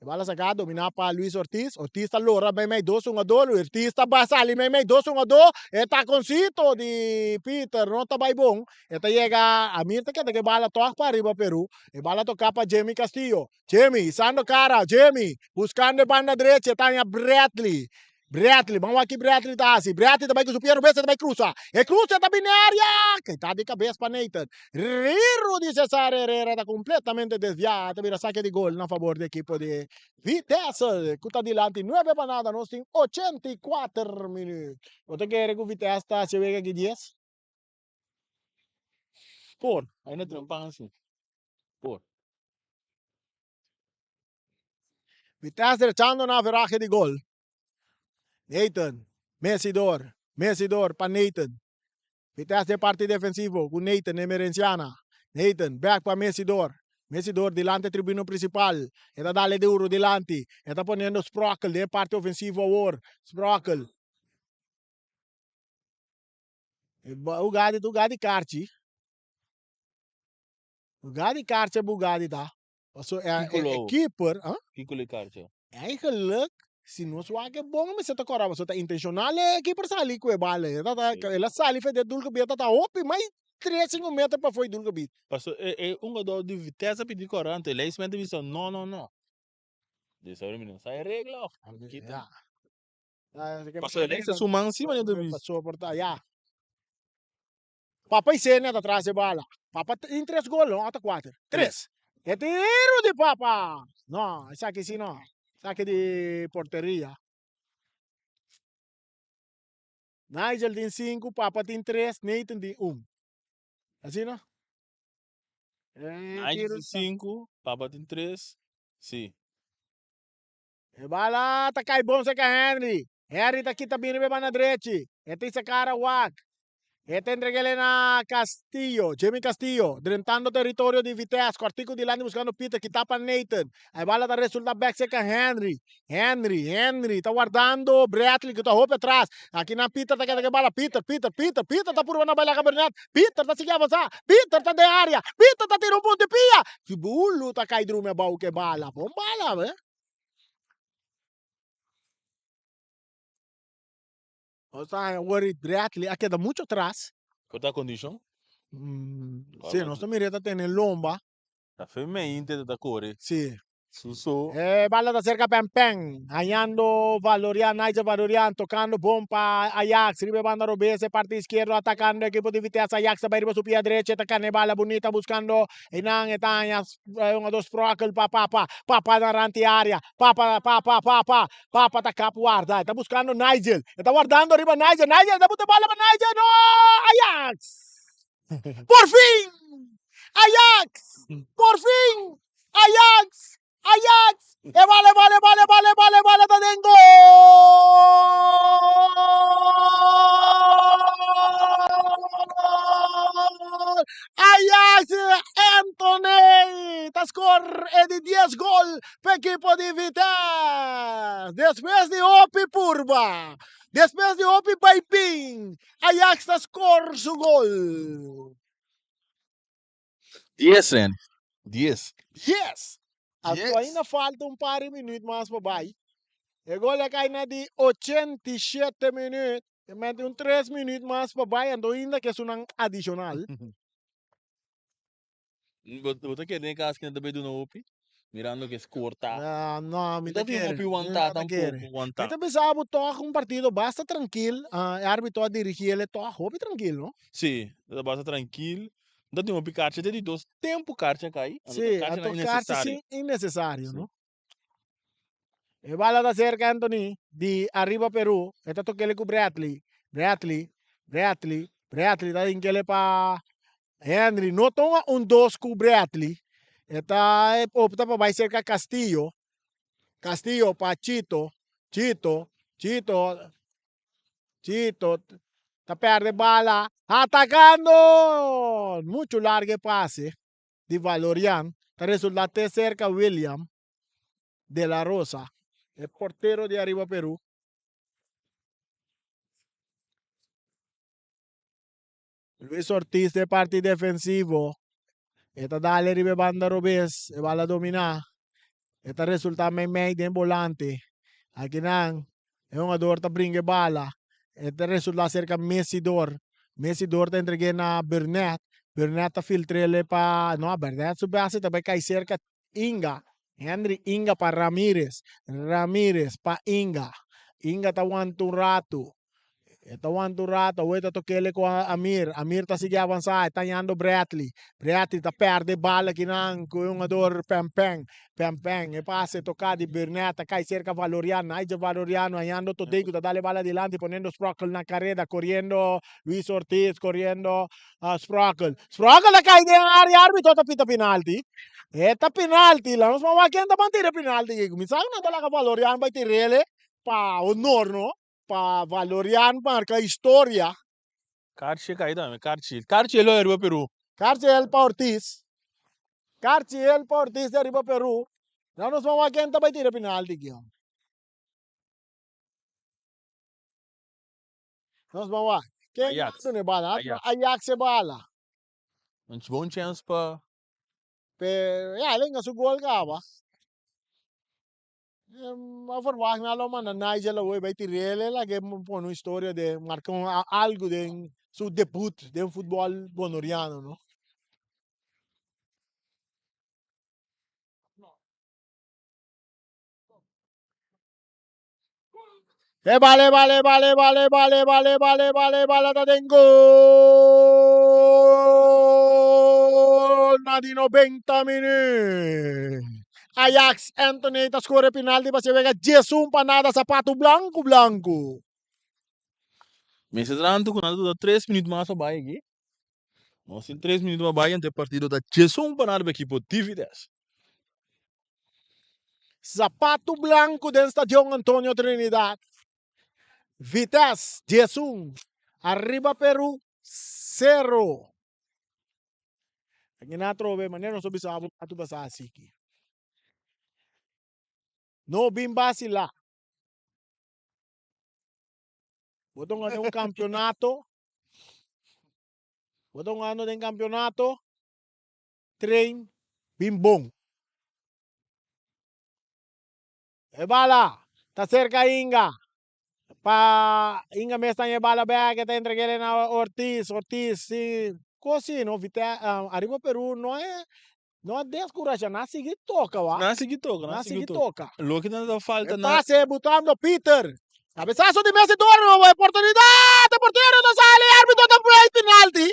E bala saka dominá pa Luis Ortiz. Ortiz ta lora meimei dos hungadó. Luis Ortiz ta bai sali meimei dos hungadó. E takoncito di Peter no ta bai bon. E ta yega Amir ta keda ku e bala tòg pa ariba Peru. E bala toká pa Jimmy Castillo. Jimmy isando kara. Jimmy buskando e banda drechi. E ta haña Bradley. Bradley, ban wak ki Bradley ta hasi. Bradley ta bai ku su pia robes, e ta bai krusa. E krusa ta bini area! Kita di kabes pa Nathan. Riru di Cesar Herrera ta kompletamente desviá. Ta bira sake di gol na fabor di ekipo di Vitesse ku ta dilanti nuebe pa nada. Nos tin 84 minüt. Bo ta kere ku Vitesse ta hasi e wega aki dies? Por, ainda trempan asi. Por. Vitesse drechando na averahe di gol. Nathan, Messidor, Messidor pa Nathan. Vitesse den parti defensivo ku Nathan Emerenciana. Nathan bek pa Messidor. Messidor dilanti e tribuna principal. E ta dale duro dilanti. E ta poniendo Sprockel den e parti ofensivo awor. Sprockel. E Bugatti ta Bugatti karchi. Bugatti karchi e Bugatti ta. Paso e, Kiko e, e lo? keeper, huh? Kiko lo e karcha? Eigenlijk, si nos wak e bon, mester ta kòrda pasobra ta intenshonal e keeper sali ku e bala. E ta, Sí. el a sali for di e doelgebied, ta ta hopi mai tres sinku meter pafó e doelgebied. Paso e e un jugador di Vitesse a pidi kòrda anto e lijstman ta bisa no no no. Di sobre mi no sa e regla of kita. Ja. Ja, Paso e lijst su man si manera ta bisa. Paso por ta, ja. Papa y Senia ta tras e bala. Papa tin tres gol, no? Ota kuater. Tres. E tiro di Papa! No, esaki si no. Esaki di porteria. Nigel tin sinku, Papa tin tres, Nathan tin un. Asina? E Nigel tiro tin sinku, Papa tin tres. Si. E bala ta kai bon serka Henry. Henry ta kita bini be banda drechi. E ta isa kara wak. E ta entreg'el na Castillo, Jimmy Castillo, drentando teritorio di Vitesse. Kòrtiku dilanti buskando Peter, kita pa Nathan. E bala ta resulta bèk serka Henry. Henry, Henry ta wardando Bradley ku ta hopi atras. Aki nan Peter ta keda ku e bala. Peter, Peter, Peter, Peter ta purba na baila Cabernet. Peter ta sigui avansá. Peter ta den área. Peter ta tira un punto di pia. Bulu ta kai drumi abou ku e bala. Bon bala, eh. Nos ta haña worry Bradley a keda mucho atras. Por ta kondishon? Sí, nos ta mira e ta tene lomba. Ta fe meinte ta kore. Sí. Su so. E bala ta cerca Pen Pen, hañando Valorian, Nigel Valorian, tocando bon pa Ajax, riba e banda robes, e parti izquierdo atacando equipo di Vitesse, Ajax ta bay riba su pia derecho, e ta cana e bala bunita buscando einan, e ta haña un o dos Sprockel pa Papa, Papa na ranti area, Papa, Papa, Papa, Papa ta kap warda, e ta buscando Nigel, e ta wardando riba Nigel, Nigel ta buta e bala pa Nigel, no! Ajax! Por fin! Ajax! Por fin! Ajax! Ajax! E bala, e bala, e bala, e bala, e bala, e bala ta den gol! Ajax Anthony ta score e di 10 gol pa ekipo di Vitesse. Despues di hopi purba, despues di hopi baibin, Ajax ta score su gol. Dies, Randy. Dies. Dies! Anto Dies. ainda falta un par di minuut mas pa bai. E gol a kai na di 87 minuut. E mete un 3 minuut mas pa bai anto ainda ke esunnan adishonal. Bo bo ta kere den e kas kende ta bay duna hopi? Mirando ke score ta. Ah, no, mi No ta ta tin kere. hopi Mi wantá no ta kere. tampoco, wantá. Mi ta bisa bo tòg un partido basta trankil. Ah, e arbitro a dirigi el tòg hopi trankil, no? Sí, ta basta trankil. No ta tin hopi karchi. Te di dos tempu karchi a kai. Anto Sí, karchinan anto karchi innesesario. sin innesesario, Sí. no? E bala ta cerca Anthony di Arriba Peru. E ta tokele ku Bradley. Bradley, Bradley, Bradley ta dinkele pa Henry. No toma un dos ku Bradley. E ta opta pa bai cerca Castillo. Castillo pa Chito. Chito, Chito, Chito ta perde bala. Atacando! Mucho largo e pase di Valorian. Ta resulta te cerca William. De la Rosa, e portero di Arriba Peru. Luis Ortiz de parti defensivo. E ta dale riba e banda robes. E bala domina. E ta resulta meimei den volante. Akinan e hungador ta bringa e bala. E ta resulta cerca Messidor. Messidor ta entregue na Burnett. Burnett ta filtrele pa... No, Burnett su base ta bai kai cerca Inga, Henry Inga pa Ramirez, Ramirez pa Inga, Inga ta wanta un ratu, e ta wanta un ratu, awor e ta tokele ku Amir, Amir ta sigui avansá, e ta hañando Bradley, Bradley ta pèrdè e bal akinan ku e hungador Pèmpèn, Pèmpèn e pase toká di Burnett ta kai serka Valorian, Nigel Valoriano hañando Todei ku ta dal e bal adilanti poniendo Sprockel na kareda, koriendo Luis Ortiz, koriendo Sprockel, Sprockel ta kai den área, árbitro ta pita penalti. E ta penalti, la nos wak ken ta ban tira penalti aki. Mi sa ku nan ta laga Valorian bai tir'el pa honor no, pa Valorian marka historia. Karchi kai tambe, karchi. Karchi el ariba Peru. Karchi el pa Ortiz. Karchi el pa Ortiz di ariba Peru. La nos wak ken ta bai tira penalti aki. Nos ban wak. Ken Ajax. duna e bala? Ajax. Ajax e bala. Un bon chance pa. Pe ya, el a hinga su gol caba. A verwacht nan lo manda Nigel awor bai tir'el, el a ke pone un historia den marca un algo den su debut den futbol bonoriano no. E bala, e bala, e bala, e bala, e bala, e bala, e bala, e bala, e bala ta den gol na di 90 minuut. Ajax Anthony ta score penalti pa se wega 11 pa nada zapato blanco blanco. Mester tanto ku nan ta dura 3 minuut mas pa bai aki. Nos tin 3 minuut pa bai anto e partido ta 11 pa nada pa ekipo di Vitesse. Zapato blanco den Stadion Antonio Trinidad. Vitesse 11, arriba Peru 0. Aki na atrobe manera nos a bisa abo ratu basa asiki. No bin basila. Bo ta gana un campeonato. Bo ta gana den campeonato. Train bin bon. E bala ta cerca Inga. Pa Inga mes ta e bala bek e ta entreg'el na Ortiz. Ortiz si kosi no Vite Arriba Peru no e no a descurasha nan a sigui toca wa. Nan a sigui toca, nan a sigui toca. Loke nan ta falta E na. pase butando Peter. Cabezazo di Messi Torre, oportunidad! E portero ta sali, arbitro ta fly penalti.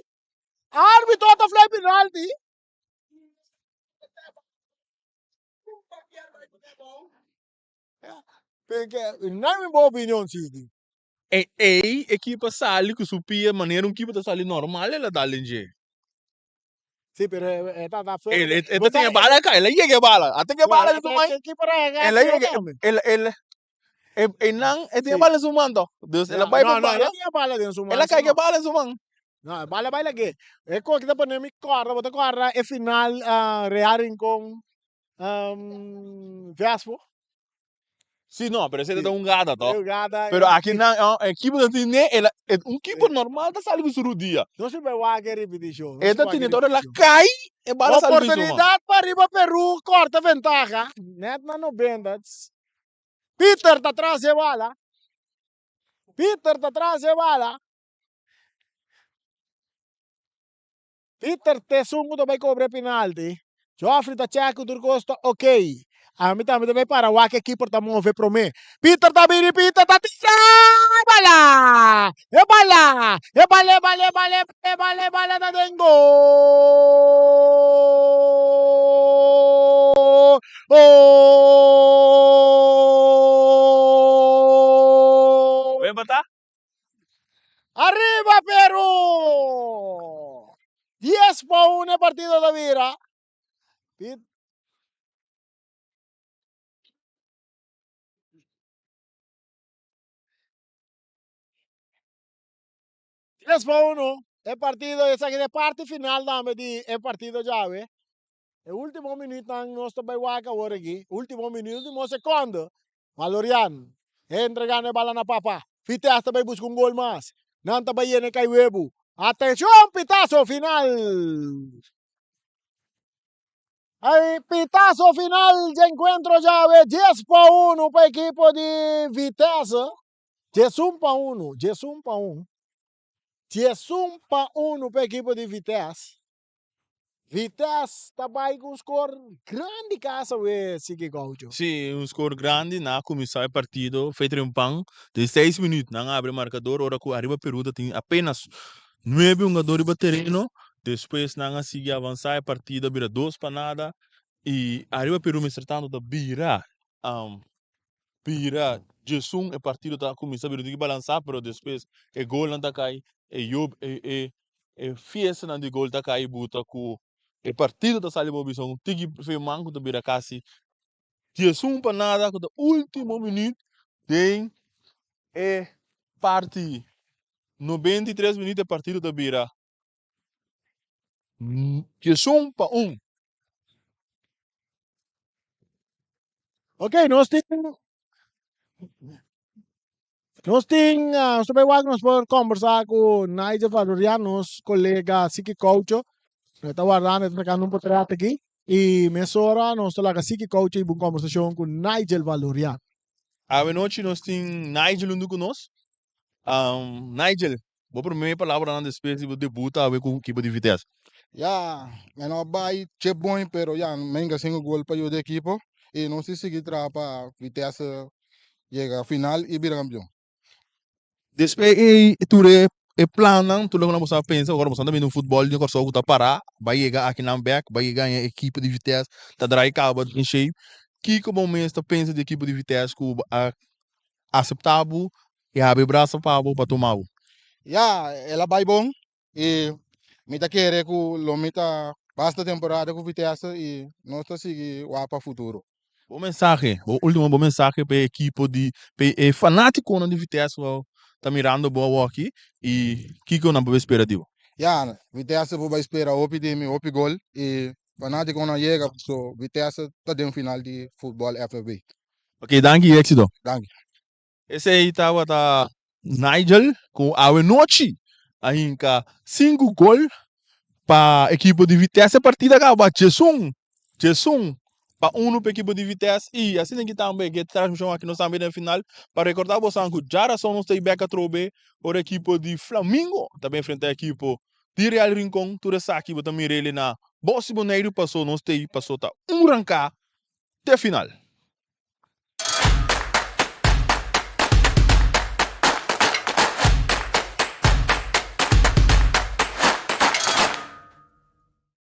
Arbitro ta fly penalti. No mi bo opinion sigi. E ei ekipo sali ku su pia manera un kipo ta sali normal el a dal den dje. Si pero e ta ta fuerte. El e ta tin e bala ka el a yega e bala. A tin e bala den su man. El a yega el el e nan e tin e bala den su man to. Dus el a bai pa No no bala. e tin e bala den su man. El a kai ku e bala den su man. No e bala bai lag'é. E koki ta pone mi kòrda bo ta kòrda e final Real Rincon Vespo. Si no, pero esei ta un gada to. E gada. Pero aki nan e ekipo ta tine el a un kipo normal ta sali ku su rudia. No si bai wak e ripitishon. E ta tine ora el a kai e bala sali ku su man. Oportunidat pa riba Peru korta ventaha. Net na 90. Peter ta tras e bala. Peter ta tras e bala. Peter t'esun ku ta bai kobra e penalti. Geoffrey ta chèk ku tur kos ta ok. Ami tambe ta bai para wak e keeper ta move promé. Peter ta bini, Peter ta tira! E bala! E bala! E bala, e bala, e bala, e bala, e bala ta den gol! Gol! Wen bata? Arriba Peru! 10-1 e partido ta bira. 10-1 e partido esaki ta e parti final tambe di e partido djawe. E ultimo minuutnan nos ta bai wak awor aki. Ultimo minuut, ultimo secondo. Valorian entregando e bala na Papa. Vitesse ta bai busca un gol mas. Nan ta bai yena e Kaiwebu. Atencion pitazo final! Ay, pitazo final dje encuentro djawe. 10-1 pa ekipo di Vitesse. 11-1, 11-1. 11-1 pa ekipo di Vitesse. Vitesse ta bai ku un skor grandi kasa we Siki Gaucho. Sí, un skor grandi. Nan a kuminsá e partido fe trempan. Den seis minüt nan a abri markador ora ku Arriba Peru ta tin apenas nuebe hungador riba tereno. Despues nan a sigui avansá e partido a bira dos pa nada i Arriba Peru mester tantu ta bira Bira djesun e partido ta cuminsa bira un tiki balansa pero despues e golnan ta cay e yob e e e fiestanan di gol ta cay buta cu e partido ta sali bo bisa un tiki feman cu ta bira casi djesun pa nada cu ta ultimo minuut den e parti 93 minuut e partido ta bira djesun pa un. Ok, nos tin nos tin nos ta bay wak nos por conversa cu Nigel Valorian, nos colega Siki Coucho. Nos ta wardando, ta sacando un portret aki. Y mesora nos ta laga Siki Coucho y un conversacion cu Nigel Valorian. Awe nochi nos tin Nigel hunto cu nos. Nigel, Bo prome palabranan despues di bo debut awe ku ekipo di Vitesse. Ya, mi no a bai che bon, pero ya, mi hinka sinku gol pa yuda e ekipo i nos tin sigui traha pa Vitesse yega final i bira kampion. Despues ei tur e e plannan, tur loke nan bo sa pensa, ora bo sa ta bini un futbòl di Kòrsou ku ta pará, bai yega akinan bèk, bai yega haña ekipo di Vitesse ta drai kaba den shape. Kiko bo mes ta pensa di ekipo di Vitesse ku a aseptá bo I habri brasa pa bo pa tuma bo. Ya, el a bai bon i mi ta kere ku lo mi ta basta temporada ku Vitesse i nos ta sigui wak pa futuro. Bo mensahe, bo ultimo bo mensahe pa e ekipo di, pa e fanatikonan di Vitesse ku ta mirando bo awoki i kiko nan por bai spera di bo? Ya, Vitesse por bai spera hopi di mi, hopi gol i fanatikonan yega paso Vitesse ta den final di futbòl FFB. Ok, danki i éksito. Danki. Esei tabata Nigel ku awe nochi a hinka sinku gol pa ekipo di Vitesse. E partida kaba 11, 11-1 pa ekipo di Vitesse i asina ki tambe ke transmishon aki nos tambe den final. Pa rekorda bosan ku djarason nos ta i bek atrobe ora ekipo di Flamingo ta bin enfrenta ekipo di Real Rincon. Tur esaki bo ta mira eli na Bos di Boneiru paso nos ta i paso ta un ranka te final.